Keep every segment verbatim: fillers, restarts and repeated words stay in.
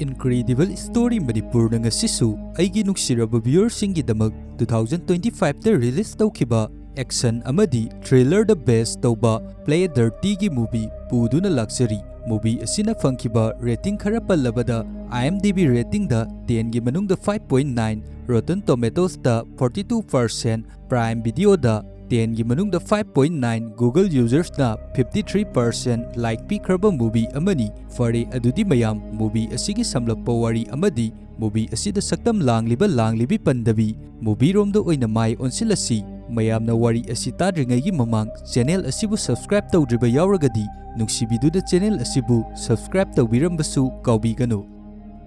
Incredible Story ꯃꯅꯤꯄꯨꯔꯅ ꯉꯁꯤꯁꯨ ꯑꯩꯒꯤ ꯅꯨꯡꯁꯤꯔꯕ viewerꯁꯤꯡꯒꯤꯗꯃꯛ two thousand twenty fiveꯇ release ꯇꯧꯈꯤꯕ action ꯑꯃꯗꯤ thrillerꯗ base ꯇꯧꯕ Play Dirtyꯒꯤ movie ꯄꯨꯗꯨꯅ ꯂꯥꯛꯆꯔꯤ꯫ Movie ꯑꯁꯤꯅ ꯐꯪꯈꯤꯕ rating ꯈꯔ ꯄꯜꯂꯕꯗ, IMDb ratingꯗ tenꯒꯤ ꯃꯅꯨꯡꯗ five point nine, Rotten Tomatoesꯇ forty two percent, Prime Videoꯗ tenꯒꯤ ꯃꯅꯨꯡꯗ five point nine, Google usersꯅ fifty three percent like ꯄꯤꯈ꯭ꯔꯕ movie ꯑꯃꯅꯤ꯫ ꯐꯔꯦ, ꯑꯗꯨꯗꯤ ꯃꯌꯥꯝ, movie ꯑꯁꯤꯒꯤ ꯁꯝꯂꯞꯄ ꯋꯥꯔꯤ ꯑꯃꯗꯤ movie ꯑꯁꯤꯗ ꯁꯛꯇꯝ ꯂꯥꯡꯂꯤꯕ ꯂꯥꯡꯂꯤꯕꯤ ꯄꯟꯗꯕꯤ, movieꯔꯣꯝꯗ ꯑꯣꯏꯅ ꯃꯥꯏ ꯑꯣꯟꯁꯤꯜꯂꯁꯤ꯫ ꯃꯌꯥꯝꯅ ꯋꯥꯔꯤ ꯑꯁꯤ ꯇꯥꯗ꯭ꯔꯤꯉꯩꯒꯤ ꯃꯃꯥꯡ channel ꯑꯁꯤꯕꯨ subscribe ꯇꯧꯗ꯭ꯔꯤꯕ ꯌꯥꯎꯔꯒꯗꯤ, ꯅꯨꯡꯁꯤꯕꯤꯗꯨꯅ channel ꯑꯁꯤꯕꯨ subscribe ꯇꯧꯕꯤꯔꯝꯕꯁꯨ ꯀꯥꯎꯕꯤꯒꯅꯨ꯫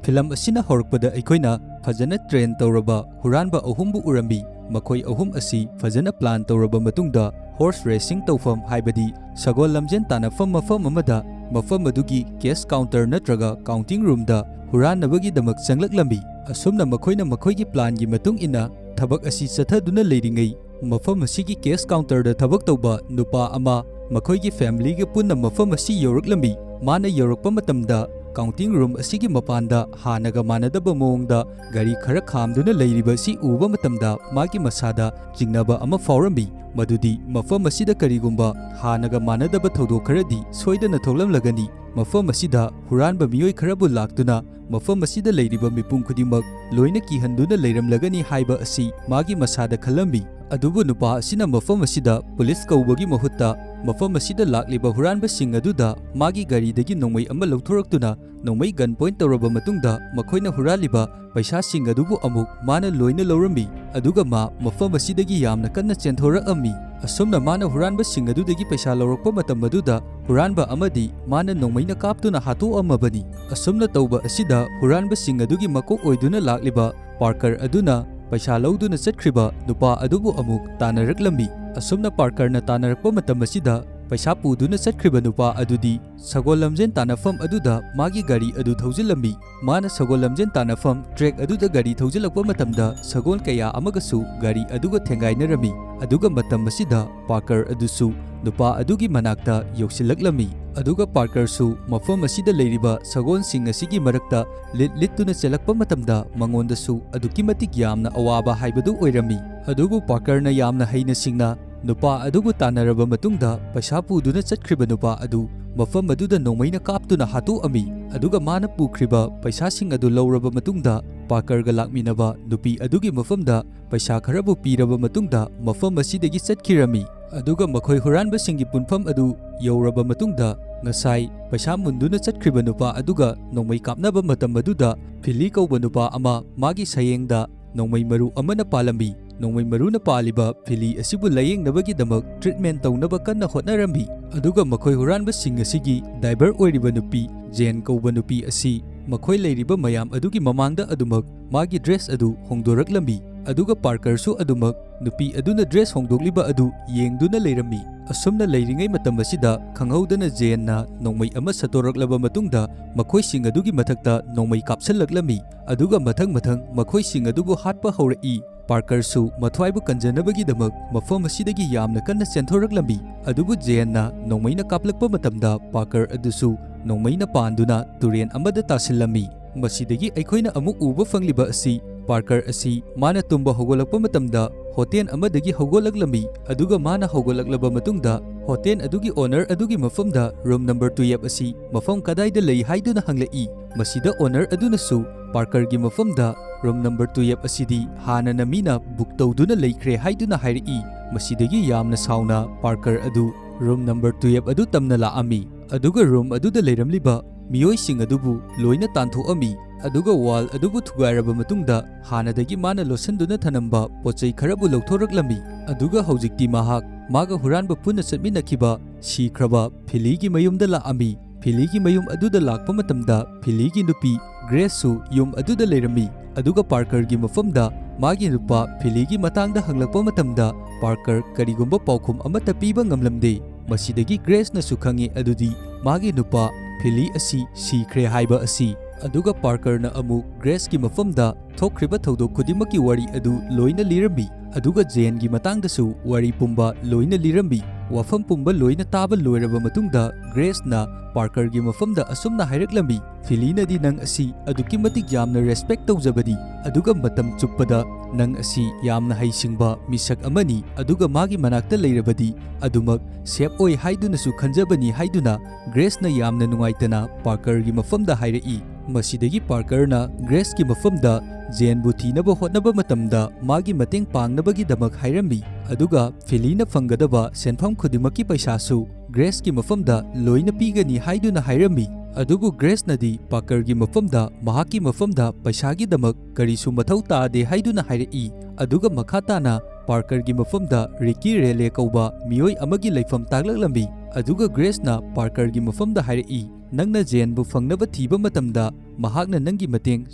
Film ꯑꯁꯤꯅ ꯍꯧꯔꯛꯄꯗ ꯑꯩꯈꯣꯏꯅ ꯐꯖꯅ train ꯇꯧꯔꯕ ꯍꯨꯔꯥꯟꯕ ꯑꯍꯨꯝꯕꯨ ꯎꯔꯝꯃꯤ꯫ ꯃꯈꯣꯏ ꯑꯍꯨꯝ ꯑꯁꯤ ꯐꯖꯅ plan ꯇꯧꯔꯕ ꯃꯇꯨꯡꯗ, horse racing ꯇꯧꯐꯝ, ꯍꯥꯏꯕꯗꯤ ꯁꯒꯣꯜ ꯂꯝꯖꯦꯟ ꯇꯥꯟꯅꯐꯝ ꯃꯐꯝ ꯑꯃꯗ, ꯃꯐꯝ ꯑꯗꯨꯒꯤ cash counter ꯅꯠꯇ꯭ꯔꯒ counting roomꯗ ꯍꯨꯔꯥꯟꯅꯕꯒꯤꯗꯃꯛ ꯆꯪꯂꯛꯂꯝꯃꯤ꯫ ꯑꯁꯨꯝꯅ ꯃꯈꯣꯏꯅ ꯃꯈꯣꯏꯒꯤ planꯒꯤ ꯃꯇꯨꯡ ꯏꯟꯅ ꯊꯕꯛ ꯑꯁꯤ ꯆꯠꯊꯗꯨꯅ ꯂꯩꯔꯤꯉꯩ, ꯃꯐꯝ ꯑꯁꯤꯒꯤ cash counterꯗ ꯊꯕꯛ ꯇꯧꯕ ꯅꯨꯄꯥ ꯑꯃ ꯃꯈꯣꯏꯒꯤ familyꯒ ꯄꯨꯟꯅ ꯃꯐꯝ ꯑꯁꯤ ꯌꯧꯔꯛꯂꯝꯃꯤ꯫ ꯃꯥꯅ ꯌꯧꯔꯛꯄ ꯃꯇꯝꯗ, counting room ꯑꯁꯤꯒꯤ ꯃꯄꯥꯟꯗ ꯍꯥꯟꯅꯒ ꯃꯥꯟꯅꯗꯕ ꯃꯑꯣꯡꯗ ꯒꯥꯔꯤ ꯈꯔ ꯈꯥꯝꯗꯨꯅ ꯂꯩꯔꯤꯕ ꯑꯁꯤ ꯎꯕ ꯃꯇꯝꯗ, ꯃꯥꯒꯤ ꯃꯁꯥꯗ ꯆꯤꯡꯅꯕ ꯑꯃ ꯐꯥꯎꯔꯝꯃꯤ, ꯃꯗꯨꯗꯤ ꯃꯐꯝ ꯑꯁꯤꯗ ꯀꯔꯤꯒꯨꯝꯕ ꯍꯥꯟꯅꯒ ꯃꯥꯟꯅꯗꯕ ꯊꯧꯗꯣꯛ ꯈꯔꯗꯤ ꯁꯣꯏꯗꯅ ꯊꯣꯛꯂꯝꯂꯒꯅꯤ꯫ ꯃꯐꯝ ꯑꯁꯤꯗ ꯍꯨꯔꯥꯟꯕ ꯃꯤꯑꯣꯏ ꯈꯔꯕꯨ ꯂꯥꯛꯇꯨꯅ ꯃꯐꯝ ꯑꯁꯤꯗ ꯂꯩꯔꯤꯕ ꯃꯤꯄꯨꯝ ꯈꯨꯗꯤꯡꯃꯛ ꯂꯣꯏꯅ ꯀꯤꯍꯟꯗꯨꯅ ꯂꯩꯔꯝꯂꯒꯅꯤ ꯍꯥꯏꯕ ꯑꯁꯤ ꯃꯥꯒꯤ ꯃꯁꯥꯗ ꯈꯜꯂꯝꯃꯤ꯫ ꯑꯗꯨꯕꯨ ꯅꯨꯄꯥ ꯑꯁꯤꯅ ꯃꯐꯝ ꯑꯁꯤꯗ police ꯀꯧꯕꯒꯤ ꯃꯍꯨꯠꯇ, ꯃꯐꯝ ꯑꯁꯤꯗ ꯂꯥꯛꯂꯤꯕ ꯍꯨꯔꯥꯟꯕꯁꯤꯡ ꯑꯗꯨꯗ ꯃꯥꯒꯤ ꯒꯥꯔꯤꯗꯒꯤ ꯅꯣꯡꯃꯩ ꯑꯃ ꯂꯧꯊꯣꯔꯛꯇꯨꯅ ꯅꯣꯡꯃꯩ gun point ꯇꯧꯔꯕ ꯃꯇꯨꯡꯗ, ꯃꯈꯣꯏꯅ ꯍꯨꯔꯥꯜꯂꯤꯕ ꯄꯩꯁꯥꯁꯤꯡ ꯑꯗꯨꯕꯨ ꯑꯃꯨꯛ ꯃꯥꯅ ꯂꯣꯏꯅ ꯂꯧꯔꯝꯃꯤ꯫ ꯑꯗꯨꯒ ꯃꯥ ꯃꯐꯝ ꯑꯁꯤꯗꯒꯤ ꯌꯥꯝꯅ ꯀꯟꯅ ꯆꯦꯟꯊꯣꯔꯛꯑꯝꯃꯤ꯫ ꯑꯁꯨꯝꯅ ꯃꯥꯅ ꯍꯨꯔꯥꯟꯕꯁꯤꯡ ꯑꯗꯨꯗꯒꯤ ꯄꯩꯁꯥ ꯂꯧꯔꯛꯄ ꯃꯇꯝ ꯑꯗꯨꯗ, ꯍꯨꯔꯥꯟꯕ ꯑꯃꯗꯤ ꯃꯥꯅ ꯅꯣꯡꯃꯩꯅ ꯀꯥꯞꯇꯨꯅ ꯍꯥꯠꯇꯣꯛꯑꯝꯃꯕꯅꯤ꯫ ꯑꯁꯨꯝꯅ ꯇꯧꯕ ꯑꯁꯤꯗ, ꯍꯨꯔꯥꯟꯕꯁꯤꯡ ꯑꯗꯨꯒꯤ ꯃꯀꯣꯛ ꯑꯣꯏꯗꯨꯅ ꯂꯥꯛꯂꯤꯕ Parker ꯑꯗꯨꯅ ꯄꯩꯁꯥ ꯂꯧꯗꯨꯅ ꯆꯠꯈ꯭ꯔꯤꯕ ꯅꯨꯄꯥ ꯑꯗꯨꯕꯨ ꯑꯃꯨꯛ ꯇꯥꯟꯅꯔꯛꯂꯝꯃꯤ꯫ ꯑꯁꯨꯝꯅ Parkerꯅ ꯇꯥꯟꯅꯔꯛꯄ ꯃꯇꯝ ꯑꯁꯤꯗ, ꯄꯩꯁꯥ ꯄꯨꯗꯨꯅ ꯆꯠꯈ꯭ꯔꯤꯕ ꯅꯨꯄꯥ ꯑꯗꯨꯗꯤ ꯁꯒꯣꯜ ꯂꯝꯖꯦꯟ ꯇꯥꯟꯅꯐꯝ ꯑꯗꯨꯗ ꯃꯥꯒꯤ ꯒꯥꯔꯤ ꯑꯗꯨ ꯊꯧꯖꯤꯜꯂꯝꯃꯤ꯫ ꯃꯥꯅ ꯁꯒꯣꯜ ꯂꯝꯖꯦꯟ ꯇꯥꯟꯅꯐꯝ track ꯑꯗꯨꯗ ꯒꯥꯔꯤ ꯊꯧꯖꯤꯜꯂꯛꯄ ꯃꯇꯝꯗ ꯁꯒꯣꯜ ꯀꯌꯥ ꯑꯃꯒꯁꯨ ꯒꯥꯔꯤ ꯑꯗꯨꯒ ꯊꯦꯡꯒꯥꯏꯅꯔꯝꯃꯤ꯫ ꯑꯗꯨꯒ ꯃꯇꯝ ꯑꯁꯤꯗ ꯄꯥꯔꯀꯔ ꯑꯗꯨꯁꯨ ꯅꯨꯄꯥ ꯑꯗꯨꯒꯤ ꯃꯅꯥꯛꯇ ꯌꯧꯁꯤꯜꯂꯛꯂꯝꯃꯤ꯫ ꯑꯗꯨꯒ ꯄꯥꯔꯀꯔꯁꯨ ꯃꯐꯝ ꯑꯁꯤꯗ ꯂꯩꯔꯤꯕ ꯁꯒꯣꯜꯁꯤꯡ ꯑꯁꯤꯒꯤ ꯃꯔꯛꯇ ꯂꯤꯠ ꯂꯤꯠꯇꯨꯅ ꯆꯦꯜꯂꯛꯄ ꯃꯇꯝꯗ ꯃꯉꯣꯟꯗꯁꯨ ꯑꯗꯨꯛꯀꯤ ꯃꯇꯤꯛ ꯌꯥꯝꯅ ꯑꯋꯥꯕ ꯍꯥꯏꯕꯗꯨ ꯑꯣꯏꯔꯝꯃꯤ꯫ ꯑꯗꯨꯕꯨ ꯄꯥꯔꯀꯔꯅ ꯌꯥꯝꯅ ꯍꯩꯅ ꯁꯤꯡꯅ ꯅꯨꯄꯥ ꯑꯗꯨꯕꯨ ꯇꯥꯟꯅꯔꯕ ꯃꯇꯨꯡꯗ ꯄꯩꯁꯥ ꯄꯨꯗꯨꯅ ꯆꯠꯈ꯭ꯔꯤꯕ ꯅꯨꯄꯥ ꯑꯗꯨ ꯃꯐꯝ ꯑꯗꯨꯗ ꯅꯣꯡꯃꯩꯅ ꯀꯥꯞꯇꯨꯅ ꯍꯥꯠꯇꯣꯛꯑꯝꯃꯤ꯫ ꯑꯗꯨꯒ ꯃꯥꯅ ꯄꯨꯈ꯭ꯔꯤꯕ ꯄꯩꯁꯥꯁꯤꯡ ꯑꯗꯨ ꯂꯧꯔꯕ ꯃꯇꯨꯡꯗ ꯄꯥꯔꯀꯔꯒ ꯂꯥꯛꯃꯤꯟꯅꯕ ꯅꯨꯄꯤ ꯑꯗꯨꯒꯤ ꯃꯐꯝꯗ ꯄꯩꯁꯥ ꯈꯔꯕꯨ ꯄꯤꯔꯕ ꯃꯇꯨꯡꯗ ꯃꯐꯝ ꯑꯁꯤꯗꯒꯤ ꯆꯠꯈꯤꯔꯝꯃꯤ꯫ ꯑꯗꯨꯒ ꯃꯈꯣꯏ ꯍꯨꯔꯥꯟꯕꯁꯤꯡꯒꯤ ꯄꯨꯟꯐꯝ ꯑꯗꯨ ꯌꯧꯔꯕ ꯃꯇꯨꯡꯗ ꯉꯁꯥꯏ ꯄꯩꯁꯥ ꯃꯨꯟꯗꯨꯅ ꯆꯠꯈ꯭ꯔꯤꯕ ꯅꯨꯄꯥ ꯑꯗꯨꯒ ꯅꯣꯡꯃꯩ ꯀꯥꯞꯅꯕ ꯃꯇꯝ ꯑꯗꯨꯗ ꯐꯤꯂꯤ ꯀꯧꯕ ꯅꯨꯄꯥ ꯑꯃ ꯃꯥꯒꯤ ꯁꯌꯦꯡꯗ ꯅꯣꯡꯃꯩ ꯃꯔꯨ ꯑꯃꯅ ꯄꯥꯜꯂꯝꯃꯤ꯫ ꯅꯣꯡꯃꯩ ꯃꯔꯨꯅ ꯄꯥꯜꯂꯤꯕ ꯐꯤꯂꯤ ꯑꯁꯤꯕꯨ ꯂꯥꯌꯦꯡꯅꯕꯒꯤꯗꯃꯛ treatment ꯇꯧꯅꯕ ꯀꯟꯅ ꯍꯣꯠꯅꯔꯝꯃꯤ꯫ ꯑꯗꯨꯒ ꯃꯈꯣꯏ ꯍꯨꯔꯥꯟꯕꯁꯤꯡ ꯑꯁꯤꯒꯤ driver ꯑꯣꯏꯔꯤꯕ ꯅꯨꯄꯤ ꯖꯦꯟ ꯀꯧꯕ ꯅꯨꯄꯤ ꯑꯁꯤ ꯃꯈꯣꯏ ꯂꯩꯔꯤꯕ ꯃꯌꯥꯝ ꯑꯗꯨꯒꯤ ꯃꯃꯥꯡꯗ ꯑꯗꯨꯃꯛ ꯃꯥꯒꯤ dress ꯑꯗꯨ ꯍꯣꯡꯗꯣꯔꯛꯂꯝꯃꯤ꯫ ꯑꯗꯨꯒ ꯄꯥꯔꯀꯔꯁꯨ ꯑꯗꯨꯃꯛ ꯅꯨꯄꯤ ꯑꯗꯨꯅ dress ꯍꯣꯡꯗꯣꯛꯂꯤꯕ ꯑꯗꯨ ꯌꯦꯡꯗꯨꯅ ꯂꯩꯔꯝꯃꯤ꯫ ꯑꯁꯨꯝꯅ ꯂꯩꯔꯤꯉꯩ ꯃꯇꯝ ꯑꯁꯤꯗ ꯈꯪꯍꯧꯗꯅ ꯖꯦꯟꯅ ꯅꯣꯡꯃꯩ ꯑꯃ ꯁꯠꯇꯣꯔꯛꯂꯕ ꯃꯇꯨꯡꯗ ꯃꯈꯣꯏꯁꯤꯡ ꯑꯗꯨꯒꯤ ꯃꯊꯛꯇ ꯅꯣꯡꯃꯩ ꯀꯥꯞꯁꯤꯜꯂꯛꯂꯝꯃꯤ꯫ ꯑꯗꯨꯒ ꯃꯊꯪ ꯃꯊꯪ ꯃꯈꯣꯏꯁꯤꯡ ꯑꯗꯨꯕꯨ ꯍꯥꯠꯄ ꯍꯧꯔꯛꯏ꯫ ꯄꯥꯔꯀꯔꯁꯨ ꯃꯊ꯭ꯋꯥꯏꯕꯨ ꯀꯟꯖꯅꯕꯒꯤꯗꯃꯛ ꯃꯐꯝ ꯑꯁꯤꯗꯒꯤ ꯌꯥꯝꯅ ꯀꯟꯅ ꯆꯦꯟꯊꯣꯔꯛꯂꯝꯃꯤ꯫ ꯑꯗꯨꯕꯨ ꯖꯦꯟꯅ ꯅꯣꯡꯃꯩꯅ ꯀꯥꯞꯂꯛꯄ ꯃꯇꯝꯗ ꯄꯥꯔꯀꯔ ꯑꯗꯨꯁꯨ ꯅꯣꯡꯃꯩꯅ ꯄꯥꯟꯗꯨꯅ ꯇꯨꯔꯦꯟ ꯑꯃꯗ ꯇꯥꯁꯤꯜꯂꯝꯃꯤ꯫ ꯃꯁꯤꯗꯒꯤ ꯑꯩꯈꯣꯏꯅ ꯑꯃꯨꯛ ꯎꯕ ꯐꯪꯂꯤꯕ ꯑꯁꯤ ꯄꯥꯔꯀꯔ ꯑꯁꯤ ꯃꯥꯅ ꯇꯨꯝꯕ ꯍꯧꯒꯠꯂꯛꯄ ꯃꯇꯝꯗ ꯍꯣꯇꯦꯜ ꯑꯃꯗꯒꯤ ꯍꯧꯒꯠꯂꯛꯂꯝꯃꯤ꯫ ꯑꯗꯨꯒ ꯃꯥꯅ ꯍꯧꯒꯠꯂꯛꯂꯕ ꯃꯇꯨꯡꯗ ꯍꯣꯇꯦꯜ ꯑꯗꯨꯒꯤ owner ꯑꯗꯨꯒꯤ ꯃꯐꯝꯗ room number twelve ꯑꯁꯤ ꯃꯐꯝ ꯀꯗꯥꯏꯗ ꯂꯩ ꯍꯥꯏꯗꯨꯅ ꯍꯪꯂꯛꯏ꯫ ꯃꯁꯤꯗ owner ꯑꯗꯨꯅꯁꯨ ꯄꯥꯔꯀꯔꯒꯤ ꯃꯐꯝꯗ room number twelve ꯑꯁꯤꯗꯤ ꯍꯥꯟꯅꯅ ꯃꯤꯅ book ꯇꯧꯗꯨꯅ ꯂꯩꯈ꯭ꯔꯦ ꯍꯥꯏꯗꯨꯅ ꯍꯥꯏꯔꯛꯏ꯫ ꯃꯁꯤꯗꯒꯤ ꯌꯥꯝꯅ ꯁꯥꯎꯅ ꯄꯥꯔꯀꯔ ꯑꯗꯨ room number twelve ꯑꯗꯨ ꯇꯝꯅ ꯂꯥꯛꯑꯝꯃꯤ꯫ ꯑꯗꯨꯒ room ꯑꯗꯨꯗ ꯂꯩꯔꯝꯂꯤꯕ ꯃꯤꯑꯣꯏꯁꯤꯡ ꯑꯗꯨꯕꯨ ꯂꯣꯏꯅ ꯇꯥꯟꯊꯣꯛꯑꯝꯃꯤ꯫ ꯑꯗꯨꯒ wall ꯑꯗꯨꯕꯨ ꯊꯨꯒꯥꯏꯔꯕ ꯃꯇꯨꯡꯗ ꯍꯥꯟꯅꯗꯒꯤ ꯃꯥꯅ ꯂꯣꯠꯁꯤꯟꯗꯨꯅ ꯊꯅꯝꯕ ꯄꯣꯠꯆꯩ ꯈꯔꯕꯨ ꯂꯧꯊꯣꯔꯛꯂꯝꯃꯤ꯫ ꯑꯗꯨꯒ ꯍꯧꯖꯤꯛꯇꯤ ꯃꯍꯥꯛ ꯃꯥꯒ ꯍꯨꯔꯥꯟꯕ ꯄꯨꯟꯅ ꯆꯠꯃꯤꯟꯅꯈꯤꯕ ꯁꯤꯈ꯭ꯔꯕ ꯐꯤꯂꯤꯒꯤ ꯃꯌꯨꯝꯗ ꯂꯥꯛꯑꯝꯃꯤ꯫ ꯐꯤꯂꯤꯒꯤ ꯃꯌꯨꯝ ꯑꯗꯨꯗ ꯂꯥꯛꯄ ꯃꯇꯝꯗ ꯐꯤꯂꯤꯒꯤ ꯅꯨꯄꯤ ꯒ꯭ꯔꯦꯁꯁꯨ ꯌꯨꯝ ꯑꯗꯨꯗ ꯂꯩꯔꯝꯃꯤ꯫ ꯑꯗꯨꯒ ꯄꯥꯔꯀꯔꯒꯤ ꯃꯐꯝꯗ ꯃꯥꯒꯤ ꯅꯨꯄꯥ ꯐꯤꯂꯤꯒꯤ ꯃꯇꯥꯡꯗ ꯍꯪꯂꯛꯄ ꯃꯇꯝꯗ ꯄꯥꯔꯀꯔ ꯀꯔꯤꯒꯨꯝꯕ ꯄꯥꯎꯈꯨꯝ ꯑꯃꯠꯇ ꯄꯤꯕ ꯉꯝꯂꯝꯗꯦ꯫ ꯃꯁꯤꯗꯒꯤ ꯒ꯭ꯔꯦꯁꯅꯁꯨ ꯈꯪꯉꯤ ꯑꯗꯨꯗꯤ ꯃꯥꯒꯤ ꯅꯨꯄꯥ ꯐꯤꯂꯤ ꯑꯁꯤ ꯁꯤꯈ꯭ꯔꯦ ꯍꯥꯏꯕ ꯑꯁꯤ꯫ ꯑꯗꯨꯒ ꯄꯥꯔꯀꯔꯅ ꯑꯃꯨꯛ ꯒ꯭ꯔꯦꯁꯀꯤ ꯃꯐꯝꯗ ꯊꯣꯛꯈ꯭ꯔꯤꯕ ꯊꯧꯗꯣꯛ ꯈꯨꯗꯤꯡꯃꯛꯀꯤ ꯋꯥꯔꯤ ꯑꯗꯨ ꯂꯣꯏꯅ ꯂꯤꯔꯝꯃꯤ꯫ ꯑꯗꯨꯒ ꯖꯦꯟꯒꯤ ꯃꯇꯥꯡꯗꯁꯨ ꯋꯥꯔꯤ ꯄꯨꯝꯕ ꯂꯣꯏꯅ ꯂꯤꯔꯝꯃꯤ꯫ ꯋꯥꯐꯝ ꯄꯨꯝꯕ ꯂꯣꯏꯅ ꯇꯥꯕ ꯂꯣꯏꯔꯕ ꯃꯇꯨꯡꯗ ꯒ꯭ꯔꯦꯁꯅ ꯄꯥꯔꯀꯔꯒꯤ ꯃꯐꯝꯗ ꯑꯁꯨꯝꯅ ꯍꯥꯏꯔꯛꯂꯝꯃꯤ, "ꯐꯤꯂꯤꯅꯗꯤ ꯅꯪ ꯑꯁꯤ ꯑꯗꯨꯛꯀꯤ ꯃꯇꯤꯛ ꯌꯥꯝꯅ ꯔꯦꯁꯄꯦꯛ ꯇꯧꯖꯕꯅꯤ, ꯑꯗꯨꯒ ꯃꯇꯝ ꯆꯨꯞꯄꯗ ꯅꯪ ꯑꯁꯤ ꯌꯥꯝꯅ ꯍꯩꯁꯤꯡꯕ ꯃꯤꯁꯛ ꯑꯃꯅꯤ, ꯑꯗꯨꯒ ꯃꯥꯒꯤ ꯃꯅꯥꯛꯇ ꯂꯩꯔꯕꯗꯤ ꯑꯗꯨꯃꯛ ꯁꯦꯐ ꯑꯣꯏ ꯍꯥꯏꯗꯨꯅꯁꯨ ꯈꯟꯖꯕꯅꯤ" ꯍꯥꯏꯗꯨꯅ ꯒ꯭ꯔꯦꯁꯅ ꯌꯥꯝꯅ ꯅꯨꯡꯉꯥꯏꯇꯅ ꯄꯥꯔꯀꯔꯒꯤ ꯃꯐꯝꯗ ꯍꯥꯏꯔꯛꯏ꯫ ꯃꯁꯤꯗꯒꯤ ꯄꯥꯔꯀꯔꯅ ꯒ꯭ꯔꯦꯁꯀꯤ ꯃꯐꯝꯗ ꯖꯦꯟꯕꯨ ꯊꯤꯅꯕ ꯍꯣꯠꯅꯕ ꯃꯇꯝꯗ ꯃꯥꯒꯤ ꯃꯇꯦꯡ ꯄꯥꯡꯅꯕꯒꯤꯗꯃꯛ ꯍꯥꯏꯔꯝꯃꯤ, ꯑꯗꯨꯒ ꯐꯤꯂꯤꯅ ꯐꯪꯒꯗꯕ ꯁꯦꯟꯐꯝ ꯈꯨꯗꯤꯡꯃꯛꯀꯤ ꯄꯩꯁꯥꯁꯨ ꯒ꯭ꯔꯦꯁꯀꯤ ꯃꯐꯝꯗ ꯂꯣꯏꯅ ꯄꯤꯒꯅꯤ ꯍꯥꯏꯗꯨꯅ ꯍꯥꯏꯔꯝꯃꯤ꯫ ꯑꯗꯨꯕꯨ ꯒ꯭ꯔꯦꯁꯅꯗꯤ ꯄꯥꯔꯀꯔꯒꯤ ꯃꯐꯝꯗ ꯃꯍꯥꯛꯀꯤ ꯃꯐꯝꯗ ꯄꯩꯁꯥꯒꯤꯗꯃꯛ ꯀꯔꯤꯁꯨ ꯃꯊꯧ ꯇꯥꯗꯦ ꯍꯥꯏꯗꯨꯅ ꯍꯥꯏꯔꯛꯏ꯫ ꯑꯗꯨꯒ ꯃꯈꯥ ꯇꯥꯅ ꯄꯥꯔꯀꯔꯒꯤ ꯃꯐꯝꯗ ꯔꯤꯀꯤ ꯔꯦꯂꯦ ꯀꯧꯕ ꯃꯤꯑꯣꯏ ꯑꯃꯒꯤ ꯂꯩꯐꯝ ꯇꯥꯛꯂꯛꯂꯝꯃꯤ꯫ ꯑꯗꯨꯒ ꯒ꯭ꯔꯦꯁꯅ ꯄꯥꯔꯀꯔꯒꯤ ꯃꯐꯝꯗ ꯍꯥꯏꯔꯛꯏ, "ꯅꯪꯅ ꯖꯦꯟꯕꯨ ꯐꯪꯅꯕ ꯊꯤꯕ ꯃꯇꯝꯗ ꯃꯍꯥꯛꯅ ꯅꯪꯒꯤ ꯃꯇꯦꯡ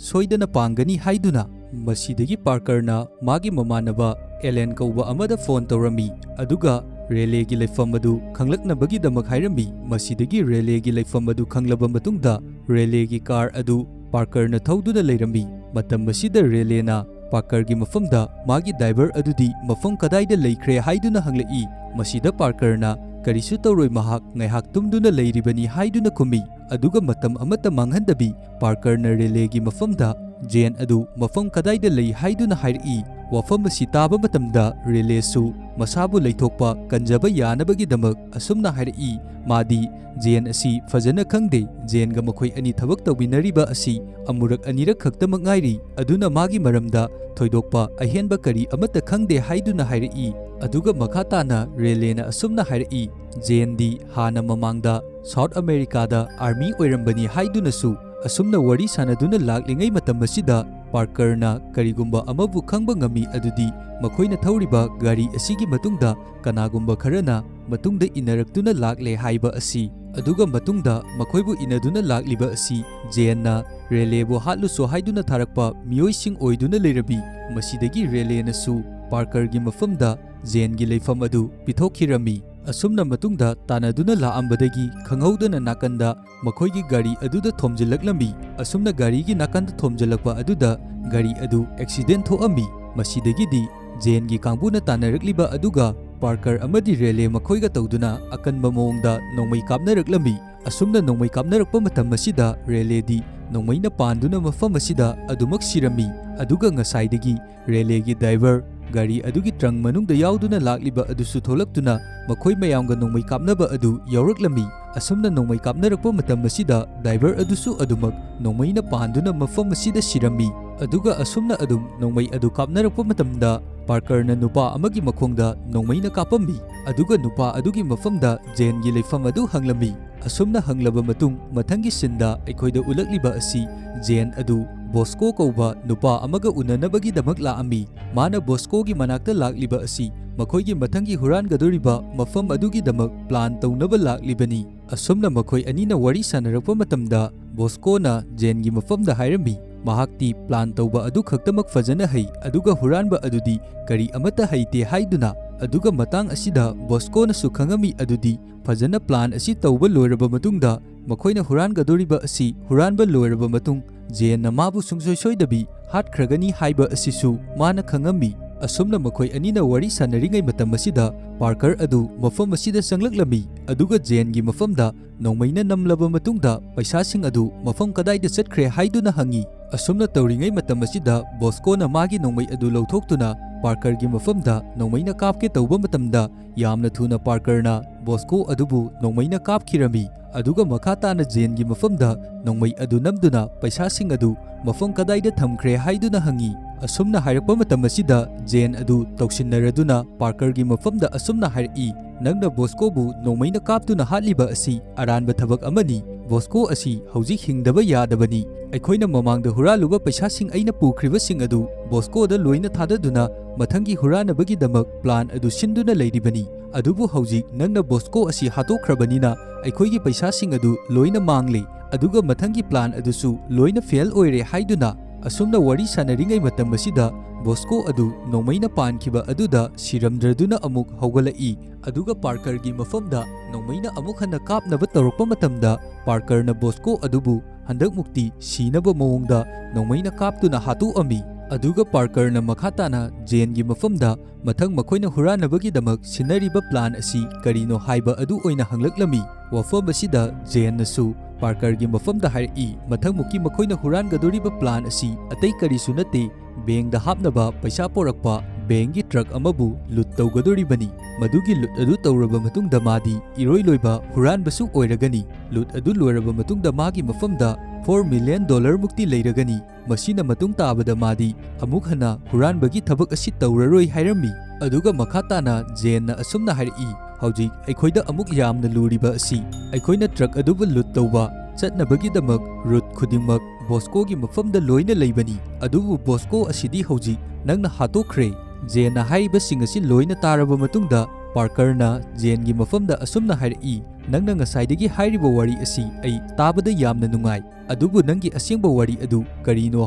ꯁꯣꯏꯗꯅ ꯄꯥꯡꯒꯅꯤ" ꯍꯥꯏꯗꯨꯅ꯫ ꯃꯁꯤꯗꯒꯤ ꯄꯥꯔꯀꯔꯅ ꯃꯥꯒꯤ ꯃꯃꯥꯟꯅꯕ ꯑꯦꯂꯦꯟ ꯀꯧꯕ ꯑꯃꯗ ꯐꯣꯟ ꯇꯧꯔꯝꯃꯤ, ꯑꯗꯨꯒ ꯔꯦꯂꯦꯒꯤ ꯂꯩꯐꯝ ꯑꯗꯨ ꯈꯪꯂꯛꯅꯕꯒꯤꯗꯃꯛ ꯍꯥꯏꯔꯝꯃꯤ꯫ ꯃꯁꯤꯗꯒꯤ ꯔꯦꯂꯦꯒꯤ ꯂꯩꯐꯝ ꯑꯗꯨ ꯈꯪꯂꯕ ꯃꯇꯨꯡꯗ ꯔꯦꯂꯦꯒꯤ ꯀꯥꯔ ꯑꯗꯨ ꯄꯥꯔꯀꯔꯅ ꯊꯧꯗꯨꯅ ꯂꯩꯔꯝꯃꯤ꯫ ꯃꯇꯝ ꯑꯁꯤꯗ ꯔꯦꯂꯦꯅ ꯄꯥꯔꯀꯔꯒꯤ ꯃꯐꯝꯗ ꯃꯥꯒꯤ ꯗ꯭ꯔꯥꯏꯚꯔ ꯑꯗꯨꯗꯤ ꯃꯐꯝ ꯀꯗꯥꯏꯗ ꯂꯩꯈ꯭ꯔꯦ ꯍꯥꯏꯗꯨꯅ ꯍꯪꯂꯛꯏ꯫ ꯃꯁꯤꯗ ꯄꯥꯔꯀꯔꯅ ꯀꯔꯤꯁꯨ ꯇꯧꯔꯣꯏ, ꯃꯍꯥꯛ ꯉꯥꯏꯍꯥꯛ ꯇꯨꯝꯗꯨꯅ ꯂꯩꯔꯤꯕꯅꯤ ꯍꯥꯏꯗꯨꯅ ꯈꯨꯝꯃꯤ꯫ ꯑꯗꯨꯒ ꯃꯇꯝ ꯑꯃꯠꯇ ꯃꯥꯡꯍꯟꯗꯕꯤ ꯄꯥꯔꯀꯔꯅ ꯔꯦꯂꯦꯒꯤ ꯃꯐꯝꯗ ꯖꯦꯟ ꯑꯗꯨ ꯃꯐꯝ ꯀꯗꯥꯏꯗ ꯂꯩ ꯍꯥꯏꯗꯨꯅ ꯍꯥꯏꯔꯛꯏ꯫ ꯋꯥꯐꯝ ꯑꯁꯤ ꯇꯥꯕ ꯃꯇꯝꯗ ꯔꯦꯂꯦꯁꯨ ꯃꯁꯥꯕꯨ ꯂꯩꯊꯣꯛꯄ ꯀꯟꯖꯕ ꯌꯥꯅꯕꯒꯤꯗꯃꯛ ꯑꯁꯨꯝꯅ ꯍꯥꯏꯔꯛꯏ, ꯃꯥꯗꯤ ꯖꯦꯟ ꯑꯁꯤ ꯐꯖꯅ ꯈꯪꯗꯦ꯫ ꯖꯦꯟꯒ ꯃꯈꯣꯏ ꯑꯅꯤ ꯊꯕꯛ ꯇꯧꯃꯤꯟꯅꯔꯤꯕ ꯑꯁꯤ ꯑꯃꯨꯔꯛ ꯑꯅꯤꯔꯛ ꯈꯛꯇꯃꯛ ꯉꯥꯏꯔꯤ, ꯑꯗꯨꯅ ꯃꯥꯒꯤ ꯃꯔꯝꯗ ꯊꯣꯏꯗꯣꯛꯄ ꯑꯍꯦꯟꯕ ꯀꯔꯤ ꯑꯃꯠꯇ ꯈꯪꯗꯦ ꯍꯥꯏꯗꯨꯅ ꯍꯥꯏꯔꯛꯏ꯫ ꯑꯗꯨꯒ ꯃꯈꯥ ꯇꯥꯅ ꯔꯦꯂꯦꯅ ꯑꯁꯨꯝꯅ ꯍꯥꯏꯔꯛꯏ, ꯖꯦꯟꯗꯤ ꯍꯥꯟꯅ ꯃꯃꯥꯡꯗ ꯁꯥꯎꯠ ꯑꯃꯦꯔꯤꯀꯥꯗ ꯑꯥꯔꯃꯤ ꯑꯣꯏꯔꯝꯕꯅꯤ ꯍꯥꯏꯗꯨꯅꯁꯨ꯫ ꯑꯁꯨꯝꯅ ꯋꯥꯔꯤ ꯁꯥꯟꯅꯗꯨꯅ ꯂꯥꯛꯂꯤꯉꯩ ꯃꯇꯝ ꯑꯁꯤꯗ ꯄꯥꯔꯀꯔꯅ ꯀꯔꯤꯒꯨꯝꯕ ꯑꯃꯕꯨ ꯈꯪꯕ ꯉꯝꯃꯤ, ꯑꯗꯨꯗꯤ ꯃꯈꯣꯏꯅ ꯊꯧꯔꯤꯕ ꯒꯥꯔꯤ ꯑꯁꯤꯒꯤ ꯃꯇꯨꯡꯗ ꯀꯅꯥꯒꯨꯝꯕ ꯈꯔꯅ ꯃꯇꯨꯡꯗ ꯏꯟꯅꯔꯛꯇꯨꯅ ꯂꯥꯛꯂꯦ ꯍꯥꯏꯕ ꯑꯁꯤ꯫ ꯑꯗꯨꯒ ꯃꯇꯨꯡꯗ ꯃꯈꯣꯏꯕꯨ ꯏꯟꯅꯗꯨꯅ ꯂꯥꯛꯂꯤꯕ ꯑꯁꯤ ꯖꯦꯟꯅ ꯔꯦꯂꯦꯕꯨ ꯍꯥꯠꯂꯨꯁꯣ ꯍꯥꯏꯗꯨꯅ ꯊꯥꯔꯛꯄ ꯃꯤꯑꯣꯏꯁꯤꯡ ꯑꯣꯏꯗꯨꯅ ꯂꯩꯔꯝꯃꯤ꯫ ꯃꯁꯤꯗꯒꯤ ꯔꯦꯂꯦꯅꯁꯨ ꯄꯥꯔꯀꯔꯒꯤ ꯃꯐꯝꯗ ꯖꯦꯟꯒꯤ ꯂꯩꯐꯝ ꯑꯗꯨ ꯄꯤꯊꯣꯛꯈꯤꯔꯝꯃꯤ꯫ ꯑꯁꯨꯝꯅ ꯃꯇꯨꯡꯗ ꯇꯥꯟꯅꯗꯨꯅ ꯂꯥꯛꯑꯝꯕꯗꯒꯤ ꯈꯪꯍꯧꯗꯅ ꯅꯥꯀꯟꯗ ꯃꯈꯣꯏꯒꯤ ꯒꯥꯔꯤ ꯑꯗꯨꯗ ꯊꯣꯝꯖꯤꯜꯂꯛꯂꯝꯃꯤ꯫ ꯑꯁꯨꯝꯅ ꯒꯥꯔꯤꯒꯤ ꯅꯥꯀꯟꯗ ꯊꯣꯝꯖꯤꯜꯂꯛꯄ ꯑꯗꯨꯗ ꯒꯥꯔꯤ ꯑꯗꯨ ꯑꯦꯛꯁꯤꯗꯦꯟ ꯊꯣꯛꯑꯝꯃꯤ꯫ ꯃꯁꯤꯗꯒꯤꯗꯤ ꯖꯦꯟꯒꯤ ꯀꯥꯡꯕꯨꯅ ꯇꯥꯟꯅꯔꯛꯂꯤꯕ ꯑꯗꯨꯒ ꯄꯥꯔꯀꯔ ꯑꯃꯗꯤ ꯔꯦꯂꯦ ꯃꯈꯣꯏꯒ ꯇꯧꯗꯨꯅ ꯑꯀꯟꯕ ꯃꯑꯣꯡꯗ ꯅꯣꯡꯃꯩ ꯀꯥꯞꯅꯔꯛꯂꯝꯃꯤ꯫ ꯑꯁꯨꯝꯅ ꯅꯣꯡꯃꯩ ꯀꯥꯞꯅꯔꯛꯄ ꯃꯇꯝ ꯑꯁꯤꯗ ꯔꯦꯂꯦꯗꯤ ꯅꯣꯡꯃꯩꯅ ꯄꯥꯟꯗꯨꯅ ꯃꯐꯝ ꯑꯁꯤꯗ ꯑꯗꯨꯃꯛ ꯁꯤꯔꯝꯃꯤ꯫ ꯑꯗꯨꯒ ꯉꯁꯥꯏꯗꯒꯤ ꯔꯦꯂꯦꯒꯤ ꯗ꯭ꯔꯥꯏꯚꯔ ꯒꯥꯔꯤ ꯑꯗꯨꯒꯤ ꯇ꯭ꯔꯪ ꯃꯅꯨꯡꯗ ꯌꯥꯎꯗꯨꯅ ꯂꯥꯛꯂꯤꯕ ꯑꯗꯨꯁꯨ ꯊꯣꯛꯂꯛꯇꯨꯅ ꯃꯈꯣꯏ ꯃꯌꯥꯝꯒ ꯅꯣꯡꯃꯩ ꯀꯥꯞꯅꯕ ꯑꯗꯨ ꯌꯥꯎꯔꯛꯂꯝꯃꯤ꯫ ꯑꯁꯨꯝꯅ ꯅꯣꯡꯃꯩ ꯀꯥꯞꯅꯔꯛꯄ ꯃꯇꯝ ꯑꯁꯤꯗ ꯗ꯭ꯔꯥꯏꯚꯔ ꯑꯗꯨꯁꯨ ꯑꯗꯨꯃꯛ ꯅꯣꯡꯃꯩꯅ ꯄꯥꯟꯗꯨꯅ ꯃꯐꯝ ꯑꯁꯤꯗ ꯁꯤꯔꯝꯃꯤ꯫ ꯑꯗꯨꯒ ꯑꯁꯨꯝꯅ ꯑꯗꯨꯝ ꯅꯣꯡꯃꯩ ꯑꯗꯨ ꯀꯥꯞꯅꯔꯛꯄ ꯃꯇꯝꯗ ꯄꯥꯔꯀꯔꯅ ꯅꯨꯄꯥ ꯑꯃꯒꯤ ꯃꯈꯣꯡꯗ ꯅꯣꯡꯃꯩꯅ ꯀꯥꯞꯄꯝꯃꯤ꯫ ꯑꯗꯨꯒ ꯅꯨꯄꯥ ꯑꯗꯨꯒꯤ ꯃꯐꯝꯗ ꯖꯦꯟꯒꯤ ꯂꯩꯐꯝ ꯑꯗꯨ ꯍꯪꯂꯝꯃꯤ꯫ ꯑꯁꯨꯝꯅ ꯍꯪꯂꯕ ꯃꯇꯨꯡ ꯃꯊꯪꯒꯤ ꯁꯤꯟꯗ ꯑꯩꯈꯣꯏꯗ ꯎꯠꯂꯛꯂꯤꯕ ꯑꯁꯤ ꯖꯦꯟ ꯑꯗꯨ ꯕꯣꯁꯀꯣ ꯀꯧꯕ ꯅꯨꯄꯥ ꯑꯃꯒ ꯎꯅꯅꯕꯒꯤꯗꯃꯛ ꯂꯥꯛꯑꯝꯃꯤ꯫ ꯃꯥꯅ ꯕꯣꯁꯀꯣꯒꯤ ꯃꯅꯥꯛꯇ ꯂꯥꯛꯂꯤꯕ ꯑꯁꯤ ꯃꯈꯣꯏꯒꯤ ꯃꯊꯪꯒꯤ ꯍꯨꯔꯥꯟꯒꯗꯧꯔꯤꯕ ꯃꯐꯝ ꯑꯗꯨꯒꯤꯗꯃꯛ ꯄ꯭ꯂꯥꯟ ꯇꯧꯅꯕ ꯂꯥꯛꯂꯤꯕꯅꯤ꯫ ꯑꯁꯨꯝꯅ ꯃꯈꯣꯏ ꯑꯅꯤꯅ ꯋꯥꯔꯤ ꯁꯥꯟꯅꯔꯛꯄ ꯃꯇꯝꯗ ꯕꯣꯁꯀꯣꯅ ꯖꯦꯟꯒꯤ ꯃꯐꯝꯗ ꯍꯥꯏꯔꯝꯃꯤ, ꯃꯍꯥꯛꯇꯤ ꯄ꯭ꯂꯥꯟ ꯇꯧꯕ ꯑꯗꯨ ꯈꯛꯇꯃꯛ ꯐꯖꯅ ꯍꯩ, ꯑꯗꯨꯒ ꯍꯨꯔꯥꯟꯕ ꯑꯗꯨꯗꯤ ꯀꯔꯤ ꯑꯃꯠꯇ ꯍꯩꯇꯦ ꯍꯥꯏꯗꯨꯅ꯫ ꯑꯗꯨꯒ ꯃꯇꯥꯡ ꯑꯁꯤꯗ ꯕꯣꯁꯀꯣꯅꯁꯨ ꯈꯪꯉꯝꯃꯤ ꯑꯗꯨꯗꯤ ꯐꯖꯅ ꯄ꯭ꯂꯥꯟ ꯑꯁꯤ ꯇꯧꯕ ꯂꯣꯏꯔꯕ ꯃꯇꯨꯡꯗ ꯃꯈꯣꯏꯅ ꯍꯨꯔꯥꯟꯒꯗꯧꯔꯤꯕ ꯑꯁꯤ ꯍꯨꯔꯥꯟꯕ ꯂꯣꯏꯔꯕ ꯃꯇꯨꯡ ꯖꯦꯟꯅ ꯃꯥꯕꯨ ꯁꯨꯡꯁꯣꯏ ꯁꯣꯏꯗꯕꯤ ꯍꯥꯠꯈ꯭ꯔꯒꯅꯤ ꯍꯥꯏꯕ ꯑꯁꯤꯁꯨ ꯃꯥꯅ ꯈꯪꯉꯝꯃꯤ꯫ ꯑꯁꯨꯝꯅ ꯃꯈꯣꯏ ꯑꯅꯤꯅ ꯋꯥꯔꯤ ꯁꯥꯟꯅꯔꯤꯉꯩ ꯃꯇꯝ ꯑꯁꯤꯗ ꯄꯥꯔꯀꯔ ꯑꯗꯨ ꯃꯐꯝ ꯑꯁꯤꯗ ꯆꯪꯂꯛꯂꯝꯃꯤ, ꯑꯗꯨꯒ ꯖꯦꯟꯒꯤ ꯃꯐꯝꯗ ꯅꯣꯡꯃꯩꯅ ꯅꯝꯂꯕ ꯃꯇꯨꯡꯗ ꯄꯩꯁꯥꯁꯤꯡ ꯑꯗꯨ ꯃꯐꯝ ꯀꯗꯥꯏꯗ ꯆꯠꯈ꯭ꯔꯦ ꯍꯥꯏꯗꯨꯅ ꯍꯪꯉꯤ꯫ ꯑꯁꯨꯝꯅ ꯇꯧꯔꯤꯉꯩ ꯃꯇꯝ ꯑꯁꯤꯗ ꯕꯣꯁꯀꯣꯅ ꯃꯥꯒꯤ ꯅꯣꯡꯃꯩ ꯑꯗꯨ ꯂꯧꯊꯣꯛꯇꯨꯅ ꯄꯥꯔꯀꯔꯒꯤ ꯃꯐꯝꯗ ꯅꯣꯡꯃꯩꯅ ꯀꯥꯞꯀꯦ ꯇꯧꯕ ꯃꯇꯝꯗ ꯌꯥꯝꯅ ꯊꯨꯅ ꯄꯥꯔꯀꯔꯅ ꯕꯣꯁꯀꯣ ꯑꯗꯨꯕꯨ ꯅꯣꯡꯃꯩꯅ ꯀꯥꯞꯈꯤꯔꯝꯃꯤ꯫ ꯑꯗꯨꯒ ꯃꯈꯥ ꯇꯥꯅ ꯖꯦꯟꯒꯤ ꯃꯐꯝꯗ ꯅꯣꯡꯃꯩ ꯑꯗꯨ ꯅꯝꯗꯨꯅ ꯄꯩꯁꯥꯁꯤꯡ ꯑꯗꯨ ꯃꯐꯝ ꯀꯗꯥꯏꯗ ꯊꯝꯈ꯭ꯔꯦ ꯍꯥꯏꯗꯨꯅ ꯍꯪꯉꯤ꯫ ꯑꯁꯨꯝꯅ ꯍꯥꯏꯔꯛꯄ ꯃꯇꯝ ꯑꯁꯤꯗ ꯖꯦꯟ ꯑꯗꯨ ꯇꯧꯁꯤꯟꯅꯔꯗꯨꯅ ꯄꯥꯔꯀꯔꯒꯤ ꯃꯐꯝꯗ ꯑꯁꯨꯝꯅ ꯍꯥꯏꯔꯛꯏ, "ꯅꯪꯅ ꯕꯣꯁꯀꯣꯕꯨ ꯅꯣꯡꯃꯩꯅ ꯀꯥꯞꯇꯨꯅ ꯍꯥꯠꯂꯤꯕ ꯑꯁꯤ ꯑꯔꯥꯟꯕ ꯊꯕꯛ ꯑꯃꯅꯤ꯫ ꯕꯣꯁꯀꯣ ꯑꯁꯤ ꯍꯧꯖꯤꯛ ꯍꯤꯡꯗꯕ ꯌꯥꯗꯕꯅꯤ꯫ ꯑꯩꯈꯣꯏꯅ ꯃꯃꯥꯡꯗ ꯍꯨꯔꯥꯜꯂꯨꯕ ꯄꯩꯁꯥꯁꯤꯡ ꯑꯩꯅ ꯄꯨꯈ꯭ꯔꯤꯕꯁꯤꯡ ꯑꯗꯨ ꯕꯣꯁꯀꯣꯗ ꯂꯣꯏꯅ ꯊꯥꯗꯗꯨꯅ ꯃꯊꯪꯒꯤ ꯍꯨꯔꯥꯟꯅꯕꯒꯤꯗꯃꯛ ꯄ꯭ꯂꯥꯟ ꯑꯗꯨ ꯁꯤꯟꯗꯨꯅ ꯂꯩꯔꯤꯕꯅꯤ꯫ ꯑꯗꯨꯕꯨ ꯍꯧꯖꯤꯛ ꯅꯪꯅ ꯕꯣꯁꯀꯣ ꯑꯁꯤ ꯍꯥꯠꯇꯣꯛꯈ꯭ꯔꯕꯅꯤꯅ ꯑꯩꯈꯣꯏꯒꯤ ꯄꯩꯁꯥꯁꯤꯡ ꯑꯗꯨ ꯂꯣꯏꯅ ꯃꯥꯡꯂꯦ꯫ ꯑꯗꯨꯒ ꯃꯊꯪꯒꯤ ꯄ꯭ꯂꯥꯟ ꯑꯗꯨꯁꯨ ꯂꯣꯏꯅ ꯐꯦꯜ ꯑꯣꯏꯔꯦ" ꯍꯥꯏꯗꯨꯅ ꯑꯁꯨꯝꯅ ꯋꯥꯔꯤ ꯁꯥꯟꯅꯔꯤꯉꯩ ꯃꯇꯝ ꯑꯁꯤꯗ ꯕꯣꯁꯀꯣ ꯑꯗꯨ ꯅꯣꯡꯃꯩꯅ ꯄꯥꯟꯈꯤꯕ ꯑꯗꯨꯗ ꯁꯤꯔꯝꯗ꯭ꯔꯗꯨꯅ ꯑꯃꯨꯛ ꯍꯧꯒꯠꯂꯛꯏ, ꯑꯗꯨꯒ ꯄꯥꯔꯀꯔꯒꯤ ꯃꯐꯝꯗ ꯅꯣꯡꯃꯩꯅ ꯑꯃꯨꯛ ꯍꯟꯅ ꯀꯥꯞꯅꯕ ꯇꯧꯔꯛꯄ ꯃꯇꯝꯗ ꯄꯥꯔꯀꯔꯅ ꯕꯣꯁꯀꯣ ꯑꯗꯨꯕꯨ ꯍꯟꯗꯛꯃꯨꯛꯇꯤ ꯁꯤꯅꯕ ꯃꯑꯣꯡꯗ ꯅꯣꯡꯃꯩꯅ ꯀꯥꯞꯇꯨꯅ ꯍꯥꯠꯇꯣꯛꯑꯝꯃꯤ꯫ ꯑꯗꯨꯒ ꯄꯥꯔꯀꯔꯅ ꯃꯈꯥ ꯇꯥꯅ ꯖꯦꯟꯒꯤ ꯃꯐꯝꯗ ꯃꯊꯪ ꯃꯈꯣꯏꯅ ꯍꯨꯔꯥꯟꯅꯕꯒꯤꯗꯃꯛ ꯁꯤꯟꯅꯔꯤꯕ ꯄ꯭ꯂꯥꯟ ꯑꯁꯤ ꯀꯔꯤꯅꯣ ꯍꯥꯏꯕ ꯑꯗꯨ ꯑꯣꯏꯅ ꯍꯪꯂꯛꯂꯝꯃꯤ꯫ ꯋꯥꯐꯝ ꯑꯁꯤꯗ ꯖꯦꯟꯅꯁꯨ ꯄꯥꯔꯀꯔꯒꯤ ꯃꯐꯝꯗ ꯍꯥꯏꯔꯛꯏ, ꯃꯊꯪꯃꯨꯛꯀꯤ ꯃꯈꯣꯏꯅ ꯍꯨꯔꯥꯟꯒꯗꯧꯔꯤꯕ ꯄ꯭ꯂꯥꯟ ꯑꯁꯤ ꯑꯇꯩ ꯀꯔꯤꯁꯨ ꯅꯠꯇꯦ, ꯕꯦꯡꯗ ꯍꯥꯞꯅꯕ ꯄꯩꯁꯥ ꯄꯣꯔꯛꯄ ꯕꯦꯡꯒꯤ ꯇ꯭ꯔꯛ ꯑꯃꯕꯨ ꯂꯨꯠ ꯇꯧꯒꯗꯧꯔꯤꯕꯅꯤ꯫ ꯃꯗꯨꯒꯤ ꯂꯨꯠ ꯑꯗꯨ ꯇꯧꯔꯕ ꯃꯇꯨꯡꯗ ꯃꯥꯗꯤ ꯏꯔꯣꯏ ꯂꯣꯏꯕ ꯍꯨꯔꯥꯟꯕꯁꯨ ꯑꯣꯏꯔꯒꯅꯤ꯫ ꯂꯨꯠ ꯑꯗꯨ ꯂꯣꯏꯔꯕ ꯃꯇꯨꯡꯗ ꯃꯥꯒꯤ ꯃꯐꯝꯗ ꯐꯣꯔ ꯃꯤꯂꯤꯌꯟ ꯗꯣꯂꯔꯃꯨꯛꯇꯤ ꯂꯩꯔꯒꯅꯤ꯫ ꯃꯁꯤꯅ ꯃꯇꯨꯡ ꯇꯥꯕꯗ ꯃꯥꯗꯤ ꯑꯃꯨꯛ ꯍꯟꯅ ꯍꯨꯔꯥꯟꯕꯒꯤ ꯊꯕꯛ ꯑꯁꯤ ꯇꯧꯔꯔꯣꯏ ꯍꯥꯏꯔꯝꯃꯤ꯫ ꯑꯗꯨꯒ ꯃꯈꯥ ꯇꯥꯅ ꯖꯦꯟꯅ ꯑꯁꯨꯝꯅ ꯍꯥꯏꯔꯛꯏ, "ꯍꯧꯖꯤꯛ ꯑꯩꯈꯣꯏꯗ ꯑꯃꯨꯛ ꯌꯥꯝꯅ ꯂꯨꯔꯤꯕ ꯑꯁꯤ ꯑꯩꯈꯣꯏꯅ ꯇ꯭ꯔꯛ ꯑꯗꯨꯕꯨ ꯂꯨꯠ ꯇꯧꯕ ꯆꯠꯅꯕꯒꯤꯗꯃꯛ ꯔꯨꯠ ꯈꯨꯗꯤꯡꯃꯛ ꯕꯣꯁꯀꯣꯒꯤ ꯃꯐꯝꯗ ꯂꯣꯏꯅ ꯂꯩꯕꯅꯤ, ꯑꯗꯨꯕꯨ ꯕꯣꯁꯀꯣ ꯑꯁꯤꯗꯤ ꯍꯧꯖꯤꯛ ꯅꯪꯅ ꯍꯥꯠꯇꯣꯛꯈ꯭ꯔꯦ꯫" ꯖꯦꯟꯅ ꯍꯥꯏꯔꯤꯕꯁꯤꯡ ꯑꯁꯤ ꯂꯣꯏꯅ ꯇꯥꯔꯕ ꯃꯇꯨꯡꯗ ꯄꯥꯔꯀꯔꯅ ꯖꯦꯟꯒꯤ ꯃꯐꯝꯗ ꯑꯁꯨꯝꯅ ꯍꯥꯏꯔꯛꯏ, "ꯅꯪꯅ ꯉꯁꯥꯏꯗꯒꯤ ꯍꯥꯏꯔꯤꯕ ꯋꯥꯔꯤ ꯑꯁꯤ ꯑꯩ ꯇꯥꯕꯗ ꯌꯥꯝꯅ ꯅꯨꯡꯉꯥꯏ, ꯑꯗꯨꯕꯨ ꯅꯪꯒꯤ ꯑꯁꯦꯡꯕ ꯋꯥꯔꯤ ꯑꯗꯨ ꯀꯔꯤꯅꯣ?"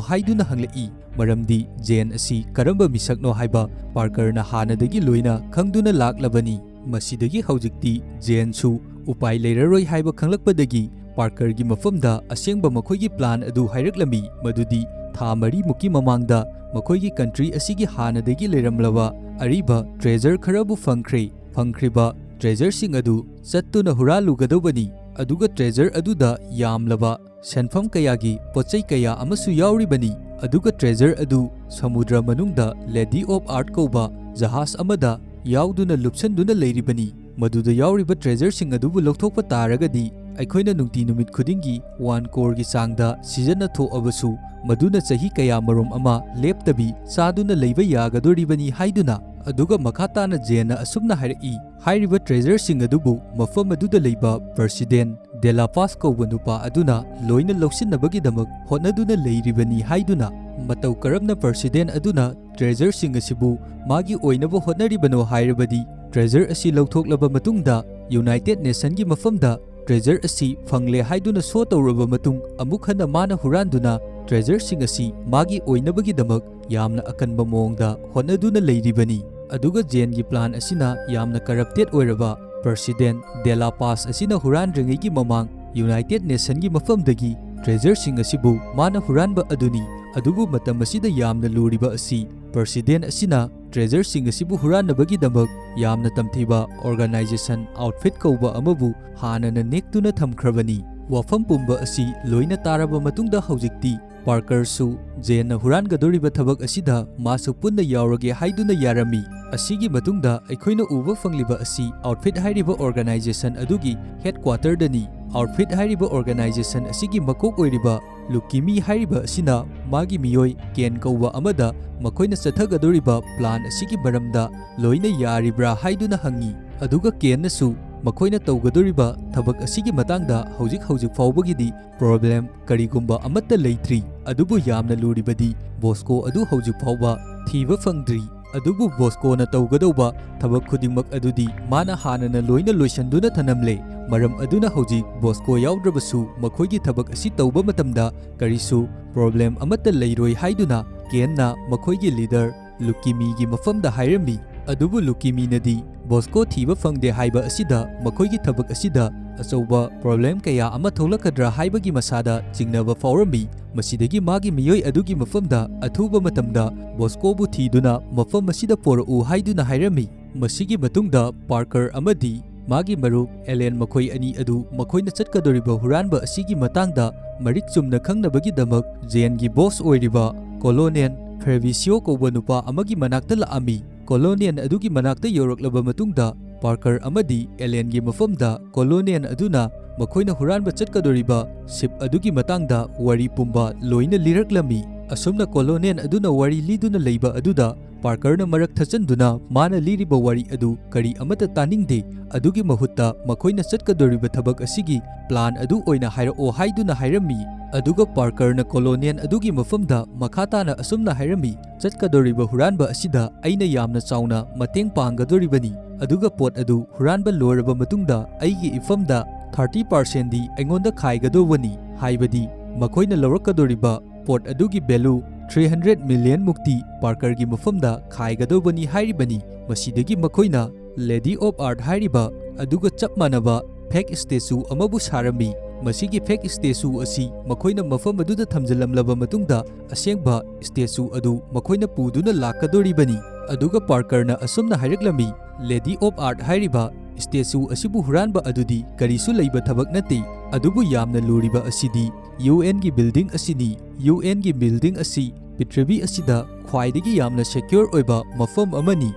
ꯍꯥꯏꯗꯨꯅ ꯍꯪꯂꯛꯏ, ꯃꯔꯝꯗꯤ ꯖꯦꯟ ꯑꯁꯤ ꯀꯔꯝꯕ ꯃꯤꯁꯛꯅꯣ ꯍꯥꯏꯕ ꯄꯥꯔꯀꯔꯅ ꯍꯥꯟꯅꯗꯒꯤ ꯂꯣꯏꯅ ꯈꯪꯗꯨꯅ ꯂꯥꯛꯂꯕꯅꯤ꯫ ꯃꯁꯤꯗꯒꯤ ꯍꯧꯖꯤꯛꯇꯤ ꯖꯦꯟꯁꯨ ꯎꯄꯥꯏ ꯂꯩꯔꯔꯣꯏ ꯍꯥꯏꯕ ꯈꯪꯂꯛꯄꯗꯒꯤ ꯄꯥꯔꯀꯔꯒꯤ ꯃꯐꯝꯗ ꯑꯁꯦꯡꯕ ꯃꯈꯣꯏꯒꯤ ꯄ꯭ꯂꯥꯟ ꯑꯗꯨ ꯍꯥꯏꯔꯛꯂꯝꯃꯤ, ꯃꯗꯨꯗꯤ ꯊꯥ ꯃꯔꯤꯃꯨꯛꯀꯤ ꯃꯃꯥꯡꯗ ꯃꯈꯣꯏꯒꯤ ꯀꯟꯇ꯭ꯔꯤ ꯑꯁꯤꯒꯤ ꯍꯥꯟꯅꯗꯒꯤ ꯂꯩꯔꯝꯂꯕ ꯑꯔꯤꯕ ꯇ꯭ꯔꯦꯖꯔ ꯈꯔꯕꯨ ꯐꯪꯈ꯭ꯔꯦ꯫ ꯐꯪꯈ꯭ꯔꯤꯕ ꯇ꯭ꯔꯦꯖꯔꯁꯤꯡ ꯑꯗꯨ ꯆꯠꯇꯨꯅ ꯍꯨꯔꯥꯜꯂꯨꯒꯗꯧꯕꯅꯤ, ꯑꯗꯨꯒ ꯇ꯭ꯔꯦꯖꯔ ꯑꯗꯨꯗ ꯌꯥꯝꯂꯕ ꯁꯦꯟꯐꯝ ꯀꯌꯥꯒꯤ ꯄꯣꯠꯆꯩ ꯀꯌꯥ ꯑꯃꯁꯨ ꯌꯥꯎꯔꯤꯕꯅꯤ꯫ ꯑꯗꯨꯒ ꯇ꯭ꯔꯦꯖꯔ ꯑꯗꯨ ꯁꯃꯨꯗ꯭ꯔ ꯃꯅꯨꯡꯗ ꯂꯦꯗꯤ ꯑꯣꯐ ꯑꯥꯔꯠ ꯀꯧꯕ ꯖꯍꯥꯖ ꯑꯃꯗ ꯌꯥꯎꯗꯨꯅ ꯂꯨꯞꯁꯟꯗꯨꯅ ꯂꯩꯔꯤꯕꯅꯤ꯫ ꯃꯗꯨꯗ ꯌꯥꯎꯔꯤꯕ ꯇ꯭ꯔꯦꯖꯔꯁꯤꯡ ꯑꯗꯨꯕꯨ ꯂꯧꯊꯣꯛꯄ ꯇꯥꯔꯒꯗꯤ ꯑꯩꯈꯣꯏꯅ ꯅꯨꯡꯇꯤ ꯅꯨꯃꯤꯠ ꯈꯨꯗꯤꯡꯒꯤ ꯋꯥꯟ ꯀꯣꯔꯒꯤ ꯆꯥꯡꯗ ꯁꯤꯖꯟꯅ ꯊꯣꯛꯑꯕꯁꯨ ꯃꯗꯨꯅ ꯆꯍꯤ ꯀꯌꯥꯃꯔꯣꯝ ꯑꯃ ꯂꯦꯞꯇꯕꯤ ꯆꯥꯗꯨꯅ ꯂꯩꯕ ꯌꯥꯒꯗꯣꯔꯤꯕꯅꯤ ꯍꯥꯏꯗꯨꯅ꯫ ꯑꯗꯨꯒ ꯃꯈꯥ ꯇꯥꯅ ꯖꯦꯟꯅ ꯑꯁꯨꯝꯅ ꯍꯥꯏꯔꯛꯏ, ꯍꯥꯏꯔꯤꯕ ꯇ꯭ꯔꯦꯖꯔꯁꯤꯡ ꯑꯗꯨꯕꯨ ꯃꯐꯝ ꯑꯗꯨꯗ ꯂꯩꯕ ꯄ꯭ꯔꯁꯤꯗꯦꯟ ꯗꯦꯂꯥꯄꯥꯁ ꯀꯧꯕ ꯅꯨꯄꯥ ꯑꯗꯨꯅ ꯂꯣꯏꯅ ꯂꯧꯁꯤꯟꯅꯕꯒꯤꯗꯃꯛ ꯍꯣꯠꯅꯗꯨꯅ ꯂꯩꯔꯤꯕꯅꯤ ꯍꯥꯏꯗꯨꯅ꯫ ꯃꯇꯧ ꯀꯔꯝꯅ ꯄ꯭ꯔꯁꯤꯗꯦꯟ ꯑꯗꯨꯅ ꯇ꯭ꯔꯦꯖꯔꯁꯤꯡ ꯑꯁꯤꯕꯨ ꯃꯥꯒꯤ ꯑꯣꯏꯅꯕ ꯍꯣꯠꯅꯔꯤꯕꯅꯣ ꯍꯥꯏꯔꯕꯗꯤ, ꯇ꯭ꯔꯦꯖꯔ ꯑꯁꯤ ꯂꯧꯊꯣꯛꯂꯕ ꯃꯇꯨꯡꯗ ꯌꯨꯅꯥꯏꯇꯦꯗ ꯅꯦꯁꯟꯒꯤ ꯃꯐꯝꯗ ꯇ꯭ꯔꯦꯖꯔ ꯑꯁꯤ ꯐꯪꯂꯦ ꯍꯥꯏꯗꯨꯅ ꯁꯣ ꯇꯧꯔꯕ ꯃꯇꯨꯡ ꯑꯃꯨꯛ ꯍꯟꯅ ꯃꯥꯅ ꯍꯨꯔꯥꯟꯗꯨꯅ ꯇ꯭ꯔꯦꯖꯔꯁꯤꯡ ꯑꯁꯤ ꯃꯥꯒꯤ ꯑꯣꯏꯅꯕꯒꯤꯗꯃꯛ ꯌꯥꯝꯅ ꯑꯀꯟꯕ ꯃꯑꯣꯡꯗ ꯍꯣꯠꯅꯗꯨꯅ ꯂꯩꯔꯤꯕꯅꯤ꯫ ꯑꯗꯨꯒ ꯖꯦꯟꯒꯤ ꯄ꯭ꯂꯥꯟ ꯑꯁꯤꯅ ꯌꯥꯝꯅ ꯀꯔꯞꯇꯦꯠ ꯑꯣꯏꯔꯕ ꯄ꯭ꯔꯁꯤꯗꯦꯟ ꯗꯦꯂꯥ ꯄꯥꯁ ꯑꯁꯤꯅ ꯍꯨꯔꯥꯟꯗ꯭ꯔꯤꯉꯩꯒꯤ ꯃꯃꯥꯡ ꯌꯨꯅꯥꯏꯇꯦꯗ ꯅꯦꯁꯟꯒꯤ ꯃꯐꯝꯗꯒꯤ ꯇ꯭ꯔꯦꯖꯔꯁꯤꯡ ꯑꯁꯤꯕꯨ ꯃꯥꯅ ꯍꯨꯔꯥꯟꯕ ꯑꯗꯨꯅꯤ꯫ ꯑꯗꯨꯕꯨ ꯃꯇꯝ ꯑꯁꯤꯗ ꯌꯥꯝꯅ ꯂꯨꯔꯤꯕ ꯑꯁꯤ ꯄ꯭ꯔꯁꯤꯗꯦꯟ ꯑꯁꯤꯅ ꯇ꯭ꯔꯦꯖꯔꯁꯤꯡ ꯑꯁꯤꯕꯨ ꯍꯨꯔꯥꯟꯅꯕꯒꯤꯗꯃꯛ ꯌꯥꯝꯅ ꯇꯝꯊꯤꯕ ꯑꯣꯔꯒꯅꯥꯏꯖꯦꯁꯟ ꯑꯥꯎꯠꯐꯤꯠ ꯀꯧꯕ ꯑꯃꯕꯨ ꯍꯥꯟꯅꯅ ꯅꯦꯛꯇꯨꯅ ꯊꯝꯈ꯭ꯔꯕꯅꯤ꯫ ꯋꯥꯐꯝ ꯄꯨꯝꯕ ꯑꯁꯤ ꯂꯣꯏꯅ ꯇꯥꯔꯕ ꯃꯇꯨꯡꯗ ꯍꯧꯖꯤꯛꯇꯤ ꯄꯥꯔꯀꯔꯁꯨ ꯖꯦꯟꯅ ꯍꯨꯔꯥꯟꯒꯗꯧꯔꯤꯕ ꯊꯕꯛ ꯑꯁꯤꯗ ꯃꯥꯁꯨ ꯄꯨꯟꯅ ꯌꯥꯎꯔꯒꯦ ꯍꯥꯏꯗꯨꯅ ꯌꯥꯔꯝꯃꯤ꯫ ꯑꯁꯤꯒꯤ ꯃꯇꯨꯡꯗ ꯑꯩꯈꯣꯏꯅ ꯎꯕ ꯐꯪꯂꯤꯕ ꯑꯁꯤ ꯑꯥꯎꯠꯐꯤꯠ ꯍꯥꯏꯔꯤꯕ ꯑꯣꯔꯒꯅꯥꯏꯖꯦꯁꯟ ꯑꯗꯨꯒꯤ ꯍꯦꯗꯀ꯭ꯋꯥꯇꯔꯗꯅꯤ꯫ ꯑꯥꯎꯠꯐꯤꯠ ꯍꯥꯏꯔꯤꯕ ꯑꯣꯔꯒꯅꯥꯏꯖꯦꯁꯟ ꯑꯁꯤꯒꯤ ꯃꯀꯣꯛ ꯑꯣꯏꯔꯤꯕ ꯂꯨꯀꯤꯃꯤ ꯍꯥꯏꯔꯤꯕ ꯑꯁꯤꯅ ꯃꯥꯒꯤ ꯃꯤꯑꯣꯏ ꯀꯦꯟ ꯀꯧꯕ ꯑꯃꯗ ꯃꯈꯣꯏꯅ ꯆꯠꯊꯒꯗꯧꯔꯤꯕ ꯄ꯭ꯂꯥꯟ ꯑꯁꯤꯒꯤ ꯃꯔꯝꯗ ꯂꯣꯏꯅ ꯌꯥꯔꯤꯕ꯭ꯔꯥ ꯍꯥꯏꯗꯨꯅ ꯍꯪꯉꯤ꯫ ꯑꯗꯨꯒ ꯀꯦꯟꯅꯁꯨ ꯃꯈꯣꯏꯅ ꯇꯧꯒꯗꯧꯔꯤꯕ ꯊꯕꯛ ꯑꯁꯤꯒꯤ ꯃꯇꯥꯡꯗ ꯍꯧꯖꯤꯛ ꯍꯧꯖꯤꯛ ꯐꯥꯎꯕꯒꯤꯗꯤ ꯄ꯭ꯔꯣꯕ꯭ꯂꯦꯝ ꯀꯔꯤꯒꯨꯝꯕ ꯑꯃꯠꯇ ꯂꯩꯇ꯭ꯔꯤ, ꯑꯗꯨꯕꯨ ꯌꯥꯝꯅ ꯂꯨꯔꯤꯕꯗꯤ ꯕꯣꯁꯀꯣ ꯑꯗꯨ ꯍꯧꯖꯤꯛ ꯐꯥꯎꯕ ꯊꯤꯕ ꯐꯪꯗ꯭ꯔꯤ꯫ ꯑꯗꯨꯕꯨ ꯕꯣꯁꯀꯣꯅ ꯇꯧꯒꯗꯧꯕ ꯊꯕꯛ ꯈꯨꯗꯤꯡꯃꯛ ꯑꯗꯨꯗꯤ ꯃꯥꯅ ꯍꯥꯟꯅꯅ ꯂꯣꯏꯅ ꯂꯣꯏꯁꯤꯟꯗꯨꯅ ꯊꯅꯝꯂꯦ꯫ ꯃꯔꯝ ꯑꯗꯨꯅ ꯍꯧꯖꯤꯛ ꯕꯣꯁꯀꯣ ꯌꯥꯎꯗ꯭ꯔꯕꯁꯨ ꯃꯈꯣꯏꯒꯤ ꯊꯕꯛ ꯑꯁꯤ ꯇꯧꯕ ꯃꯇꯝꯗ ꯀꯔꯤꯁꯨ ꯄ꯭ꯔꯣꯕ꯭ꯂꯦꯝ ꯑꯃꯠꯇ ꯂꯩꯔꯣꯏ ꯍꯥꯏꯗꯨꯅ ꯀꯦꯟꯅ ꯃꯈꯣꯏꯒꯤ ꯂꯤꯗꯔ ꯂꯨꯀꯤꯃꯤꯒꯤ ꯃꯐꯝꯗ ꯍꯥꯏꯔꯝꯃꯤ꯫ ꯑꯗꯨꯕꯨ ꯂꯨꯀꯤꯃꯤꯅꯗꯤ ꯕꯣꯁꯀꯣ ꯊꯤꯕ ꯐꯪꯗꯦ ꯍꯥꯏꯕ ꯑꯁꯤꯗ ꯃꯈꯣꯏꯒꯤ ꯊꯕꯛ ꯑꯁꯤꯗ ꯑꯆꯧꯕ ꯄ꯭ꯔꯣꯕ꯭ꯂꯦꯝ ꯀꯌꯥ ꯑꯃ ꯊꯣꯛꯂꯛꯀꯗ꯭ꯔꯥ ꯍꯥꯏꯕꯒꯤ ꯃꯁꯥꯗ ꯆꯤꯡꯅꯕ ꯐꯥꯎꯔꯝꯃꯤ꯫ ꯃꯁꯤꯗꯒꯤ ꯃꯥꯒꯤ ꯃꯤꯑꯣꯏ ꯑꯗꯨꯒꯤ ꯃꯐꯝꯗ ꯑꯊꯨꯕ ꯃꯇꯝꯗ ꯕꯣꯁꯀꯣꯕꯨ ꯊꯤꯗꯨꯅ ꯃꯐꯝ ꯑꯁꯤꯗ ꯄꯣꯔꯛꯎ ꯍꯥꯏꯗꯨꯅ ꯍꯥꯏꯔꯝꯃꯤ꯫ ꯃꯁꯤꯒꯤ ꯃꯇꯨꯡꯗ ꯄꯥꯔꯀꯔ ꯑꯃꯗꯤ ꯃꯥꯒꯤ ꯃꯔꯨꯞ ꯑꯦꯂꯦꯟ ꯃꯈꯣꯏ ꯑꯅꯤ ꯑꯗꯨ ꯃꯈꯣꯏꯅ ꯆꯠꯀꯗꯧꯔꯤꯕ ꯍꯨꯔꯥꯟꯕ ꯑꯁꯤꯒꯤ ꯃꯇꯥꯡꯗ ꯃꯔꯤꯛ ꯆꯨꯝꯅ ꯈꯪꯅꯕꯒꯤꯗꯃꯛ ꯖꯦꯟꯒꯤ ꯕꯣꯁ ꯑꯣꯏꯔꯤꯕ ꯀꯣꯂꯣꯅꯦꯜ ꯐ꯭ꯔꯦꯕꯤꯁꯤꯌꯣ ꯀꯧꯕ ꯅꯨꯄꯥ ꯑꯃꯒꯤ ꯃꯅꯥꯛꯇ ꯂꯥꯛꯑꯝꯃꯤ꯫ ꯀꯣꯂꯣꯅꯦꯜ ꯑꯗꯨꯒꯤ ꯃꯅꯥꯛꯇ ꯌꯧꯔꯛꯂꯕ ꯃꯇꯨꯡꯗ ꯄꯥꯔꯀꯔ ꯑꯃꯗꯤ ꯑꯦꯂꯦꯟꯒꯤ ꯃꯐꯝꯗ ꯀꯣꯂꯣꯅꯦꯜ ꯑꯗꯨꯅ ꯃꯈꯣꯏꯅ ꯍꯨꯔꯥꯟꯕ ꯆꯠꯀꯗꯧꯔꯤꯕ ꯁꯤꯞ ꯑꯗꯨꯒꯤ ꯃꯇꯥꯡꯗ ꯋꯥꯔꯤ ꯄꯨꯝꯕ ꯂꯣꯏꯅ ꯂꯤꯔꯛꯂꯝꯃꯤ꯫ ꯑꯁꯨꯝꯅ ꯀꯣꯂꯣꯅꯦꯜ ꯑꯗꯨꯅ ꯋꯥꯔꯤ ꯂꯤꯗꯨꯅ ꯂꯩꯕ ꯑꯗꯨꯗ ꯄꯥꯔꯀꯔꯅ ꯃꯔꯛ ꯊꯠꯆꯟꯗꯨꯅ ꯃꯥꯅ ꯂꯤꯔꯤꯕ ꯋꯥꯔꯤ ꯑꯗꯨ ꯀꯔꯤ ꯑꯃꯠꯇ ꯇꯥꯅꯤꯡꯗꯦ꯫ ꯑꯗꯨꯒꯤ ꯃꯍꯨꯠꯇ ꯃꯈꯣꯏꯅ ꯆꯠꯀꯗꯧꯔꯤꯕ ꯊꯕꯛ ꯑꯁꯤꯒꯤ ꯄ꯭ꯂꯥꯟ ꯑꯗꯨ ꯑꯣꯏꯅ ꯍꯥꯏꯔꯛꯑꯣ ꯍꯥꯏꯗꯨꯅ ꯍꯥꯏꯔꯝꯃꯤ꯫ ꯑꯗꯨꯒ ꯄꯥꯔꯀꯔꯅ ꯀꯣꯂꯣꯅꯦꯜ ꯑꯗꯨꯒꯤ ꯃꯐꯝꯗ ꯃꯈꯥ ꯇꯥꯅ ꯑꯁꯨꯝꯅ ꯍꯥꯏꯔꯝꯃꯤ, "ꯆꯠꯀꯗꯧꯔꯤꯕ ꯍꯨꯔꯥꯟꯕ ꯑꯁꯤꯗ ꯑꯩꯅ ꯌꯥꯝꯅ ꯆꯥꯎꯅ ꯃꯇꯦꯡ ꯄꯥꯡꯒꯗꯧꯔꯤꯕꯅꯤ꯫ ꯑꯗꯨꯒ ꯄꯣꯠ ꯑꯗꯨ ꯍꯨꯔꯥꯟꯕ ꯂꯣꯏꯔꯕ ꯃꯇꯨꯡꯗ ꯑꯩꯒꯤ ꯏꯐꯝꯗ ꯊꯥꯔꯇꯤ ꯄꯥꯔꯁꯦꯟꯗꯤ ꯑꯩꯉꯣꯟꯗ ꯈꯥꯏꯒꯗꯧꯕꯅꯤ, ꯍꯥꯏꯕꯗꯤ ꯃꯈꯣꯏꯅ ꯂꯧꯔꯛꯀꯗꯧꯔꯤꯕ ꯄꯣꯠ ꯑꯗꯨꯒꯤ value three hundred million ꯃꯨꯛꯇꯤ ꯄꯥꯔꯀꯔꯒꯤ ꯃꯐꯝꯗ ꯈꯥꯏꯒꯗꯧꯕꯅꯤ ꯍꯥꯏꯔꯤꯕꯅꯤ꯫ ꯃꯁꯤꯗꯒꯤ ꯃꯈꯣꯏꯅ Lady of Earth ꯍꯥꯏꯔꯤꯕ ꯑꯗꯨꯒ ꯆꯞ ꯃꯥꯟꯅꯕ fake statue ꯑꯃꯕꯨ ꯁꯥꯔꯝꯃꯤ꯫ ꯃꯁꯤꯒꯤ fake statue ꯑꯁꯤ ꯃꯈꯣꯏꯅ ꯃꯐꯝ ꯑꯗꯨꯗ ꯊꯝꯖꯤꯜꯂꯝꯂꯕ ꯃꯇꯨꯡꯗ, ꯑꯁꯦꯡꯕ statue ꯑꯗꯨ ꯃꯈꯣꯏꯅ ꯄꯨꯗꯨꯅ ꯂꯥꯛꯀꯗꯧꯔꯤꯕꯅꯤ꯫ ꯑꯗꯨꯒ ꯄꯥꯔꯀꯔꯅ ꯑꯁꯨꯝꯅ ꯍꯥꯏꯔꯛꯂꯝꯃꯤ, "Lady of Earth ꯍꯥꯏꯔꯤꯕ statue ꯑꯁꯤꯕꯨ ꯍꯨꯔꯥꯟꯕ ꯑꯗꯨꯗꯤ ꯀꯔꯤꯁꯨ ꯂꯩꯕ ꯊꯕꯛ ꯅꯠꯇꯦ, ꯑꯗꯨꯕꯨ ꯌꯥꯝꯅ ꯂꯨꯔꯤꯕ ꯑꯁꯤꯗꯤ UN ꯒꯤ building ꯑꯁꯤꯅꯤ꯫ UN ꯒꯤ building ꯑꯁꯤ ꯄ꯭ꯔꯤꯊꯤꯕꯤ ꯑꯁꯤꯗ ꯈ꯭ꯋꯥꯏꯗꯒꯤ ꯌꯥꯝꯅ secure ꯑꯣꯏꯕ ꯃꯐꯝ ꯑꯃꯅꯤ꯫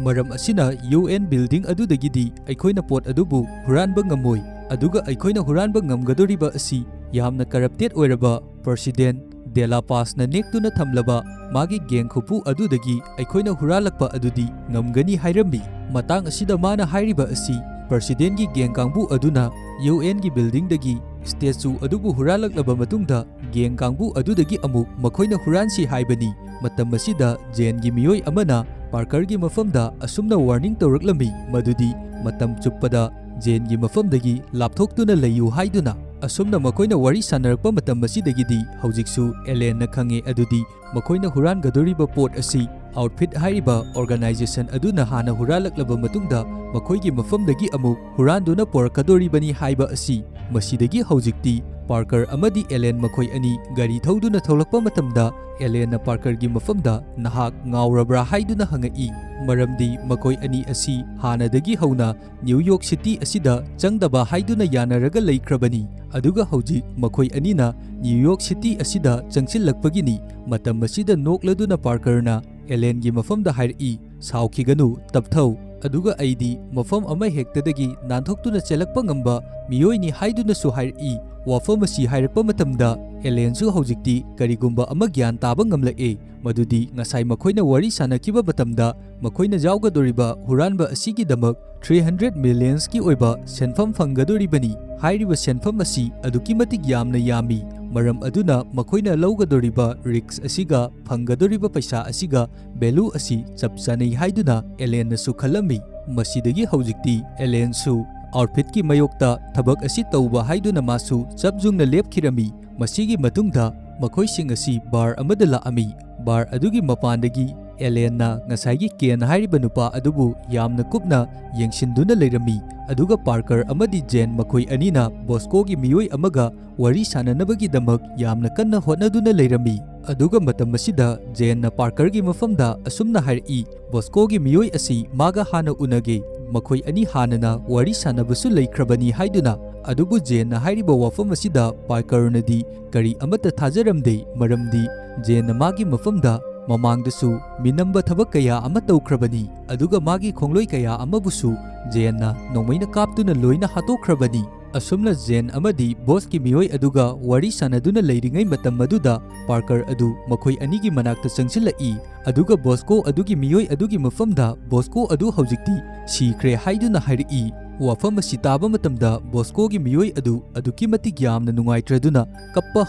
ꯃꯔꯝ ꯑꯁꯤꯅ UN building ꯑꯗꯨꯗꯒꯤꯗꯤ ꯑꯩꯈꯣꯏꯅ ꯄꯣꯠ ꯑꯗꯨꯕꯨ ꯍꯨꯔꯥꯟꯕ ꯉꯝꯃꯣꯏ꯫ ꯑꯗꯨꯒ ꯑꯩꯈꯣꯏꯅ ꯍꯨꯔꯥꯟꯕ ꯉꯝꯒꯗꯧꯔꯤꯕ ꯑꯁꯤ ꯌꯥꯝꯅ corrupted ꯑꯣꯏꯔꯕ President De La Pazꯅ ꯅꯦꯛꯇꯨꯅ ꯊꯝꯂꯕ ꯃꯥꯒꯤ gang ꯈꯨꯄꯨ ꯑꯗꯨꯗꯒꯤ ꯑꯩꯈꯣꯏꯅ ꯍꯨꯔꯥꯜꯂꯛꯄ ꯑꯗꯨꯗꯤ ꯉꯝꯒꯅꯤ" ꯍꯥꯏꯔꯝꯃꯤ꯫ ꯃꯇꯥꯡ ꯑꯁꯤꯗ ꯃꯥꯅ ꯍꯥꯏꯔꯤꯕ ꯑꯁꯤ Presidentꯒꯤ gang ꯀꯥꯡꯕꯨ ꯑꯗꯨꯅ UNꯒꯤ buildingꯗꯒꯤ statue ꯑꯗꯨꯕꯨ ꯍꯨꯔꯥꯜꯂꯛꯂꯕ ꯃꯇꯨꯡꯗ gang ꯀꯥꯡꯕꯨ ꯑꯗꯨꯗꯒꯤ ꯑꯃꯨꯛ ꯃꯈꯣꯏꯅ ꯍꯨꯔꯥꯟꯁꯤ ꯍꯥꯏꯕꯅꯤ꯫ ꯃꯇꯝ ꯑꯁꯤꯗ Janeꯒꯤ ꯃꯤꯑꯣꯏ ꯑꯃꯅ ꯄꯥꯔꯀꯔꯒꯤ ꯃꯐꯝꯗ ꯑꯁꯨꯝꯅ warning ꯇꯧꯔꯛꯂꯝꯃꯤ, ꯃꯗꯨꯗꯤ ꯃꯇꯝ ꯆꯨꯞꯄꯗ Janeꯒꯤ ꯃꯐꯝꯗꯒꯤ ꯂꯥꯞꯊꯣꯛꯇꯨꯅ ꯂꯩꯌꯨ ꯍꯥꯏꯗꯨꯅ꯫ ꯑꯁꯨꯝꯅ ꯃꯈꯣꯏꯅ ꯋꯥꯔꯤ ꯁꯥꯟꯅꯔꯛꯄ ꯃꯇꯝ ꯑꯁꯤꯗꯒꯤꯗꯤ ꯍꯧꯖꯤꯛꯁꯨ Elenaꯅ ꯈꯪꯉꯦ, ꯑꯗꯨꯗꯤ ꯃꯈꯣꯏꯅ ꯍꯨꯔꯥꯟꯒꯗꯧꯔꯤꯕ ꯄꯣꯠ ꯑꯁꯤ Outfit ꯍꯥꯏꯔꯤꯕ organization ꯑꯗꯨꯅ ꯍꯥꯟꯅ ꯍꯨꯔꯥꯜꯂꯛꯂꯕ ꯃꯇꯨꯡꯗ ꯃꯈꯣꯏꯒꯤ ꯃꯐꯝꯗꯒꯤ ꯑꯃꯨꯛ ꯍꯨꯔꯥꯟꯗꯨꯅ ꯄꯨꯔꯛꯀꯗꯧꯔꯤꯕꯅꯤ ꯍꯥꯏꯕ ꯑꯁꯤ꯫ ꯃꯁꯤꯗꯒꯤ ꯍꯧꯖꯤꯛꯇꯤ ꯄꯥꯔꯀꯔ ꯑꯃꯗꯤ Elen ꯃꯈꯣꯏ ꯑꯅꯤ ꯒꯥꯔꯤ ꯊꯧꯗꯨꯅ ꯊꯣꯛꯂꯛꯄ ꯃꯇꯝꯗ Elenꯅ ꯄꯥꯔꯀꯔꯒꯤ ꯃꯐꯝꯗ "ꯅꯍꯥꯛ ꯉꯥꯎꯔꯕ꯭ꯔꯥ?" ꯍꯥꯏꯗꯨꯅ ꯍꯪꯉꯛꯏ꯫ ꯃꯔꯝꯗꯤ ꯃꯈꯣꯏ ꯑꯅꯤ ꯑꯁꯤ ꯍꯥꯟꯅꯗꯒꯤ ꯍꯧꯅ New York City ꯑꯁꯤꯗ ꯆꯪꯗꯕ ꯍꯥꯏꯗꯨꯅ ꯌꯥꯅꯔꯒ ꯂꯩꯈ꯭ꯔꯕꯅꯤ꯫ ꯑꯗꯨꯒ ꯍꯧꯖꯤꯛ ꯃꯈꯣꯏ ꯑꯅꯤꯅ New York City ꯑꯁꯤꯗ ꯆꯪꯁꯤꯜꯂꯛꯄꯒꯤꯅꯤ꯫ ꯃꯇꯝ ꯑꯁꯤꯗ ꯅꯣꯛꯂꯗꯨꯅ ꯄꯥꯔꯀꯔꯅ Elenꯒꯤ ꯃꯐꯝꯗ ꯍꯥꯏꯔꯛꯏ, "ꯁꯥꯎꯈꯤꯒꯅꯨ, ꯇꯞꯊꯧ꯫ ꯑꯗꯨꯒ ꯑꯩꯗꯤ ꯃꯐꯝ ꯑꯃ ꯍꯦꯛꯇꯗꯒꯤ ꯅꯥꯟꯊꯣꯛꯇꯨꯅ ꯆꯦꯜꯂꯛꯄ ꯉꯝꯕ ꯃꯤꯑꯣꯏꯅꯤ" ꯍꯥꯏꯗꯨꯅꯁꯨ ꯍꯥꯏꯔꯛꯏ꯫ ꯋꯥꯐꯝ ꯑꯁꯤ ꯍꯥꯏꯔꯛꯄ ꯃꯇꯝꯗ Elenꯁꯨ ꯍꯧꯖꯤꯛꯇꯤ ꯀꯔꯤꯒꯨꯝꯕ ꯑꯃ ꯒ꯭ꯌꯥꯟ ꯇꯥꯕ ꯉꯝꯂꯛꯑꯦ, ꯃꯗꯨꯗꯤ ꯉꯁꯥꯏ ꯃꯈꯣꯏꯅ ꯋꯥꯔꯤ ꯁꯥꯟꯅꯈꯤꯕ ꯃꯇꯝꯗ ꯃꯈꯣꯏꯅ ꯌꯥꯎꯒꯗꯧꯔꯤꯕ ꯍꯨꯔꯥꯟꯕ ꯑꯁꯤꯒꯤꯗꯃꯛ three hundred millionsꯀꯤ ꯑꯣꯏꯕ ꯁꯦꯟꯐꯝ ꯐꯪꯒꯗꯧꯔꯤꯕꯅꯤ꯫ ꯍꯥꯏꯔꯤꯕ ꯁꯦꯟꯐꯝ ꯑꯁꯤ ꯑꯗꯨꯛꯀꯤ ꯃꯇꯤꯛ ꯌꯥꯝꯅ ꯌꯥꯝꯃꯤ, ꯃꯔꯝ ꯑꯗꯨꯅ ꯃꯈꯣꯏꯅ ꯂꯧꯒꯗꯧꯔꯤꯕ risk ꯑꯁꯤꯒ ꯐꯪꯒꯗꯧꯔꯤꯕ ꯄꯩꯁꯥ ꯑꯁꯤꯒ value ꯑꯁꯤ ꯆꯞ ꯆꯥꯅꯩ ꯍꯥꯏꯗꯨꯅ Elenꯅꯁꯨ ꯈꯜꯂꯝꯃꯤ꯫ ꯃꯁꯤꯗꯒꯤ ꯍꯧꯖꯤꯛꯇꯤ Elenꯁꯨ Outfitꯀꯤ ꯃꯥꯌꯣꯛꯇ ꯊꯕꯛ ꯑꯁꯤ ꯇꯧꯕ ꯍꯥꯏꯗꯨꯅ ꯃꯥꯁꯨ ꯆꯞ ꯌꯨꯡꯅ ꯂꯦꯞꯈꯤꯔꯝꯃꯤ꯫ ꯃꯁꯤꯒꯤ ꯃꯇꯨꯡꯗ ꯃꯈꯣꯏꯁꯤꯡ ꯑꯁꯤ ꯕꯥꯔ ꯑꯃꯗ ꯂꯥꯛꯂꯝꯃꯤ꯫ ꯕꯥꯔ ꯑꯗꯨꯒꯤ ꯃꯄꯥꯟꯗꯒꯤ ꯑꯦꯂꯦꯟꯅ ꯉꯁꯥꯏꯒꯤ ꯀꯦꯟ ꯍꯥꯏꯔꯤꯕ ꯅꯨꯄꯥ ꯑꯗꯨꯕꯨ ꯌꯥꯝꯅ ꯀꯨꯞꯅ ꯌꯦꯡꯁꯤꯟꯗꯨꯅ ꯂꯩꯔꯝꯃꯤ, ꯑꯗꯨꯒ ꯄꯥꯔꯀꯔ ꯑꯃꯗꯤ ꯖꯦꯟ, ꯃꯈꯣꯏ ꯑꯅꯤꯅ ꯕꯣꯁꯀꯣꯒꯤ ꯃꯤꯑꯣꯏ ꯑꯃꯒ ꯋꯥꯔꯤ ꯁꯥꯅꯅꯕꯒꯤꯗꯃꯛ ꯌꯥꯝꯅ ꯀꯟꯅ ꯍꯣꯠꯅꯗꯨꯅ ꯂꯩꯔꯝꯃꯤ꯫ ꯑꯗꯨꯒ ꯃꯇꯝ ꯑꯁꯤꯗ ꯖꯦꯟꯅ ꯄꯥꯔꯀꯔꯒꯤ ꯃꯐꯝꯗ ꯑꯁꯨꯝꯅ ꯍꯥꯏꯔꯛꯏ, "ꯕꯣꯁꯀꯣꯒꯤ ꯃꯤꯑꯣꯏ ꯑꯁꯤ ꯃꯥꯒ ꯍꯥꯟꯅ ꯎꯅꯒꯦ, ꯃꯈꯣꯏ ꯑꯅꯤ ꯍꯥꯟꯅꯅ ꯋꯥꯔꯤ ꯁꯥꯅꯕꯁꯨ ꯂꯩꯈ꯭ꯔꯕꯅꯤ" ꯍꯥꯏꯗꯨꯅ꯫ ꯑꯗꯨꯕꯨ ꯖꯦꯟꯅ ꯍꯥꯏꯔꯤꯕ ꯋꯥꯐꯝ ꯑꯁꯤꯗ ꯄꯥꯔꯀꯔꯅꯗꯤ ꯀꯔꯤ ꯑꯃꯠꯇ ꯊꯥꯖꯔꯝꯗꯦ, ꯃꯔꯝꯗꯤ ꯖꯦꯟꯅ ꯃꯥꯒꯤ ꯃꯐꯝꯗ ꯃꯃꯥꯡꯗꯁꯨ ꯃꯤꯅꯝꯕ ꯊꯕꯛ ꯀꯌꯥ ꯑꯃ ꯇꯧꯈ꯭ꯔꯕꯅꯤ, ꯑꯗꯨꯒ ꯃꯥꯒꯤ ꯈꯣꯡꯂꯣꯏ ꯀꯌꯥ ꯑꯃꯕꯨꯁꯨ ꯖꯦꯟꯅ ꯅꯣꯡꯃꯩꯅ ꯀꯥꯞꯇꯨꯅ ꯂꯣꯏꯅ ꯍꯥꯠꯇꯣꯛꯈ꯭ꯔꯕꯅꯤ꯫ ꯑꯁꯨꯝꯅ ꯖꯦꯟ ꯑꯃꯗꯤ ꯕꯣꯁꯀꯤ ꯃꯤꯑꯣꯏ ꯑꯗꯨꯒ ꯋꯥꯔꯤ ꯁꯥꯅꯗꯨꯅ ꯂꯩꯔꯤꯉꯩ ꯃꯇꯝ ꯑꯗꯨꯗ ꯄꯥꯔꯀꯔ ꯑꯗꯨ ꯃꯈꯣꯏ ꯑꯅꯤꯒꯤ ꯃꯅꯥꯛꯇ ꯆꯪꯁꯤꯜꯂꯛꯏ, ꯑꯗꯨꯒ ꯕꯣꯁꯀꯣ ꯑꯗꯨꯒꯤ ꯃꯤꯑꯣꯏ ꯑꯗꯨꯒꯤ ꯃꯐꯝꯗ ꯕꯣꯁꯀꯣ ꯑꯗꯨ ꯍꯧꯖꯤꯛꯇꯤ ꯁꯤꯈ꯭ꯔꯦ ꯍꯥꯏꯗꯨꯅ ꯍꯥꯏꯔꯛꯏ꯫ ꯋꯥꯐꯝ ꯑꯁꯤ ꯇꯥꯕ ꯃꯇꯝꯗ ꯕꯣꯁꯀꯣꯒꯤ ꯃꯤꯑꯣꯏ ꯑꯗꯨ ꯑꯗꯨꯛꯀꯤ ꯃꯇꯤꯛ ꯌꯥꯝꯅ ꯅꯨꯡꯉꯥꯏꯇ꯭ꯔꯗꯨꯅ ꯀꯞꯄ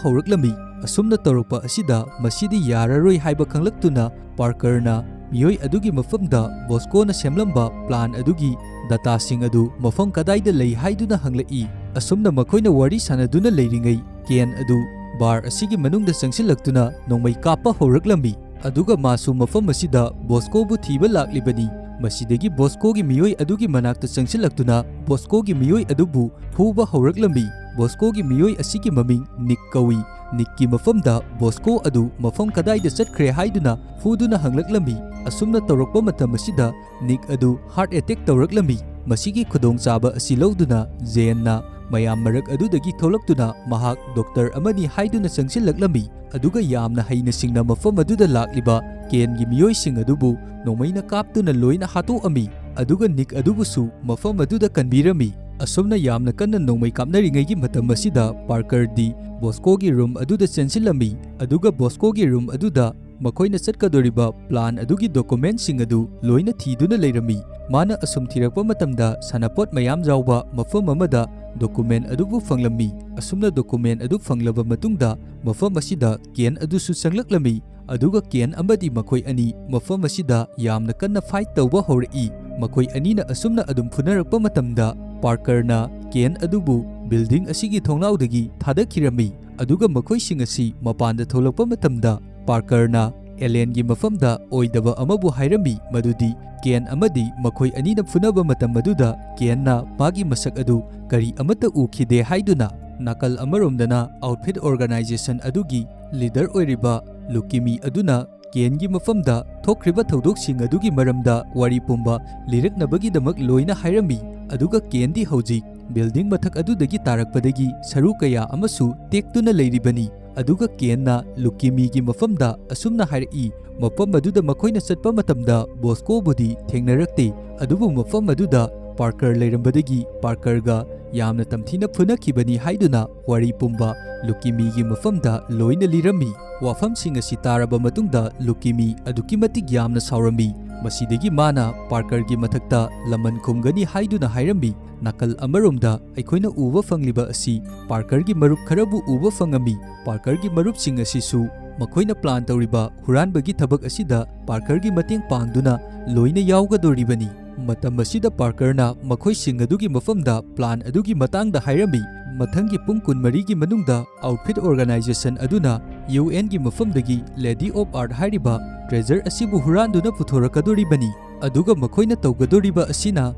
ꯍꯧꯔꯛꯂꯝꯃꯤ꯫ ꯑꯁꯨꯝꯅ ꯇꯧꯔꯛꯄ ꯑꯁꯤꯗ ꯃꯁꯤꯗꯤ ꯌꯥꯔꯔꯣꯏ ꯍꯥꯏꯕ ꯈꯪꯂꯛꯇꯨꯅ ꯄꯥꯔꯀꯔꯅ ꯃꯤꯑꯣꯏ ꯑꯗꯨꯒꯤ ꯃꯐꯝꯗ ꯕꯣꯁꯀꯣꯅ ꯁꯦꯝꯂꯝꯕ ꯄ꯭ꯂꯥꯟ ꯑꯗꯨꯒꯤ ꯗꯇꯥꯁꯤꯡ ꯑꯗꯨ ꯃꯐꯝ ꯀꯗꯥꯏꯗ ꯂꯩ ꯍꯥꯏꯗꯨꯅ ꯍꯪꯂꯛꯏ꯫ ꯑꯁꯨꯝꯅ ꯃꯈꯣꯏꯅ ꯋꯥꯔꯤ ꯁꯥꯅꯗꯨꯅ ꯂꯩꯔꯤꯉꯩ ꯀꯦꯟ ꯑꯗꯨ ꯕꯥꯔ ꯑꯁꯤꯒꯤ ꯃꯅꯨꯡꯗ ꯆꯪꯁꯤꯜꯂꯛꯇꯨꯅ ꯅꯣꯡꯃꯩ ꯀꯥꯞꯄ ꯍꯧꯔꯛꯂꯝꯃꯤ, ꯑꯗꯨꯒ ꯃꯥꯁꯨ ꯃꯐꯝ ꯑꯁꯤꯗ ꯕꯣꯁꯀꯣꯕꯨ ꯊꯤꯕ ꯂꯥꯛꯂꯤꯕꯅꯤ꯫ ꯃꯁꯤꯗꯒꯤ ꯕꯣꯁꯀꯣꯒꯤ ꯃꯤꯑꯣꯏ ꯑꯗꯨꯒꯤ ꯃꯅꯥꯛꯇ ꯆꯪꯁꯤꯜꯂꯛꯇꯨꯅ ꯕꯣꯁꯀꯣꯒꯤ ꯃꯤꯑꯣꯏ ꯑꯗꯨꯕꯨ ꯐꯨꯕ ꯍꯧꯔꯛꯂꯝꯃꯤ꯫ ꯕꯣꯁꯀꯣꯒꯤ ꯃꯤꯑꯣꯏ ꯑꯁꯤꯒꯤ ꯃꯃꯤꯡ ꯅꯤꯛ ꯀꯧꯏ꯫ ꯅꯤꯛꯀꯤ ꯃꯐꯝꯗ ꯕꯣꯁꯀꯣ ꯑꯗꯨ ꯃꯐꯝ ꯀꯗꯥꯏꯗ ꯆꯠꯈ꯭ꯔꯦ ꯍꯥꯏꯗꯨꯅ ꯐꯨꯗꯨꯅ ꯍꯪꯂꯛꯂꯝꯃꯤ꯫ ꯑꯁꯨꯝꯅ ꯇꯧꯔꯛꯄ ꯃꯇꯝ ꯑꯁꯤꯗ ꯅꯤꯛ ꯑꯗꯨ ꯍꯥꯔꯠ ꯑꯦꯇꯦꯛ ꯇꯧꯔꯛꯂꯝꯃꯤ꯫ ꯃꯁꯤꯒꯤ ꯈꯨꯗꯣꯡꯆꯥꯕ ꯑꯁꯤ ꯂꯧꯗꯨꯅ ꯖꯦꯟꯅ ꯃꯌꯥꯝ ꯃꯔꯛ ꯑꯗꯨꯗꯒꯤ ꯊꯣꯛꯂꯛꯇꯨꯅ ꯃꯍꯥꯛ ꯗꯣꯛꯇꯔ ꯑꯃꯅꯤ ꯍꯥꯏꯗꯨꯅ ꯆꯪꯁꯤꯜꯂꯛꯂꯝꯃꯤ, ꯑꯗꯨꯒ ꯌꯥꯝꯅ ꯍꯩꯅ ꯁꯤꯡꯅ ꯃꯐꯝ ꯑꯗꯨꯗ ꯂꯥꯛꯂꯤꯕ ꯀꯦꯟꯒꯤ ꯃꯤꯑꯣꯏꯁꯤꯡ ꯑꯗꯨꯕꯨ ꯅꯣꯡꯃꯩꯅ ꯀꯥꯞꯇꯨꯅ ꯂꯣꯏꯅ ꯍꯥꯠꯇꯣꯛꯂꯝꯃꯤ, ꯑꯗꯨꯒ ꯅꯤꯛ ꯑꯗꯨꯕꯨꯁꯨ ꯃꯐꯝ ꯑꯗꯨꯗ ꯀꯟꯕꯤꯔꯝꯃꯤ꯫ ꯑꯁꯨꯝꯅ ꯌꯥꯝꯅ ꯀꯟꯅ ꯅꯣꯡꯃꯩ ꯀꯥꯞꯅꯔꯤꯉꯩꯒꯤ ꯃꯇꯝ ꯑꯁꯤꯗ ꯄꯥꯔꯀꯔꯗꯤ ꯕꯣꯁꯀꯣꯒꯤ ꯔꯨꯝ ꯑꯗꯨꯗ ꯆꯦꯟꯁꯤꯜꯂꯝꯃꯤ, ꯑꯗꯨꯒ ꯕꯣꯁꯀꯣꯒꯤ ꯔꯨꯝ ꯑꯗꯨꯗ ꯃꯈꯣꯏꯅ ꯆꯠꯀꯗꯧꯔꯤꯕ ꯄ꯭ꯂꯥꯟ ꯑꯗꯨꯒꯤ ꯗꯣꯀꯨꯃꯦꯟꯁꯤꯡ ꯑꯗꯨ ꯂꯣꯏꯅ ꯊꯤꯗꯨꯅ ꯂꯩꯔꯝꯃꯤ꯫ ꯃꯥꯅ ꯑꯁꯨꯝ ꯊꯤꯔꯛꯄ ꯃꯇꯝꯗ ꯁꯥꯟꯅꯄꯣꯠ ꯃꯌꯥꯝ ꯌꯥꯎꯕ ꯃꯐꯝ ꯑꯃꯗ ꯗꯣꯀꯨꯃꯦꯟ ꯑꯗꯨꯕꯨ ꯐꯪꯂꯝꯃꯤ꯫ ꯑꯁꯨꯝꯅ ꯗꯣꯀꯨꯃꯦꯟ ꯑꯗꯨ ꯐꯪꯂꯕ ꯃꯇꯨꯡꯗ ꯃꯐꯝ ꯑꯁꯤꯗ ꯀꯦꯟ ꯑꯗꯨꯁꯨ ꯆꯪꯂꯛꯂꯝꯃꯤ, ꯑꯗꯨꯒ ꯀꯦꯟ ꯑꯃꯗꯤ ꯃꯈꯣꯏ ꯑꯅꯤ ꯃꯐꯝ ꯑꯁꯤꯗ ꯌꯥꯝꯅ ꯀꯟꯅ ꯐꯥꯏꯠ ꯇꯧꯕ ꯍꯧꯔꯛꯏ꯫ ꯃꯈꯣꯏ ꯑꯅꯤꯅ ꯑꯁꯨꯝꯅ ꯑꯗꯨꯝ ꯐꯨꯅꯔꯛꯄ ꯃꯇꯝꯗ ꯄꯥꯔꯀꯔꯅ ꯀꯦꯟ ꯑꯗꯨꯕꯨ ꯕꯤꯜꯗꯤꯡ ꯑꯁꯤꯒꯤ ꯊꯣꯡꯅꯥꯎꯗꯒꯤ ꯊꯥꯗꯈꯤꯔꯝꯃꯤ꯫ ꯑꯗꯨꯒ ꯃꯈꯣꯏꯁꯤꯡ ꯑꯁꯤ ꯃꯄꯥꯟꯗ ꯊꯣꯛꯂꯛꯄ ꯃꯇꯝꯗ, ꯄꯥꯔꯀꯔꯅ ꯑꯦꯂꯦꯟꯒꯤ ꯃꯐꯝꯗ ꯑꯣꯏꯗꯕ ꯑꯃꯕꯨ ꯍꯥꯏꯔꯝꯃꯤ, ꯃꯗꯨꯗꯤ ꯀꯦꯟ ꯑꯃꯗꯤ ꯃꯈꯣꯏ ꯑꯅꯤꯅ ꯐꯨꯅꯕ ꯃꯇꯝ ꯑꯗꯨꯗ ꯀꯦꯟꯅ ꯃꯥꯒꯤ ꯃꯁꯛ ꯑꯗꯨ ꯀꯔꯤ ꯑꯃꯠꯇ ꯎꯈꯤꯗꯦ ꯍꯥꯏꯗꯨꯅ꯫ ꯅꯥꯀꯜ ꯑꯃꯔꯣꯝꯗꯅ, ꯑꯥꯎꯠꯐꯤꯠ ꯑꯣꯔꯒꯅꯥꯏꯖꯦꯁꯟ ꯑꯗꯨꯒꯤ ꯂꯤꯗꯔ ꯑꯣꯏꯔꯤꯕ ꯂꯨꯀꯤꯃꯤ ꯑꯗꯨꯅ ꯀꯦꯟꯒꯤ ꯃꯐꯝꯗ ꯊꯣꯛꯈ꯭ꯔꯤꯕ ꯊꯧꯗꯣꯛꯁꯤꯡ ꯑꯗꯨꯒꯤ ꯃꯔꯝꯗ ꯋꯥꯔꯤ ꯄꯨꯝꯕ ꯂꯤꯔꯛꯅꯕꯒꯤꯗꯃꯛ ꯂꯣꯏꯅ ꯍꯥꯏꯔꯝꯃꯤ꯫ ꯑꯗꯨꯒ ꯀꯦꯟꯗꯤ ꯍꯧꯖꯤꯛ ꯕꯤꯜꯗꯤꯡ ꯃꯊꯛ ꯑꯗꯨꯗꯒꯤ ꯇꯥꯔꯛꯄꯗꯒꯤ ꯁꯔꯨ ꯀꯌꯥ ꯑꯃꯁꯨ ꯇꯦꯛꯇꯨꯅ ꯂꯩꯔꯤꯕꯅꯤ꯫ ꯑꯗꯨꯒ ꯀꯦꯟꯅ ꯂꯨꯀꯤꯃꯤꯒꯤ ꯃꯐꯝꯗ ꯑꯁꯨꯝꯅ ꯍꯥꯏꯔꯛꯏ, "ꯃꯐꯝ ꯑꯗꯨꯗ ꯃꯈꯣꯏꯅ ꯆꯠꯄ ꯃꯇꯝꯗ ꯕꯣꯁꯀꯣꯕꯨꯗꯤ ꯊꯦꯡꯅꯔꯛꯇꯦ, ꯑꯗꯨꯕꯨ ꯃꯐꯝ ꯑꯗꯨꯗ ꯄꯥꯔꯀꯔ ꯂꯩꯔꯝꯕꯗꯒꯤ ꯄꯥꯔꯀꯔꯒ ꯌꯥꯝꯅ ꯇꯝꯊꯤꯅ ꯐꯨꯅꯈꯤꯕꯅꯤ" ꯍꯥꯏꯗꯨꯅ ꯋꯥꯔꯤ ꯄꯨꯝꯕ ꯂꯨꯀꯤꯃꯤꯒꯤ ꯃꯐꯝꯗ ꯂꯣꯏꯅ ꯂꯤꯔꯝꯃꯤ꯫ ꯋꯥꯐꯝꯁꯤꯡ ꯑꯁꯤ ꯇꯥꯔꯕ ꯃꯇꯨꯡꯗ ꯂꯨꯀꯤꯃꯤ ꯑꯗꯨꯛꯀꯤ ꯃꯇꯤꯛ ꯌꯥꯝꯅ ꯁꯥꯎꯔꯝꯃꯤ꯫ ꯃꯁꯤꯗꯒꯤ ꯃꯥꯅ ꯄꯥꯔꯀꯔꯒꯤ ꯃꯊꯛꯇ ꯂꯃꯟ ꯈꯨꯝꯒꯅꯤ ꯍꯥꯏꯗꯨꯅ ꯍꯥꯏꯔꯝꯃꯤ꯫ ꯅꯥꯀꯜ ꯑꯃꯔꯣꯝꯗ, ꯑꯩꯈꯣꯏꯅ ꯎꯕ ꯐꯪꯂꯤꯕ ꯑꯁꯤ ꯄꯥꯔꯀꯔꯒꯤ ꯃꯔꯨꯞ ꯈꯔꯕꯨ ꯎꯕ ꯐꯪꯉꯝꯃꯤ꯫ ꯄꯥꯔꯀꯔꯒꯤ ꯃꯔꯨꯞꯁꯤꯡ ꯑꯁꯤꯁꯨ ꯃꯈꯣꯏꯅ ꯄ꯭ꯂꯥꯟ ꯇꯧꯔꯤꯕ ꯍꯨꯔꯥꯟꯕꯒꯤ ꯊꯕꯛ ꯑꯁꯤꯗ ꯄꯥꯔꯀꯔꯒꯤ ꯃꯇꯦꯡ ꯄꯥꯡꯗꯨꯅ ꯂꯣꯏꯅ ꯌꯥꯎꯒꯗꯧꯔꯤꯕꯅꯤ꯫ ꯃꯇꯝ ꯑꯁꯤꯗ ꯄꯥꯔꯀꯔꯅ ꯃꯈꯣꯏꯁꯤꯡ ꯑꯗꯨꯒꯤ ꯃꯐꯝꯗ ꯄ꯭ꯂꯥꯟ ꯑꯗꯨꯒꯤ ꯃꯇꯥꯡꯗ ꯍꯥꯏꯔꯝꯃꯤ꯫ ꯃꯊꯪꯒꯤ ꯄꯨꯡ ꯀꯨꯟꯃꯔꯤꯒꯤ ꯃꯅꯨꯡꯗ ꯑꯥꯎꯠꯐꯤꯠ ꯑꯣꯔꯒꯅꯥꯏꯖꯦꯁꯟ ꯑꯗꯨꯅ ꯌꯨ ꯑꯦꯟꯒꯤ ꯃꯐꯝꯗꯒꯤ ꯂꯦꯗꯤ ꯑꯣꯐ ꯑꯥꯔꯠ ꯍꯥꯏꯔꯤꯕ ꯇ꯭ꯔꯦꯖꯔ ꯑꯁꯤꯕꯨ ꯍꯨꯔꯥꯟꯗꯨꯅ ꯄꯨꯊꯣꯔꯛꯀꯗꯧꯔꯤꯕꯅꯤ꯫ ꯑꯗꯨꯒ ꯃꯈꯣꯏꯅ ꯇꯧꯒꯗꯧꯔꯤꯕ ꯑꯁꯤꯅ,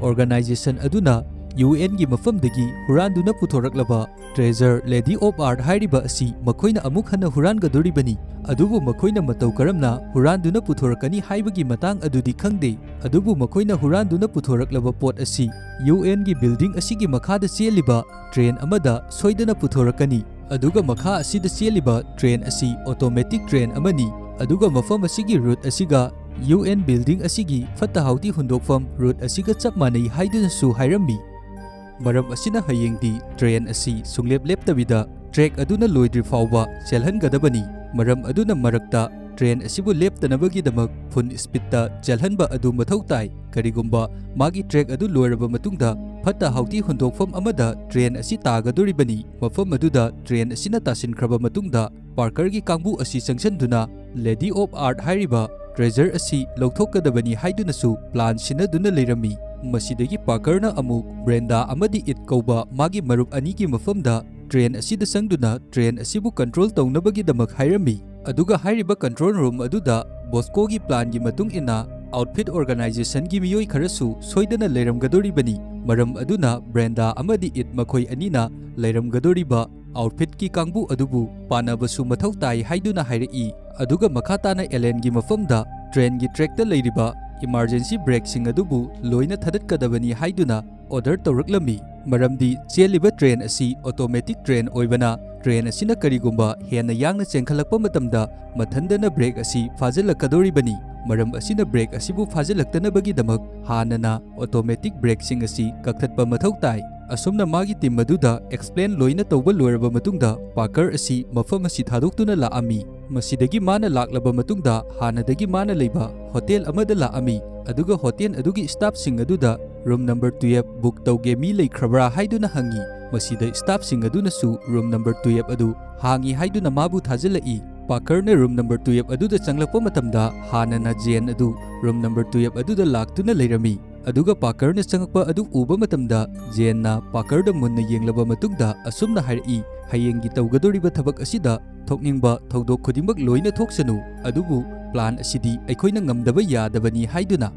ꯑꯣꯔꯒꯅꯥꯏꯖꯦꯁꯟ ꯑꯗꯨꯅ ꯌꯨ ꯑꯦꯟꯒꯤ ꯃꯐꯝꯗꯒꯤ ꯍꯨꯔꯥꯟꯗꯨꯅ ꯄꯨꯊꯣꯔꯛꯂꯕ ꯇ꯭ꯔꯦꯖꯔ ꯂꯦꯗꯤ ꯑꯣꯐ ꯑꯥꯔꯠ ꯍꯥꯏꯔꯤꯕ ꯑꯁꯤ ꯃꯈꯣꯏꯅ ꯑꯃꯨꯛ ꯍꯟꯅ ꯍꯨꯔꯥꯟꯒꯗꯧꯔꯤꯕꯅꯤ꯫ ꯑꯗꯨꯕꯨ ꯃꯈꯣꯏꯅ ꯃꯇꯧ ꯀꯔꯝꯅ ꯍꯨꯔꯥꯟꯗꯨꯅ ꯄꯨꯊꯣꯔꯛꯀꯅꯤ ꯍꯥꯏꯕꯒꯤ ꯃꯇꯥꯡ ꯑꯗꯨꯗꯤ ꯈꯪꯗꯦ꯫ ꯑꯗꯨꯕꯨ ꯃꯈꯣꯏꯅ ꯍꯨꯔꯥꯟꯗꯨꯅ ꯄꯨꯊꯣꯔꯛꯂꯕ ꯄꯣꯠ ꯑꯁꯤ ꯌꯨ ꯑꯦꯟꯒꯤ ꯕꯤꯜꯗꯤꯡ ꯑꯁꯤꯒꯤ ꯃꯈꯥꯗ ꯆꯦꯜꯂꯤꯕ ꯇ꯭ꯔꯦꯟ ꯑꯃꯗ ꯁꯣꯏꯗꯅ ꯄꯨꯊꯣꯔꯛꯀꯅꯤ꯫ ꯑꯗꯨꯒ ꯃꯈꯥ ꯑꯁꯤꯗ ꯆꯦꯜꯂꯤꯕ ꯇ꯭ꯔꯦꯟ ꯑꯁꯤ ꯑꯣꯇꯣꯃꯦꯇꯤꯛ ꯇ꯭ꯔꯦꯟ ꯑꯃꯅꯤ꯫ ꯑꯗꯨꯒ ꯃꯐꯝ ꯑꯁꯤꯒꯤ ꯔꯨꯠ ꯑꯁꯤꯒ ꯌꯨ ꯑꯦꯟ ꯕꯤꯜꯗꯤꯡ ꯑꯁꯤꯒꯤ ꯐꯠꯇ ꯍꯥꯎꯗꯤ ꯍꯨꯟꯗꯣꯛꯐꯝ ꯔꯨꯠ ꯑꯁꯤꯒ ꯆꯞ ꯃꯥꯟꯅꯩ ꯍꯥꯏꯗꯨꯅꯁꯨ ꯍꯥꯏꯔꯝꯃꯤ꯫ ꯃꯔꯝ ꯑꯁꯤꯅ ꯍꯌꯦꯡꯗꯤ ꯇ꯭ꯔꯦꯟ ꯑꯁꯤ ꯁꯨꯡꯂꯦꯞ ꯂꯦꯞꯇꯕꯤꯗ ꯇ꯭ꯔꯦꯛ ꯑꯗꯨꯅ ꯂꯣꯏꯗ꯭ꯔꯤ ꯐꯥꯎꯕ ꯆꯦꯜꯍꯟꯒꯗꯕꯅꯤ꯫ ꯃꯔꯝ ꯑꯗꯨꯅ ꯃꯔꯛꯇ ꯇ꯭ꯔꯦꯟ ꯑꯁꯤꯕꯨ ꯂꯦꯞꯇꯅꯕꯒꯤꯗꯃꯛ ꯐꯨꯜ ꯁ꯭ꯄꯤꯗꯇ ꯆꯦꯜꯍꯟꯕ ꯑꯗꯨ ꯃꯊꯧ ꯇꯥꯏ꯫ ꯀꯔꯤꯒꯨꯝꯕ ꯃꯥꯒꯤ ꯇ꯭ꯔꯦꯛ ꯑꯗꯨ ꯂꯣꯏꯔꯕ ꯃꯇꯨꯡꯗ ꯐꯠꯇ ꯍꯥꯎꯗꯤ ꯍꯨꯟꯗꯣꯛꯐꯝ ꯑꯃꯗ ꯇ꯭ꯔꯦꯟ ꯑꯁꯤ ꯇꯥꯒꯗꯧꯔꯤꯕꯅꯤ꯫ ꯃꯐꯝ ꯑꯗꯨꯗ ꯇ꯭ꯔꯦꯟ ꯑꯁꯤꯅ ꯇꯥꯁꯤꯟꯈ꯭ꯔꯕ ꯃꯇꯨꯡꯗ ꯄꯥꯔꯀꯔꯒꯤ ꯀꯥꯡꯕꯨ ꯑꯁꯤ ꯆꯪꯁꯤꯟꯗꯨꯅ ꯂꯦꯗꯤ ꯑꯣꯐ ꯑꯥꯔꯠ ꯍꯥꯏꯔꯤꯕ ꯇ꯭ꯔꯦꯖꯔ ꯑꯁꯤ ꯂꯧꯊꯣꯛꯀꯗꯕꯅꯤ ꯍꯥꯏꯗꯨꯅꯁꯨ ꯄ꯭ꯂꯥꯟ ꯁꯤꯟꯅꯗꯨꯅ ꯂꯩꯔꯝꯃꯤ꯫ ꯃꯁꯤꯗꯒꯤ ꯄꯥꯔꯀꯔꯅ ꯑꯃꯨꯛ ꯕ꯭ꯔꯦꯟꯗꯥ ꯑꯃꯗꯤ ꯏꯠ ꯀꯧꯕ ꯃꯥꯒꯤ ꯃꯔꯨꯞ ꯑꯅꯤꯒꯤ ꯃꯐꯝꯗ ꯇ꯭ꯔꯦꯟ ꯑꯁꯤꯗ ꯆꯪꯗꯨꯅ ꯇ꯭ꯔꯦꯟ ꯑꯁꯤꯕꯨ ꯀꯟꯇ꯭ꯔꯣꯜ ꯇꯧꯅꯕꯒꯤꯗꯃꯛ ꯍꯥꯏꯔꯝꯃꯤ꯫ ꯑꯗꯨꯒ ꯍꯥꯏꯔꯤꯕ ꯀꯟꯇ꯭ꯔꯣꯜ ꯔꯨꯝ ꯑꯗꯨꯗ ꯕꯣꯁꯀꯣꯒꯤ ꯄ꯭ꯂꯥꯟꯒꯤ ꯃꯇꯨꯡ ꯏꯟꯅ ꯑꯥꯎꯠꯐꯤꯠ ꯑꯣꯔꯒꯅꯥꯏꯖꯦꯁꯟꯒꯤ ꯃꯤꯑꯣꯏ ꯈꯔꯁꯨ ꯁꯣꯏꯗꯅ ꯂꯩꯔꯝꯒꯗꯧꯔꯤꯕꯅꯤ꯫ ꯃꯔꯝ ꯑꯗꯨꯅ ꯕ꯭ꯔꯦꯟꯗꯥ ꯑꯃꯗꯤ ꯏꯠ ꯃꯈꯣꯏ ꯑꯅꯤꯅ ꯂꯩꯔꯝꯒꯗꯧꯔꯤꯕ ꯑꯥꯎꯠꯐꯤꯠꯀꯤ ꯀꯥꯡꯕꯨ ꯑꯗꯨꯕꯨ ꯄꯥꯟꯅꯕꯁꯨ ꯃꯊꯧ ꯇꯥꯏ ꯍꯥꯏꯗꯨꯅ ꯍꯥꯏꯔꯛꯏ꯫ ꯑꯗꯨꯒ ꯃꯈꯥ ꯇꯥꯅ ꯑꯦꯂꯦꯟꯒꯤ ꯃꯐꯝꯗ ꯇ꯭ꯔꯦꯟꯒꯤ ꯇ꯭ꯔꯦꯛꯇ ꯂꯩꯔꯤꯕ ꯏꯃꯥꯔꯖꯦꯟꯁꯤ ꯕ꯭ꯔꯦꯛꯁꯤꯡ ꯑꯗꯨꯕꯨ ꯂꯣꯏꯅ ꯊꯥꯗꯠꯀꯗꯕꯅꯤ ꯍꯥꯏꯗꯨꯅ ꯑꯣꯔꯗꯔ ꯇꯧꯔꯛꯂꯝꯃꯤ꯫ ꯃꯔꯝꯗꯤ ꯆꯦꯜꯂꯤꯕ ꯇ꯭ꯔꯦꯟ ꯑꯁꯤ ꯑꯣꯇꯣꯃꯦꯇꯤꯛ ꯇ꯭ꯔꯦꯟ ꯑꯣꯏꯕꯅ, ꯇ꯭ꯔꯦꯟ ꯑꯁꯤꯅ ꯀꯔꯤꯒꯨꯝꯕ ꯍꯦꯟꯅ ꯌꯥꯡꯅ ꯆꯦꯟꯈꯠꯂꯛꯄ ꯃꯇꯝꯗ ꯃꯊꯟꯗꯅ ꯕ꯭ꯔꯦꯛ ꯑꯁꯤ ꯐꯥꯖꯤꯜꯂꯛꯀꯗꯧꯔꯤꯕꯅꯤ꯫ ꯃꯔꯝ ꯑꯁꯤꯅ ꯕ꯭ꯔꯦꯛ ꯑꯁꯤꯕꯨ ꯐꯥꯖꯤꯜꯂꯛꯇꯅꯕꯒꯤꯗꯃꯛ ꯍꯥꯟꯅꯅ ꯑꯣꯇꯣꯃꯦꯇꯤꯛ ꯕ꯭ꯔꯦꯛꯁꯤꯡ ꯑꯁꯤ ꯀꯛꯊꯠꯄ ꯃꯊꯧ ꯇꯥꯏ꯫ ꯑꯁꯨꯝꯅ ꯃꯥꯒꯤ ꯇꯤꯝ ꯑꯗꯨꯗ ꯑꯦꯛꯁꯄ꯭ꯂꯦꯟ ꯂꯣꯏꯅ ꯇꯧꯕ ꯂꯣꯏꯔꯕ ꯃꯇꯨꯡꯗ, ꯄꯥꯀꯔ ꯑꯁꯤ ꯃꯐꯝ ꯑꯁꯤ ꯊꯥꯗꯣꯛꯇꯨꯅ ꯂꯥꯛꯑꯝꯃꯤ꯫ ꯃꯁꯤꯗꯒꯤ ꯃꯥꯅ ꯂꯥꯛꯂꯕ ꯃꯇꯨꯡꯗ, ꯍꯥꯟꯅꯗꯒꯤ ꯃꯥꯅ ꯂꯩꯕ ꯍꯣꯇꯦꯜ ꯑꯃꯗ ꯂꯥꯛꯑꯝꯃꯤ, ꯑꯗꯨꯒ ꯍꯣꯇꯦꯜ ꯑꯗꯨꯒꯤ ꯁ꯭ꯇꯥꯐꯁꯤꯡ ꯑꯗꯨꯗ ꯔꯨꯝ ꯅꯝꯕꯔ ꯇꯨꯌꯦꯜꯐ ꯕꯨꯛ ꯇꯧꯒꯦ, ꯃꯤ ꯂꯩꯈ꯭ꯔꯕ꯭ꯔꯥ ꯍꯥꯏꯗꯨꯅ ꯍꯪꯉꯤ꯫ ꯃꯁꯤꯗ ꯁ꯭ꯇꯥꯐꯁꯤꯡ ꯑꯗꯨꯅꯁꯨ ꯔꯨꯝ ꯅꯝꯕꯔ ꯇꯨꯌꯦꯜꯐ ꯑꯗꯨ ꯍꯥꯡꯉꯤ ꯍꯥꯏꯗꯨꯅ ꯃꯥꯕꯨ ꯊꯥꯖꯤꯜꯂꯛꯏ꯫ ꯄꯥꯀꯔꯅ ꯔꯨꯝ ꯅꯝꯕꯔ ꯇꯨꯌꯦꯜꯐ ꯑꯗꯨꯗ ꯆꯪꯂꯛꯄ ꯃꯇꯝꯗ, ꯍꯥꯟꯅꯅ ꯖꯦꯟ ꯑꯗꯨ ꯔꯨꯝ ꯅꯝꯕꯔ ꯇꯨꯌꯦꯜꯐ ꯑꯗꯨꯗ ꯂꯥꯛꯇꯨꯅ ꯂꯩꯔꯝꯃꯤ꯫ ꯑꯗꯨꯒ ꯄꯥꯀꯔꯅ ꯆꯪꯉꯛꯄ ꯑꯗꯨ ꯎꯕ ꯃꯇꯝꯗ, ꯖꯦꯟꯅ ꯄꯥꯀꯔꯗ ꯃꯨꯟꯅ ꯌꯦꯡꯂꯕ ꯃꯇꯨꯡꯗ ꯑꯁꯨꯝꯅ ꯍꯥꯏꯔꯛꯏ, "ꯍꯌꯦꯡꯒꯤ ꯇꯧꯒꯗꯧꯔꯤꯕ ꯊꯕꯛ ꯑꯁꯤꯗ ꯊꯣꯛꯅꯤꯡꯕ ꯊꯧꯗꯣꯛ ꯈꯨꯗꯤꯡꯃꯛ ꯂꯣꯏꯅ ꯊꯣꯛꯁꯅꯨ, ꯑꯗꯨꯕꯨ ꯄ꯭ꯂꯥꯟ ꯑꯁꯤꯗꯤ ꯑꯩꯈꯣꯏꯅ ꯉꯝꯗꯕ ꯌꯥꯗꯕꯅꯤ" ꯍꯥꯏꯗꯨꯅ꯫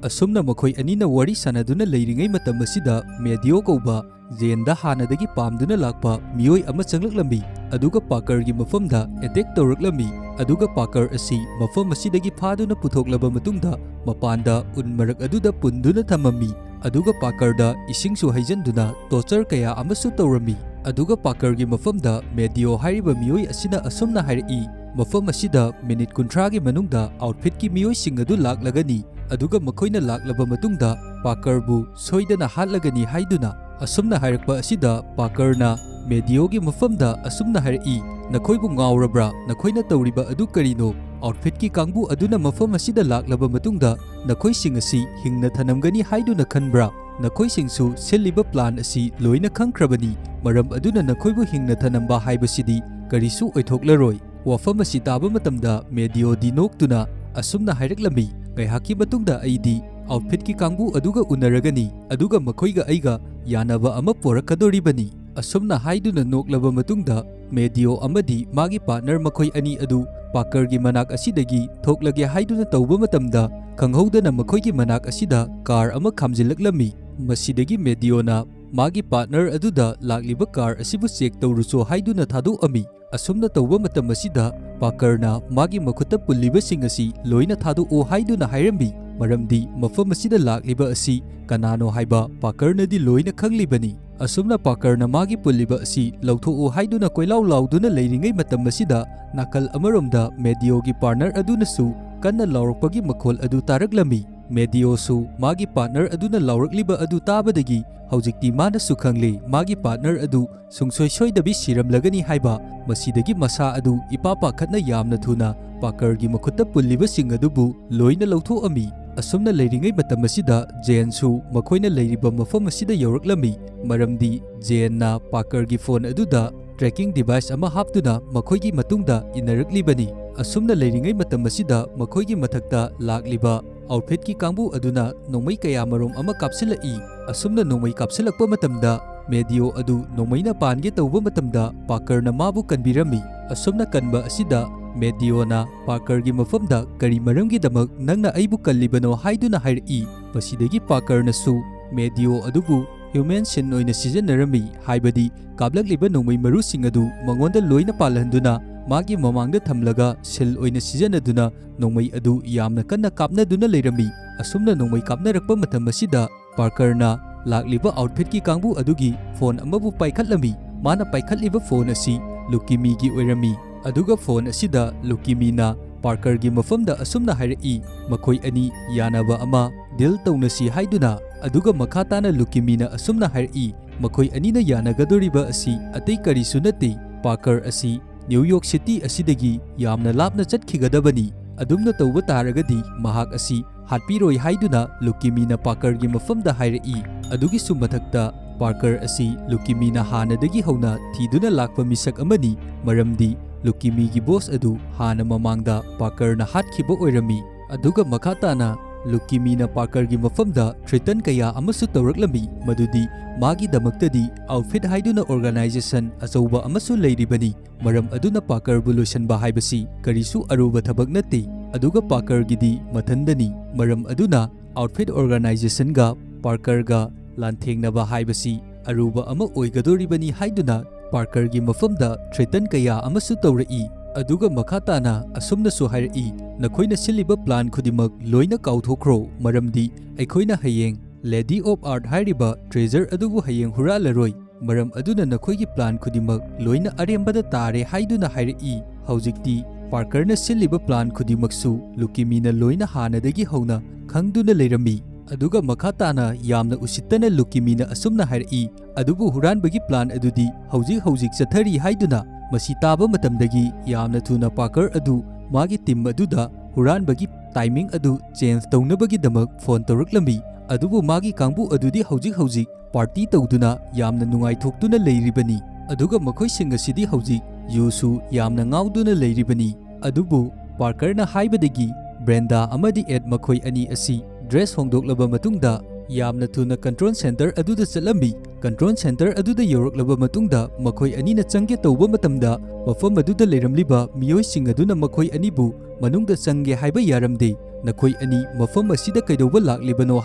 ꯑꯁꯨꯝꯅ ꯃꯈꯣꯏ ꯑꯅꯤꯅ ꯋꯥꯔꯤ ꯁꯥꯟꯅꯗꯨꯅ ꯂꯩꯔꯤꯉꯩ ꯃꯇꯝ ꯑꯁꯤꯗ, ꯃꯦꯗꯤꯑꯣ ꯀꯧꯕ ꯖꯦꯟꯗ ꯍꯥꯟꯅꯗꯒꯤ ꯄꯥꯝꯗꯨꯅ ꯂꯥꯛꯄ ꯃꯤꯑꯣꯏ ꯑꯃ ꯆꯪꯂꯛꯂꯝꯃꯤ, ꯑꯗꯨꯒ ꯄꯥꯀꯔꯒꯤ ꯃꯐꯝꯗ ꯑꯦꯇꯦꯛ ꯇꯧꯔꯛꯂꯝꯃꯤ꯫ ꯑꯗꯨꯒ ꯄꯥꯀꯔ ꯑꯁꯤ ꯃꯐꯝ ꯑꯁꯤꯗꯒꯤ ꯐꯥꯗꯨꯅ ꯄꯨꯊꯣꯛꯂꯕ ꯃꯇꯨꯡꯗ, ꯃꯄꯥꯟꯗ ꯎꯟ ꯃꯔꯛ ꯑꯗꯨꯗ ꯄꯨꯟꯗꯨꯅ ꯊꯝꯃꯝꯃꯤ꯫ ꯑꯗꯨꯒ ꯄꯥꯀꯔꯗ ꯏꯁꯤꯡꯁꯨ ꯍꯩꯖꯤꯟꯗꯨꯅ ꯇꯣꯔꯆꯔ ꯀꯌꯥ ꯑꯃꯁꯨ ꯇꯧꯔꯝꯃꯤ꯫ ꯑꯗꯨꯒ ꯄꯥꯀꯔꯒꯤ ꯃꯐꯝꯗ ꯃꯦꯗꯤꯑꯣ ꯍꯥꯏꯔꯤꯕ ꯃꯤꯑꯣꯏ ꯑꯁꯤꯅ ꯑꯁꯨꯝꯅ ꯍꯥꯏꯔꯛꯏ, "ꯃꯐꯝ ꯑꯁꯤꯗ ꯃꯤꯅꯤꯠ ꯀꯨꯟꯊ꯭ꯔꯥꯒꯤ ꯃꯅꯨꯡꯗ ꯑꯥꯎꯠꯐꯤꯠꯀꯤ ꯃꯤꯑꯣꯏꯁꯤꯡ ꯑꯗꯨ ꯂꯥꯛꯂꯒꯅꯤ, ꯑꯗꯨꯒ ꯃꯈꯣꯏꯅ ꯂꯥꯛꯂꯕ ꯃꯇꯨꯡꯗ ꯄꯥꯀꯔꯕꯨ ꯁꯣꯏꯗꯅ ꯍꯥꯠꯂꯒꯅꯤ" ꯍꯥꯏꯗꯨꯅ꯫ ꯑꯁꯨꯝꯅ ꯍꯥꯏꯔꯛꯄ ꯑꯁꯤꯗ ꯄꯥꯀꯔꯅ ꯃꯦꯗꯤꯑꯣꯒꯤ ꯃꯐꯝꯗ ꯑꯁꯨꯝꯅ ꯍꯥꯏꯔꯛꯏ, "ꯅꯈꯣꯏꯕꯨ ꯉꯥꯎꯔꯕ꯭ꯔꯥ? ꯅꯈꯣꯏꯅ ꯇꯧꯔꯤꯕ ꯑꯗꯨ ꯀꯔꯤꯅꯣ? ꯑꯥꯎꯠꯐꯤꯠꯀꯤ ꯀꯥꯡꯕꯨ ꯑꯗꯨꯅ ꯃꯐꯝ ꯑꯁꯤꯗ ꯂꯥꯛꯂꯕ ꯃꯇꯨꯡꯗ ꯅꯈꯣꯏꯁꯤꯡ ꯑꯁꯤ ꯍꯤꯡꯅ ꯊꯅꯝꯒꯅꯤ ꯍꯥꯏꯗꯨꯅ ꯈꯟꯕ꯭ꯔꯥ? ꯅꯈꯣꯏꯁꯤꯡꯁꯨ ꯁꯤꯜꯂꯤꯕ ꯄ꯭ꯂꯥꯟ ꯑꯁꯤ ꯂꯣꯏꯅ ꯈꯪꯈ꯭ꯔꯕꯅꯤ, ꯃꯔꯝ ꯑꯗꯨꯅ ꯅꯈꯣꯏꯕꯨ ꯍꯤꯡꯅ ꯊꯅꯝꯕ ꯍꯥꯏꯕꯁꯤꯗꯤ ꯀꯔꯤꯁꯨ ꯑꯣꯏꯊꯣꯛꯂꯔꯣꯏ"꯫ ꯋꯥꯐꯝ ꯑꯁꯤ ꯇꯥꯕ ꯃꯇꯝꯗ ꯃꯦꯗꯤꯑꯣꯗꯤ ꯅꯣꯛꯇꯨꯅ ꯑꯁꯨꯝꯅ ꯍꯥꯏꯔꯛꯂꯝꯃꯤ, "ꯉꯥꯏꯍꯥꯛꯀꯤ ꯃꯇꯨꯡꯗ ꯑꯩꯗꯤ ꯑꯥꯎꯠꯐꯤꯠꯀꯤ ꯀꯥꯡꯕꯨ ꯑꯗꯨꯒ ꯎꯅꯔꯒꯅꯤ, ꯑꯗꯨꯒ ꯃꯈꯣꯏꯒ ꯑꯩꯒ ꯌꯥꯅꯕ ꯑꯃ ꯄꯣꯔꯛꯀꯗꯧꯔꯤꯕꯅꯤ"꯫ ꯑꯁꯨꯝꯅ ꯍꯥꯏꯗꯨꯅ ꯅꯣꯛꯂꯕ ꯃꯇꯨꯡꯗ, ꯃꯦꯗꯤꯑꯣ ꯑꯃꯗꯤ ꯃꯥꯒꯤ ꯄꯥꯔꯠꯅꯔ ꯃꯈꯣꯏ ꯑꯅꯤ ꯑꯗꯨ ꯄꯥꯔꯀꯔꯒꯤ ꯃꯅꯥꯛ ꯑꯁꯤꯗꯒꯤ ꯊꯣꯛꯂꯒꯦ ꯍꯥꯏꯗꯨꯅ ꯇꯧꯕ ꯃꯇꯝꯗ, ꯈꯪꯍꯧꯗꯅ ꯃꯈꯣꯏꯒꯤ ꯃꯅꯥꯛ ꯑꯁꯤꯗ ꯀꯥꯔ ꯑꯃ ꯈꯥꯝꯖꯤꯜꯂꯛꯂꯝꯃꯤ꯫ ꯃꯁꯤꯗꯒꯤ ꯃꯦꯗꯤꯑꯣꯅ ꯃꯥꯒꯤ ꯄꯥꯔꯠꯅꯔ ꯑꯗꯨꯗ ꯂꯥꯛꯂꯤꯕ ꯀꯥꯔ ꯑꯁꯤꯕꯨ ꯆꯦꯛ ꯇꯧꯔꯨꯆꯣ ꯍꯥꯏꯗꯨꯅ ꯊꯥꯗꯣꯛꯑꯝꯃꯤ꯫ ꯑꯁꯨꯝꯅ ꯇꯧꯕ ꯃꯇꯝ ꯑꯁꯤꯗ ꯄꯥꯔꯀꯔꯅ ꯃꯥꯒꯤ ꯃꯈꯨꯠꯇ ꯄꯨꯜꯂꯤꯕꯁꯤꯡ ꯑꯁꯤ ꯂꯣꯏꯅ ꯊꯥꯗꯣꯛꯑꯣ ꯍꯥꯏꯗꯨꯅ ꯍꯥꯏꯔꯝꯃꯤ, ꯃꯔꯝꯗꯤ ꯃꯐꯝ ꯑꯁꯤꯗ ꯂꯥꯛꯂꯤꯕ ꯑꯁꯤ ꯀꯅꯥꯅꯣ ꯍꯥꯏꯕ ꯄꯥꯔꯀꯔꯅꯗꯤ ꯂꯣꯏꯅ ꯈꯪꯂꯤꯕꯅꯤ꯫ ꯑꯁꯨꯝꯅ ꯄꯥꯔꯀꯔꯅ ꯃꯥꯒꯤ ꯄꯨꯜꯂꯤꯕ ꯑꯁꯤ ꯂꯧꯊꯣꯛꯑꯣ ꯍꯥꯏꯗꯨꯅ ꯀꯣꯏꯂꯥꯎ ꯂꯥꯎꯗꯨꯅ ꯂꯩꯔꯤꯉꯩ ꯃꯇꯝ ꯑꯁꯤꯗ, ꯅꯥꯀꯜ ꯑꯃꯔꯣꯝꯗ ꯃꯦꯗꯤꯑꯣꯒꯤ ꯄꯥꯔꯠꯅꯔ ꯑꯗꯨꯅꯁꯨ ꯀꯟꯅ ꯂꯥꯎꯔꯛꯄꯒꯤ ꯃꯈꯣꯜ ꯑꯗꯨ ꯇꯥꯔꯛꯂꯝꯃꯤ꯫ ꯃꯦꯗꯤꯑꯣꯁꯨ ꯃꯥꯒꯤ ꯄꯥꯔꯠꯅꯔ ꯑꯗꯨꯅ ꯂꯥꯎꯔꯛꯂꯤꯕ ꯑꯗꯨ ꯇꯥꯕꯗꯒꯤ ꯍꯧꯖꯤꯛꯇꯤ ꯃꯥꯅꯁꯨ ꯈꯪꯂꯦ ꯃꯥꯒꯤ ꯄꯥꯔꯠꯅꯔ ꯑꯗꯨ ꯁꯨꯡꯁꯣꯏ ꯁꯣꯏꯗꯕꯤ ꯁꯤꯔꯝꯂꯒꯅꯤ ꯍꯥꯏꯕ꯫ ꯃꯁꯤꯗꯒꯤ ꯃꯁꯥ ꯑꯗꯨ ꯏꯄꯥ ꯄꯥꯈꯠꯅ ꯌꯥꯝꯅ ꯊꯨꯅ ꯄꯥꯔꯀꯔꯒꯤ ꯃꯈꯨꯠꯇ ꯄꯨꯜꯂꯤꯕꯁꯤꯡ ꯑꯗꯨꯕꯨ ꯂꯣꯏꯅ ꯂꯧꯊꯣꯛꯑꯝꯃꯤ꯫ ꯑꯁꯨꯝꯅ ꯂꯩꯔꯤꯉꯩ ꯃꯇꯝ ꯑꯁꯤꯗ ꯖꯦꯟꯁꯨ ꯃꯈꯣꯏꯅ ꯂꯩꯔꯤꯕ ꯃꯐꯝ ꯑꯁꯤꯗ ꯌꯧꯔꯛꯂꯝꯃꯤ, ꯃꯔꯝꯗꯤ ꯖꯦꯟꯅ ꯄꯥꯔꯀꯔꯒꯤ ꯐꯣꯟ ꯑꯗꯨꯗ ꯇ꯭ꯔꯦꯀꯤꯡ ꯗꯤꯚꯥꯏꯁ ꯑꯃ ꯍꯥꯞꯇꯨꯅ ꯃꯈꯣꯏꯒꯤ ꯃꯇꯨꯡꯗ ꯏꯟꯅꯔꯛꯂꯤꯕꯅꯤ꯫ ꯑꯁꯨꯝꯅ ꯂꯩꯔꯤꯉꯩ ꯃꯇꯝ ꯑꯁꯤꯗ ꯃꯈꯣꯏꯒꯤ ꯃꯊꯛꯇ ꯂꯥꯛꯂꯤꯕ ꯑꯥꯎꯠꯐꯤꯠꯀꯤ ꯀꯥꯡꯕꯨ ꯑꯗꯨꯅ ꯅꯣꯡꯃꯩ ꯀꯌꯥꯃꯔꯨꯝ ꯑꯃ ꯀꯥꯞꯁꯤꯜꯂꯛꯏ꯫ ꯑꯁꯨꯝꯅ ꯅꯣꯡꯃꯩ ꯀꯥꯞꯁꯤꯜꯂꯛꯄ ꯃꯇꯝꯗ ꯃꯦꯗꯤꯑꯣ ꯑꯗꯨ ꯅꯣꯡꯃꯩꯅ ꯄꯥꯟꯒꯦ ꯇꯧꯕ ꯃꯇꯝꯗ ꯄꯥꯔꯀꯔꯅ ꯃꯥꯕꯨ ꯀꯟꯕꯤꯔꯝꯃꯤ꯫ ꯑꯁꯨꯝꯅ ꯀꯟꯕ ꯑꯁꯤꯗ ꯃꯦꯗꯤꯑꯣꯅ ꯄꯥꯔꯀꯔꯒꯤ ꯃꯐꯝꯗ "ꯀꯔꯤ ꯃꯔꯝꯒꯤꯗꯃꯛ ꯅꯪꯅ ꯑꯩꯕꯨ ꯀꯜꯂꯤꯕꯅꯣ?" ꯍꯥꯏꯗꯨꯅ ꯍꯥꯏꯔꯛꯏ꯫ ꯃꯁꯤꯗꯒꯤ ꯄꯥꯔꯀꯔꯅꯁꯨ ꯃꯦꯗꯤꯑꯣ ꯑꯗꯨꯕꯨ ꯍ꯭ꯌꯨꯃꯦꯟ ꯁꯤꯟ ꯑꯣꯏꯅ ꯁꯤꯖꯤꯟꯅꯔꯝꯃꯤ, ꯍꯥꯏꯕꯗꯤ ꯀꯥꯞꯂꯛꯂꯤꯕ ꯅꯣꯡꯃꯩ ꯃꯔꯨꯁꯤꯡ ꯑꯗꯨ ꯃꯉꯣꯟꯗ ꯂꯣꯏꯅ ꯄꯥꯜꯍꯟꯗꯨꯅ ꯃꯥꯒꯤ ꯃꯃꯥꯡꯗ ꯊꯝꯂꯒ ꯁꯤꯜ ꯑꯣꯏꯅ ꯁꯤꯖꯤꯟꯅꯗꯨꯅ ꯅꯣꯡꯃꯩ ꯑꯗꯨ ꯌꯥꯝꯅ ꯀꯟꯅ ꯀꯥꯞꯅꯗꯨꯅ ꯂꯩꯔꯝꯃꯤ꯫ ꯑꯁꯨꯝꯅ ꯅꯣꯡꯃꯩ ꯀꯥꯞꯅꯔꯛꯄ ꯃꯇꯝ ꯑꯁꯤꯗ ꯄꯥꯔꯀꯔꯅ ꯂꯥꯛꯂꯤꯕ ꯑꯥꯎꯠꯐꯤꯠꯀꯤ ꯀꯥꯡꯕꯨ ꯑꯗꯨꯒꯤ ꯐꯣꯟ ꯑꯃꯕꯨ ꯄꯥꯏꯈꯠꯂꯝꯃꯤ꯫ ꯃꯥꯅ ꯄꯥꯏꯈꯠꯂꯤꯕ ꯐꯣꯟ ꯑꯁꯤ ꯂꯨꯀꯤꯃꯤꯒꯤ ꯑꯣꯏꯔꯝꯃꯤ꯫ ꯑꯗꯨꯒ ꯐꯣꯟ ꯑꯁꯤꯗ ꯂꯨꯀꯤꯃꯤꯅ ꯄꯥꯔꯀꯔꯒꯤ ꯃꯐꯝꯗ ꯑꯁꯨꯝꯅ ꯍꯥꯏꯔꯛꯏ, "ꯃꯈꯣꯏ ꯑꯅꯤ ꯌꯥꯅꯕ ꯑꯃ ꯗꯤꯜ ꯇꯧꯅꯁꯤ" ꯍꯥꯏꯗꯨꯅ꯫ ꯑꯗꯨꯒ ꯃꯈꯥ ꯇꯥꯅ ꯂꯨꯀꯤꯃꯤꯅ ꯑꯁꯨꯝꯅ ꯍꯥꯏꯔꯛꯏ, "ꯃꯈꯣꯏ ꯑꯅꯤꯅ ꯌꯥꯅꯒꯗꯧꯔꯤꯕ ꯑꯁꯤ ꯑꯇꯩ ꯀꯔꯤꯁꯨ ꯅꯠꯇꯦ, ꯄꯥꯔꯀꯔ ꯑꯁꯤ ꯅ꯭ꯌꯨ ꯌꯣꯔꯛ ꯁꯤꯇꯤ ꯑꯁꯤꯗꯒꯤ ꯌꯥꯝꯅ ꯂꯥꯞꯅ ꯆꯠꯈꯤꯒꯗꯕꯅꯤ꯫ ꯑꯗꯨꯝꯅ ꯇꯧꯕ ꯇꯥꯔꯒꯗꯤ ꯃꯍꯥꯛ ꯑꯁꯤ ꯍꯥꯠꯄꯤꯔꯣꯏ" ꯍꯥꯏꯗꯨꯅ ꯂꯨꯀꯤꯃꯤꯅ ꯄꯥꯔꯀꯔꯒꯤ ꯃꯐꯝꯗ ꯍꯥꯏꯔꯛꯏ꯫ ꯑꯗꯨꯒꯤꯁꯨ ꯃꯊꯛꯇ, ꯄꯥꯔꯀꯔ ꯑꯁꯤ ꯂꯨꯀꯤꯃꯤꯅ ꯍꯥꯟꯅꯗꯒꯤ ꯍꯧꯅ ꯊꯤꯗꯨꯅ ꯂꯥꯛꯄ ꯃꯤꯁꯛ ꯑꯃꯅꯤ, ꯃꯔꯝꯗꯤ ꯂꯨꯀꯤꯃꯤꯒꯤ ꯕꯣꯁ ꯑꯗꯨ ꯍꯥꯟꯅ ꯃꯃꯥꯡꯗ ꯄꯥꯔꯀꯔꯅ ꯍꯥꯠꯈꯤꯕ ꯑꯣꯏꯔꯝꯃꯤ꯫ ꯑꯗꯨꯒ ꯃꯈꯥ ꯇꯥꯅ ꯂꯨꯀꯤꯃꯤꯅ ꯄꯥꯔꯀꯔꯒꯤ ꯃꯐꯝꯗ ꯊ꯭ꯔꯦꯇꯟ ꯀꯌꯥ ꯑꯃꯁꯨ ꯇꯧꯔꯛꯂꯝꯃꯤ, ꯃꯗꯨꯗꯤ ꯃꯥꯒꯤꯗꯃꯛꯇꯗꯤ ꯑꯥꯎꯠꯐꯤꯠ ꯍꯥꯏꯗꯨꯅ ꯑꯣꯔꯒꯅꯥꯏꯖꯦꯁꯟ ꯑꯆꯧꯕ ꯑꯃꯁꯨ ꯂꯩꯔꯤꯕꯅꯤ꯫ ꯃꯔꯝ ꯑꯗꯨꯅ ꯄꯥꯔꯀꯔꯕꯨ ꯂꯣꯏꯁꯤꯟꯕ ꯍꯥꯏꯕꯁꯤ ꯀꯔꯤꯁꯨ ꯑꯔꯨꯕ ꯊꯕꯛ ꯅꯠꯇꯦ, ꯑꯗꯨꯒ ꯄꯥꯔꯀꯔꯒꯤꯗꯤ ꯃꯊꯟꯗꯅꯤ꯫ ꯃꯔꯝ ꯑꯗꯨꯅ ꯑꯥꯎꯠꯐꯤꯠ ꯑꯣꯔꯒꯅꯥꯏꯖꯦꯁꯟꯒ ꯄꯥꯔꯀꯔꯒ ꯂꯥꯟꯊꯦꯡꯅꯕ ꯍꯥꯏꯕꯁꯤ ꯑꯔꯨꯕ ꯑꯃ ꯑꯣꯏꯒꯗꯧꯔꯤꯕꯅꯤ ꯍꯥꯏꯗꯨꯅ ꯄꯥꯔꯀꯔꯒꯤ ꯃꯐꯝꯗ ꯊ꯭ꯔꯦꯇꯟ ꯀꯌꯥ ꯑꯃꯁꯨ ꯇꯧꯔꯛꯏ꯫ ꯑꯗꯨꯒ ꯃꯈꯥ ꯇꯥꯅ ꯑꯁꯨꯝꯅꯁꯨ ꯍꯥꯏꯔꯛꯏ, "ꯅꯈꯣꯏꯅ ꯁꯤꯜꯂꯤꯕ ꯄ꯭ꯂꯥꯟ ꯈꯨꯗꯤꯡꯃꯛ ꯂꯣꯏꯅ ꯀꯥꯎꯊꯣꯛꯈ꯭ꯔꯣ, ꯃꯔꯝꯗꯤ ꯑꯩꯈꯣꯏꯅ ꯍꯌꯦꯡ ꯂꯦꯗꯤ ꯑꯣꯐ ꯑꯥꯔꯠ ꯍꯥꯏꯔꯤꯕ ꯇ꯭ꯔꯦꯖꯔ ꯑꯗꯨꯕꯨ ꯍꯌꯦꯡ ꯍꯨꯔꯥꯜꯂꯔꯣꯏ꯫ ꯃꯔꯝ ꯑꯗꯨꯅ ꯅꯈꯣꯏꯒꯤ ꯄ꯭ꯂꯥꯟ ꯈꯨꯗꯤꯡꯃꯛ ꯂꯣꯏꯅ ꯑꯔꯦꯝꯕꯗ ꯇꯥꯔꯦ" ꯍꯥꯏꯗꯨꯅ ꯍꯥꯏꯔꯛꯏ꯫ ꯍꯧꯖꯤꯛꯇꯤ ꯄꯥꯔꯀꯔꯅ ꯁꯤꯜꯂꯤꯕ ꯄ꯭ꯂꯥꯟ ꯈꯨꯗꯤꯡꯃꯛꯁꯨ ꯂꯨꯀꯤꯃꯤꯅ ꯂꯣꯏꯅ ꯍꯥꯟꯅꯗꯒꯤ ꯍꯧꯅ ꯈꯪꯗꯨꯅ ꯂꯩꯔꯝꯃꯤ꯫ ꯑꯗꯨꯒ ꯃꯈꯥ ꯇꯥꯅ ꯌꯥꯝꯅ ꯎꯁꯤꯠꯇꯅ ꯂꯨꯀꯤꯃꯤꯅ ꯑꯁꯨꯝꯅ ꯍꯥꯏꯔꯛꯏ, "ꯑꯗꯨꯕꯨ ꯍꯨꯔꯥꯟꯕꯒꯤ ꯄ꯭ꯂꯥꯟ ꯑꯗꯨꯗꯤ ꯍꯧꯖꯤꯛ ꯍꯧꯖꯤꯛ ꯆꯠꯊꯔꯤ" ꯍꯥꯏꯗꯨꯅ꯫ ꯃꯁꯤ ꯇꯥꯕ ꯃꯇꯝꯗꯒꯤ ꯌꯥꯝꯅ ꯊꯨꯅ ꯄꯥꯔꯀꯔ ꯑꯗꯨ ꯃꯥꯒꯤ ꯇꯤꯝ ꯑꯗꯨꯗ ꯍꯨꯔꯥꯟꯕꯒꯤ ꯇꯥꯏꯃꯤꯡ ꯑꯗꯨ ꯆꯦꯟꯖ ꯇꯧꯅꯕꯒꯤꯗꯃꯛ ꯐꯣꯟ ꯇꯧꯔꯛꯂꯝꯃꯤ꯫ ꯑꯗꯨꯕꯨ ꯃꯥꯒꯤ ꯀꯥꯡꯕꯨ ꯑꯗꯨꯗꯤ ꯍꯧꯖꯤꯛ ꯍꯧꯖꯤꯛ ꯄꯥꯔꯇꯤ ꯇꯧꯗꯨꯅ ꯌꯥꯝꯅ ꯅꯨꯡꯉꯥꯏꯊꯣꯛꯇꯨꯅ ꯂꯩꯔꯤꯕꯅꯤ꯫ ꯑꯗꯨꯒ ꯃꯈꯣꯏꯁꯤꯡ ꯑꯁꯤꯗꯤ ꯍꯧꯖꯤꯛ ꯌꯨꯁꯨ ꯌꯥꯝꯅ ꯉꯥꯎꯗꯨꯅ ꯂꯩꯔꯤꯕꯅꯤ꯫ ꯑꯗꯨꯕꯨ ꯄꯥꯔꯀꯔꯅ ꯍꯥꯏꯕꯗꯒꯤ ꯕ꯭ꯔꯦꯟꯗꯥ ꯑꯃꯗꯤ ꯑꯦꯗ ꯃꯈꯣꯏ ꯑꯅꯤ ꯑꯁꯤ ꯗ꯭ꯔꯦꯁ ꯍꯣꯡꯗꯣꯛꯂꯕ ꯃꯇꯨꯡꯗ ꯌꯥꯝꯅ ꯊꯨꯅ ꯀꯟꯇ꯭ꯔꯣꯜ ꯁꯦꯟꯇꯔ ꯑꯗꯨꯗ ꯆꯠꯂꯝꯃꯤ꯫ ꯀꯟꯇ꯭ꯔꯣꯜ ꯁꯦꯟꯇꯔ ꯑꯗꯨꯗ ꯌꯧꯔꯛꯂꯕ ꯃꯇꯨꯡꯗ ꯃꯈꯣꯏ ꯑꯅꯤꯅ ꯆꯪꯒꯦ ꯇꯧꯕ ꯃꯇꯝꯗ ꯃꯐꯝ ꯑꯗꯨꯗ ꯂꯩꯔꯝꯂꯤꯕ ꯃꯤꯑꯣꯏꯁꯤꯡ ꯑꯗꯨꯅ ꯃꯈꯣꯏ ꯑꯅꯤꯕꯨ ꯃꯅꯨꯡꯗ ꯆꯪꯒꯦ ꯍꯥꯏꯕ ꯌꯥꯔꯝꯗꯦ꯫ "ꯅꯈꯣꯏ ꯑꯅꯤ ꯃꯐꯝ ꯑꯁꯤꯗ ꯀꯩꯗꯧꯕ ꯂꯥꯛꯂꯤꯕꯅꯣ?"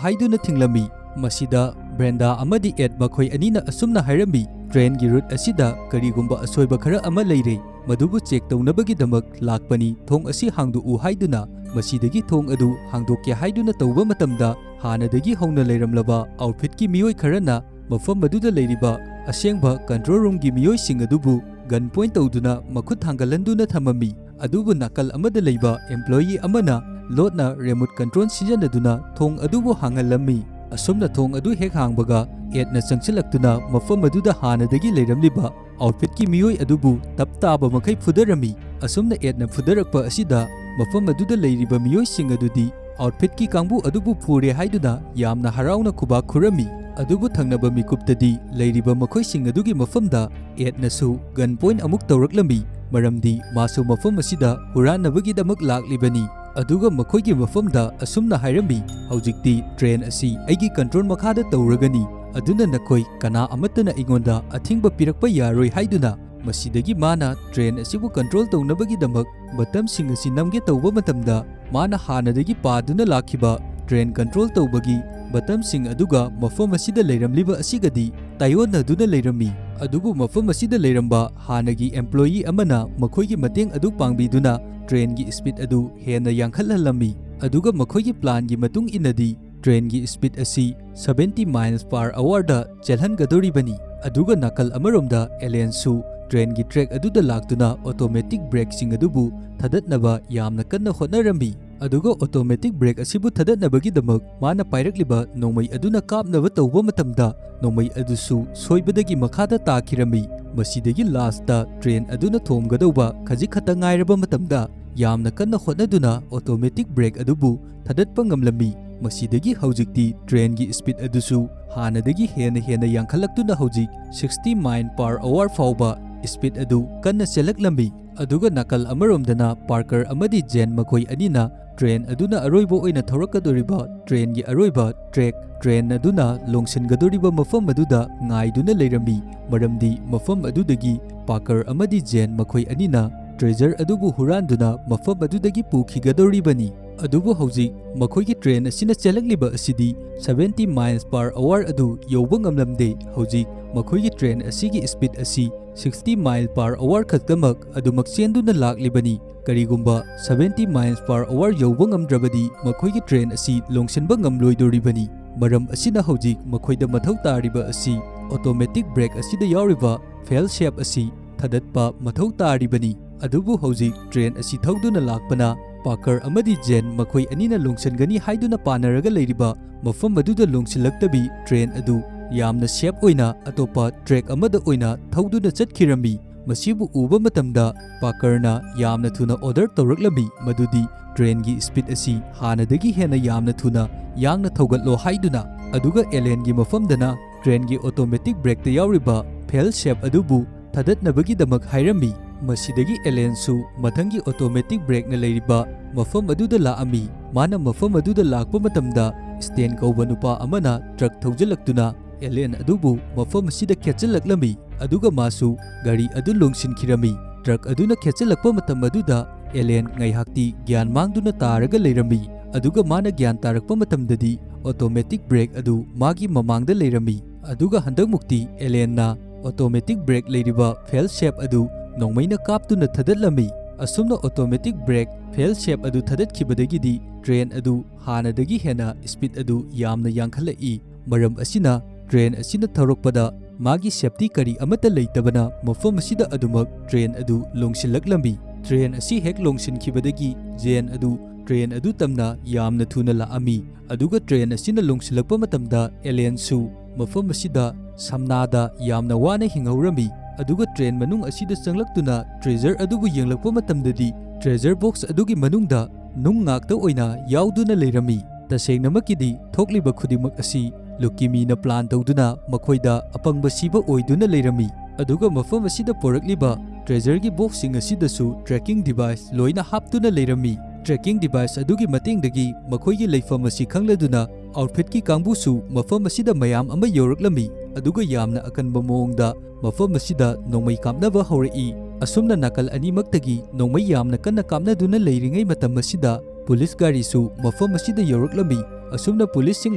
ꯍꯥꯏꯗꯨꯅ ꯊꯤꯡꯂꯝꯃꯤ꯫ ꯃꯁꯤꯗ ꯕ꯭ꯔꯦꯟꯗꯥ ꯑꯃꯗꯤ ꯑꯦꯗ ꯃꯈꯣꯏ ꯑꯅꯤꯅ ꯑꯁꯨꯝꯅ ꯍꯥꯏꯔꯝꯃꯤ, "ꯇ꯭ꯔꯦꯟꯒꯤ ꯔꯨꯠ ꯑꯁꯤꯗ ꯀꯔꯤꯒꯨꯝꯕ ꯑꯁꯣꯏꯕ ꯈꯔ ꯑꯃ ꯂꯩꯔꯦ, ꯃꯗꯨꯕꯨ ꯆꯦꯛ ꯇꯧꯅꯕꯒꯤꯗꯃꯛ ꯂꯥꯛꯄꯅꯤ, ꯊꯣꯡ ꯑꯁꯤ ꯍꯥꯡꯗꯣꯛꯎ" ꯍꯥꯏꯗꯨꯅ꯫ ꯃꯁꯤꯗꯒꯤ ꯊꯣꯡ ꯑꯗꯨ ꯍꯥꯡꯗꯣꯛꯀꯦ ꯍꯥꯏꯗꯨꯅ ꯇꯧꯕ ꯃꯇꯝꯗ ꯍꯥꯟꯅꯗꯒꯤ ꯍꯧꯅ ꯂꯩꯔꯝꯂꯕ ꯑꯥꯎꯠꯐꯤꯠꯀꯤ ꯃꯤꯑꯣꯏ ꯈꯔꯅ ꯃꯐꯝ ꯑꯗꯨꯗ ꯂꯩꯔꯤꯕ ꯑꯁꯦꯡꯕ ꯀꯟꯇ꯭ꯔꯣꯜ ꯔꯨꯝꯒꯤ ꯃꯤꯑꯣꯏꯁꯤꯡ ꯑꯗꯨꯕꯨ ꯒꯟ ꯄꯣꯏꯟꯠ ꯇꯧꯗꯨꯅ ꯃꯈꯨꯠ ꯊꯥꯡꯒꯠꯍꯟꯗꯨꯅ ꯊꯝꯃꯝꯃꯤ꯫ ꯑꯗꯨꯕꯨ ꯅꯥꯀꯜ ꯑꯃꯗ ꯂꯩꯕ ꯑꯦꯝꯄ꯭ꯂꯣꯌꯤ ꯑꯃꯅ ꯂꯣꯠꯅ ꯔꯦꯃꯣꯠ ꯀꯟꯇ꯭ꯔꯣꯜ ꯁꯤꯖꯤꯟꯅꯗꯨꯅ ꯊꯣꯡ ꯑꯗꯨꯕꯨ ꯍꯥꯡꯍꯜꯂꯝꯃꯤ꯫ ꯑꯁꯨꯝꯅ ꯊꯣꯡ ꯑꯗꯨ ꯍꯦꯛ ꯍꯥꯡꯕꯒ, ꯑꯦꯗꯅ ꯆꯪꯁꯤꯜꯂꯛꯇꯨꯅ ꯃꯐꯝ ꯑꯗꯨꯗ ꯍꯥꯟꯅꯗꯒꯤ ꯂꯩꯔꯝꯂꯤꯕ ꯑꯥꯎꯠꯐꯤꯠꯀꯤ ꯃꯤꯑꯣꯏ ꯑꯗꯨꯕꯨ ꯇꯞ ꯇꯥꯕ ꯃꯈꯩ ꯐꯨꯗꯔꯝꯃꯤ꯫ ꯑꯁꯨꯝꯅ ꯑꯦꯗꯅ ꯐꯨꯗꯔꯛꯄ ꯑꯁꯤꯗ ꯃꯐꯝ ꯑꯗꯨꯗ ꯂꯩꯔꯤꯕ ꯃꯤꯑꯣꯏꯁꯤꯡ ꯑꯗꯨꯗꯤ ꯑꯥꯎꯠꯐꯤꯠꯀꯤ ꯀꯥꯡꯕꯨ ꯑꯗꯨꯕꯨ ꯐꯨꯔꯦ ꯍꯥꯏꯗꯨꯅ ꯌꯥꯝꯅ ꯍꯔꯥꯎꯅ ꯈꯨꯕꯥꯛ ꯈꯨꯔꯝꯃꯤ꯫ ꯑꯗꯨꯕꯨ ꯊꯪꯅꯕ ꯃꯤꯀꯨꯞꯇꯗꯤ ꯂꯩꯔꯤꯕ ꯃꯈꯣꯏꯁꯤꯡ ꯑꯗꯨꯒꯤ ꯃꯐꯝꯗ ꯑꯦꯗꯅꯁꯨ ꯒꯟ ꯄꯣꯏꯟꯠ ꯑꯃꯨꯛ ꯇꯧꯔꯛꯂꯝꯃꯤ, ꯃꯔꯝꯗꯤ ꯃꯥꯁꯨ ꯃꯐꯝ ꯑꯁꯤꯗ ꯍꯨꯔꯥꯟꯅꯕꯒꯤꯗꯃꯛ ꯂꯥꯛꯂꯤꯕꯅꯤ꯫ ꯑꯗꯨꯒ ꯃꯈꯣꯏꯒꯤ ꯃꯐꯝꯗ ꯑꯁꯨꯝꯅ ꯍꯥꯏꯔꯝꯃꯤ, "ꯍꯧꯖꯤꯛꯇꯤ ꯇ꯭ꯔꯦꯟ ꯑꯁꯤ ꯑꯩꯒꯤ ꯀꯟꯇ꯭ꯔꯣꯜ ꯃꯈꯥꯗ ꯇꯧꯔꯒꯅꯤ, ꯑꯗꯨꯅ ꯅꯈꯣꯏ ꯀꯅꯥ ꯑꯃꯠꯇꯅ ꯑꯩꯉꯣꯟꯗ ꯑꯊꯤꯡꯕ ꯄꯤꯔꯛꯄ ꯌꯥꯔꯣꯏ" ꯍꯥꯏꯗꯨꯅ꯫ ꯃꯁꯤꯗꯒꯤ ꯃꯥꯅ ꯇ꯭ꯔꯦꯟ ꯑꯁꯤꯕꯨ ꯀꯟꯇ꯭ꯔꯣꯜ ꯇꯧꯅꯕꯒꯤꯗꯃꯛ ꯕꯇꯝꯁꯤꯡ ꯑꯁꯤ ꯅꯝꯒꯦ ꯇꯧꯕ ꯃꯇꯝꯗ, ꯃꯥꯅ ꯍꯥꯟꯅꯗꯒꯤ ꯄꯥꯗꯨꯅ ꯂꯥꯛꯈꯤꯕ ꯇ꯭ꯔꯦꯟ ꯀꯟꯇ꯭ꯔꯣꯜ ꯇꯧꯕꯒꯤ ꯕꯇꯝꯁꯤꯡ ꯑꯗꯨꯒ ꯃꯐꯝ ꯑꯁꯤꯗ ꯂꯩꯔꯝꯂꯤꯕ ꯑꯁꯤꯒꯗꯤ ꯇꯥꯏꯑꯣꯟꯅꯗꯨꯅ ꯂꯩꯔꯝꯃꯤ꯫ ꯑꯗꯨꯕꯨ ꯃꯐꯝ ꯑꯁꯤꯗ ꯂꯩꯔꯝꯕ ꯍꯥꯟꯅꯒꯤ employee ꯑꯃꯅ ꯃꯈꯣꯏꯒꯤ ꯃꯇꯦꯡ ꯑꯗꯨ ꯄꯥꯡꯕꯤꯗꯨꯅ ꯇ꯭ꯔꯦꯟꯒꯤ speed ꯑꯗꯨ ꯍꯦꯟꯅ ꯌꯥꯡꯈꯠꯍꯜꯂꯝꯃꯤ꯫ ꯑꯗꯨꯒ ꯃꯈꯣꯏꯒꯤ planꯒꯤ ꯃꯇꯨꯡ ꯏꯟꯅꯗꯤ ꯇ꯭ꯔꯦꯟꯒꯤ speed ꯑꯁꯤ seventy miles per hourꯗ ꯆꯦꯜꯍꯟꯒꯗꯧꯔꯤꯕꯅꯤ꯫ ꯑꯗꯨꯒ ꯅꯥꯀꯜ ꯑꯃꯔꯣꯝꯗ ꯑꯦꯂꯦꯟꯁꯨ ꯇ꯭ꯔꯦꯟꯒꯤ track ꯑꯗꯨꯗ ꯂꯥꯛꯇꯨꯅ automatic brakeꯁꯤꯡ ꯑꯗꯨꯕꯨ ꯊꯥꯗꯠꯅꯕ ꯌꯥꯝꯅ ꯀꯟꯅ ꯍꯣꯠꯅꯔꯝꯃꯤ꯫ ꯑꯗꯨꯒ automatic brake ꯑꯁꯤꯕꯨ ꯊꯥꯗꯠꯅꯕꯒꯤꯗꯃꯛ ꯃꯥꯅ ꯄꯥꯏꯔꯛꯂꯤꯕ ꯅꯣꯡꯃꯩ ꯑꯗꯨꯅ ꯀꯥꯞꯅꯕ ꯇꯧꯕ ꯃꯇꯝꯗ, ꯅꯣꯡꯃꯩ ꯑꯗꯨꯁꯨ ꯁꯣꯏꯕꯗꯒꯤ ꯃꯈꯥꯗ ꯇꯥꯈꯤꯔꯝꯃꯤ꯫ ꯃꯁꯤꯗꯒꯤ lastꯇ ꯇ꯭ꯔꯦꯟ ꯑꯗꯨꯅ ꯊꯣꯝꯒꯗꯧꯕ ꯈꯖꯤꯛ ꯈꯛꯇ ꯉꯥꯏꯔꯕ ꯃꯇꯝꯗ, ꯌꯥꯝꯅ ꯀꯟꯅ ꯍꯣꯠꯅꯗꯨꯅ automatic brake ꯑꯗꯨꯕꯨ ꯊꯥꯗꯠꯄ ꯉꯝꯂꯝꯃꯤ꯫ ꯃꯁꯤꯗꯒꯤ ꯍꯧꯖꯤꯛꯇꯤ ꯇ꯭ꯔꯦꯟꯒꯤ speed ꯑꯗꯨꯁꯨ ꯍꯥꯟꯅꯗꯒꯤ ꯍꯦꯟꯅ ꯍꯦꯟꯅ ꯌꯥꯡꯈꯠꯂꯛꯇꯨꯅ ꯍꯧꯖꯤꯛ sixty mile per hour ꯐꯥꯎꯕ speed ꯑꯗꯨ ꯀꯟꯅ ꯆꯦꯜꯂꯛꯂꯝꯃꯤ꯫ ꯑꯗꯨꯒ ꯅꯥꯀꯜ ꯑꯃꯔꯣꯝꯗꯅ ꯄꯥꯔꯀꯔ ꯑꯃꯗꯤ ꯖꯦꯟ ꯃꯈꯣꯏ ꯑꯅꯤꯅ ꯇ꯭ꯔꯦꯟ ꯑꯗꯨꯅ ꯑꯔꯣꯏꯕ ꯑꯣꯏꯅ ꯊꯧꯔꯛꯀꯗꯧꯔꯤꯕ ꯇ꯭ꯔꯦꯟꯒꯤ ꯑꯔꯣꯏꯕ track, ꯇ꯭ꯔꯦꯟ ꯑꯗꯨꯅ ꯂꯣꯡꯁꯤꯟꯒꯗꯧꯔꯤꯕ ꯃꯐꯝ ꯑꯗꯨꯗ ꯉꯥꯏꯗꯨꯅ ꯂꯩꯔꯝꯃꯤ, ꯃꯔꯝꯗꯤ ꯃꯐꯝ ꯑꯗꯨꯗꯒꯤ ꯄꯥꯔꯀꯔ ꯑꯃꯗꯤ ꯖꯦꯟ ꯃꯈꯣꯏ ꯑꯅꯤꯅ treasure ꯑꯗꯨꯕꯨ ꯍꯨꯔꯥꯟꯗꯨꯅ ꯃꯐꯝ ꯑꯗꯨꯗꯒꯤ ꯄꯨꯈꯤꯒꯗꯧꯔꯤꯕꯅꯤ꯫ ꯑꯗꯨꯕꯨ ꯍꯧꯖꯤꯛ ꯃꯈꯣꯏꯒꯤ ꯇ꯭ꯔꯦꯟ ꯑꯁꯤꯅ ꯆꯦꯜꯂꯛꯂꯤꯕ ꯑꯁꯤꯗꯤ seventy miles per hour ꯑꯗꯨ ꯌꯧꯕ ꯉꯝꯂꯝꯗꯦ꯫ ꯍꯧꯖꯤꯛ ꯃꯈꯣꯏꯒꯤ ꯇ꯭ꯔꯦꯟ ꯑꯁꯤꯒꯤ speed ꯑꯁꯤ sixty mile per hour ꯈꯛꯇꯃꯛ ꯑꯗꯨꯃꯛ ꯆꯦꯟꯗꯨꯅ ꯂꯥꯛꯂꯤꯕꯅꯤ꯫ ꯀꯔꯤꯒꯨꯝꯕ seventy miles per hour ꯌꯧꯕ ꯉꯝꯗ꯭ꯔꯕꯗꯤ ꯃꯈꯣꯏꯒꯤ ꯇ꯭ꯔꯦꯟ ꯑꯁꯤ ꯂꯣꯡꯁꯤꯟꯕ ꯉꯝꯂꯣꯏꯗꯧꯔꯤꯕꯅꯤ꯫ ꯃꯔꯝ ꯑꯁꯤꯅ ꯍꯧꯖꯤꯛ ꯃꯈꯣꯏꯗ ꯃꯊꯧ ꯇꯥꯔꯤꯕ ꯑꯁꯤ automatic brake ꯑꯁꯤꯗ ꯌꯥꯎꯔꯤꯕ fail safe ꯑꯁꯤ ꯊꯥꯗꯠꯄ ꯃꯊꯧ ꯇꯥꯔꯤꯕꯅꯤ꯫ ꯑꯗꯨꯕꯨ ꯍꯧꯖꯤꯛ ꯇ꯭ꯔꯦꯟ ꯑꯁꯤ ꯊꯧꯗꯨꯅ ꯂꯥꯛꯄꯅ ꯄꯥꯔꯀꯔ ꯑꯃꯗꯤ ꯖꯦꯟ ꯃꯈꯣꯏ ꯑꯅꯤꯅ ꯂꯣꯡꯁꯤꯟꯒꯅꯤ ꯍꯥꯏꯗꯨꯅ ꯄꯥꯅꯔꯒ ꯂꯩꯔꯤꯕ ꯃꯐꯝ ꯑꯗꯨꯗ ꯂꯣꯡꯁꯤꯜꯂꯛꯇꯕꯤ ꯇ꯭ꯔꯦꯟ ꯑꯗꯨ ꯌꯥꯝꯅ safe ꯑꯣꯏꯅ ꯑꯇꯣꯞꯄ track ꯑꯃꯗ ꯑꯣꯏꯅ ꯊꯧꯗꯨꯅ ꯆꯠꯈꯤꯔꯝꯃꯤ꯫ ꯃꯁꯤꯕꯨ ꯎꯕ ꯃꯇꯝꯗ ꯄꯥꯔꯀꯔꯅ ꯌꯥꯝꯅ ꯊꯨꯅ order ꯇꯧꯔꯛꯂꯝꯃꯤ, ꯃꯗꯨꯗꯤ ꯇ꯭ꯔꯦꯟꯒꯤ speed ꯑꯁꯤ ꯍꯥꯟꯅꯗꯒꯤ ꯍꯦꯟꯅ ꯌꯥꯝꯅ ꯊꯨꯅ ꯌꯥꯡꯅ ꯊꯧꯒꯠꯂꯣ ꯍꯥꯏꯗꯨꯅ꯫ ꯑꯗꯨꯒ ꯑꯦꯂꯦꯟꯒꯤ ꯃꯐꯝꯗꯅ ꯇ꯭ꯔꯦꯟꯒꯤ automatic brakeꯇ ꯌꯥꯎꯔꯤꯕ fail safe ꯑꯗꯨꯕꯨ ꯊꯥꯗꯠꯅꯕꯒꯤꯗꯃꯛ ꯍꯥꯏꯔꯝꯃꯤ꯫ ꯃꯁꯤꯗꯒꯤ ꯑꯦꯂꯦꯟꯁꯨ ꯃꯊꯪꯒꯤ ꯑꯣꯇꯣꯃꯦꯇꯤꯛ ꯕ꯭ꯔꯦꯛꯅ ꯂꯩꯔꯤꯕ ꯃꯐꯝ ꯑꯗꯨꯗ ꯂꯥꯛꯑꯝꯃꯤ꯫ ꯃꯥꯅ ꯃꯐꯝ ꯑꯗꯨꯗ ꯂꯥꯛꯄ ꯃꯇꯝꯗ, ꯁ꯭ꯇꯦꯟ ꯀꯧꯕ ꯅꯨꯄꯥ ꯑꯃꯅ ꯇ꯭ꯔꯛ ꯊꯧꯖꯤꯜꯂꯛꯇꯨꯅ ꯑꯦꯂꯦꯟ ꯑꯗꯨꯕꯨ ꯃꯐꯝ ꯑꯁꯤꯗ ꯈꯦꯠꯆꯜꯂꯛꯂꯝꯃꯤ, ꯑꯗꯨꯒ ꯃꯥꯁꯨ ꯒꯥꯔꯤ ꯑꯗꯨ ꯂꯣꯡꯁꯤꯟꯈꯤꯔꯝꯃꯤ꯫ ꯇ꯭ꯔꯛ ꯑꯗꯨꯅ ꯈꯦꯠꯆꯜꯂꯛꯄ ꯃꯇꯝ ꯑꯗꯨꯗ ꯑꯦꯂꯦꯟ ꯉꯥꯏꯍꯥꯛꯇꯤ ꯒ꯭ꯌꯥꯟ ꯃꯥꯡꯗꯨꯅ ꯇꯥꯔꯒ ꯂꯩꯔꯝꯃꯤ, ꯑꯗꯨꯒ ꯃꯥꯅ ꯒ꯭ꯌꯥꯟ ꯇꯥꯔꯛꯄ ꯃꯇꯝꯗꯗꯤ ꯑꯣꯇꯣꯃꯦꯇꯤꯛ ꯕ꯭ꯔꯦꯛ ꯑꯗꯨ ꯃꯥꯒꯤ ꯃꯃꯥꯡꯗ ꯂꯩꯔꯝꯃꯤ꯫ ꯑꯗꯨꯒ ꯍꯟꯗꯛꯃꯨꯛꯇꯤ ꯑꯦꯂꯦꯟꯅ ꯑꯣꯇꯣꯃꯦꯇꯤꯛ ꯕ꯭ꯔꯦꯛ ꯂꯩꯔꯤꯕ ꯐꯦꯜ ꯁꯦꯞ ꯑꯗꯨ ꯅꯣꯡꯃꯩꯅ ꯀꯥꯞꯇꯨꯅ ꯊꯥꯗꯠꯂꯝꯃꯤ꯫ ꯑꯁꯨꯝꯅ ꯑꯣꯇꯣꯃꯦꯇꯤꯛ ꯕ꯭ꯔꯦꯛ ꯐꯦꯜ ꯁꯦꯞ ꯑꯗꯨ ꯊꯥꯗꯠꯈꯤꯕꯗꯒꯤꯗꯤ ꯇ꯭ꯔꯦꯟ ꯑꯗꯨ ꯍꯥꯟꯅꯗꯒꯤ ꯍꯦꯟꯅ ꯁ꯭ꯄꯤꯗ ꯑꯗꯨ ꯌꯥꯝꯅ ꯌꯥꯡꯈꯠꯂꯛꯏ꯫ ꯃꯔꯝ ꯑꯁꯤꯅ ꯇ꯭ꯔꯦꯟ ꯑꯁꯤꯅ ꯊꯧꯔꯛꯄꯗ ꯃꯥꯒꯤ ꯁꯦꯐꯇꯤ ꯀꯔꯤ ꯑꯃꯠꯇ ꯂꯩꯇꯕꯅ ꯃꯐꯝ ꯑꯁꯤꯗ ꯑꯗꯨꯃꯛ ꯇ꯭ꯔꯦꯟ ꯑꯗꯨ ꯂꯣꯡꯁꯤꯜꯂꯛꯂꯝꯃꯤ꯫ ꯇ꯭ꯔꯦꯟ ꯑꯁꯤ ꯍꯦꯛ ꯂꯣꯡꯁꯤꯟꯈꯤꯕꯗꯒꯤ ꯖꯦꯟ ꯑꯗꯨ ꯇ꯭ꯔꯦꯟ ꯑꯗꯨ ꯇꯝꯅ ꯌꯥꯝꯅ ꯊꯨꯅ ꯂꯥꯛꯑꯝꯃꯤ꯫ ꯑꯗꯨꯒ ꯇ꯭ꯔꯦꯟ ꯑꯁꯤꯅ ꯂꯣꯡꯁꯤꯜꯂꯛꯄ ꯃꯇꯝꯗ ꯑꯦꯂꯦꯟꯁꯨ ꯃꯐꯝ ꯑꯁꯤꯗ ꯁꯝꯅꯥꯗ ꯌꯥꯝꯅ ꯋꯥꯅ ꯍꯤꯡꯍꯧꯔꯝꯃꯤ꯫ ꯑꯗꯨꯒ ꯇ꯭ꯔꯦꯟ ꯃꯅꯨꯡ ꯑꯁꯤꯗ ꯆꯪꯂꯛꯇꯨꯅ ꯇ꯭ꯔꯦꯖꯔ ꯑꯗꯨꯕꯨ ꯌꯦꯡꯂꯛꯄ ꯃꯇꯝꯗꯗꯤ ꯇ꯭ꯔꯦꯖꯔ ꯕꯣꯛꯁ ꯑꯗꯨꯒꯤ ꯃꯅꯨꯡꯗ ꯅꯨꯡ ꯉꯥꯛꯇ ꯑꯣꯏꯅ ꯌꯥꯎꯗꯨꯅ ꯂꯩꯔꯝꯃꯤ꯫ ꯇꯁꯦꯡꯅꯃꯛꯀꯤꯗꯤ ꯊꯣꯛꯂꯤꯕ ꯈꯨꯗꯤꯡꯃꯛ ꯑꯁꯤ ꯂꯨꯀꯤꯃꯤꯅ ꯄ꯭ꯂꯥꯟ ꯇꯧꯗꯨꯅ ꯃꯈꯣꯏꯗ ꯑꯄꯪꯕ ꯁꯤꯕ ꯑꯣꯏꯗꯨꯅ ꯂꯩꯔꯝꯃꯤ꯫ ꯑꯗꯨꯒ ꯃꯐꯝ ꯑꯁꯤꯗ ꯄꯣꯔꯛꯂꯤꯕ ꯇ꯭ꯔꯦꯖꯔꯒꯤ ꯕꯣꯛꯁꯁꯤꯡ ꯑꯁꯤꯗꯁꯨ ꯇ꯭ꯔꯦꯀꯤꯡ ꯗꯤꯚꯥꯏꯁ ꯂꯣꯏꯅ ꯍꯥꯞꯇꯨꯅ ꯂꯩꯔꯝꯃꯤ꯫ ꯇ꯭ꯔꯦꯀꯤꯡ ꯗꯤꯚꯥꯏꯁ ꯑꯗꯨꯒꯤ ꯃꯇꯦꯡꯗꯒꯤ ꯃꯈꯣꯏꯒꯤ ꯂꯩꯐꯝ ꯑꯁꯤ ꯈꯪꯂꯗꯨꯅ ꯑꯥꯎꯠꯐꯤꯠꯀꯤ ꯀꯥꯡꯕꯨꯁꯨ ꯃꯐꯝ ꯑꯁꯤꯗ ꯃꯌꯥꯝ ꯑꯃ ꯌꯧꯔꯛꯂꯝꯃꯤ, ꯑꯗꯨꯒ ꯌꯥꯝꯅ ꯑꯀꯟꯕ ꯃꯑꯣꯡꯗ ꯃꯐꯝ ꯑꯁꯤꯗ ꯅꯣꯡꯃꯩ ꯀꯥꯞꯅꯕ ꯍꯧꯔꯛꯏ꯫ ꯑꯁꯨꯝꯅ ꯅꯥꯀꯜ ꯑꯅꯤꯃꯛꯇꯒꯤ ꯅꯣꯡꯃꯩ ꯌꯥꯝꯅ ꯀꯟꯅ ꯀꯥꯞꯅꯗꯨꯅ ꯂꯩꯔꯤꯉꯩ ꯃꯇꯝ ꯑꯁꯤꯗ ꯄꯨꯂꯤꯁ ꯒꯥꯔꯤꯁꯨ ꯃꯐꯝ ꯑꯁꯤꯗ ꯌꯧꯔꯛꯂꯝꯃꯤ꯫ ꯑꯁꯨꯝꯅ ꯄꯨꯂꯤꯁꯁꯤꯡ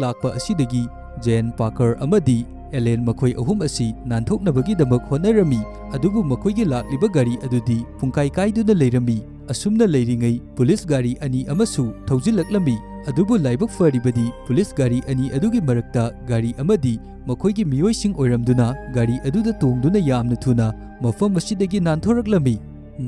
ꯂꯥꯛꯄ ꯑꯁꯤꯗꯒꯤ ꯖꯦꯟ ꯄꯥꯀꯔ ꯑꯃꯗꯤ ꯑꯦꯂꯦꯟ ꯃꯈꯣꯏ ꯑꯍꯨꯝ ꯑꯁꯤ ꯅꯥꯟꯊꯣꯛꯅꯕꯒꯤꯗꯃꯛ ꯍꯣꯠꯅꯔꯝꯃꯤ, ꯑꯗꯨꯕꯨ ꯃꯈꯣꯏꯒꯤ ꯂꯥꯛꯂꯤꯕ ꯒꯥꯔꯤ ꯑꯗꯨꯗꯤ ꯄꯨꯡꯀꯥꯏ ꯀꯥꯏꯗꯨꯅ ꯂꯩꯔꯝꯃꯤ꯫ ꯑꯁꯨꯝꯅ ꯂꯩꯔꯤꯉꯩ ꯄꯨꯂꯤꯁ ꯒꯥꯔꯤ ꯑꯅꯤ ꯑꯃꯁꯨ ꯊꯧꯖꯤꯜꯂꯛꯂꯝꯃꯤ, ꯑꯗꯨꯕꯨ ꯂꯥꯏꯕꯛ ꯐꯔꯤꯕꯗꯤ ꯄꯨꯂꯤꯁ ꯒꯥꯔꯤ ꯑꯅꯤ ꯑꯗꯨꯒꯤ ꯃꯔꯛꯇ ꯒꯥꯔꯤ ꯑꯃꯗꯤ ꯃꯈꯣꯏꯒꯤ ꯃꯤꯑꯣꯏꯁꯤꯡ ꯑꯣꯏꯔꯝꯗꯨꯅ ꯒꯥꯔꯤ ꯑꯗꯨꯗ ꯇꯣꯡꯗꯨꯅ ꯌꯥꯝꯅ ꯊꯨꯅ ꯃꯐꯝ ꯑꯁꯤꯗꯒꯤ ꯅꯥꯟꯊꯣꯔꯛꯂꯝꯃꯤ꯫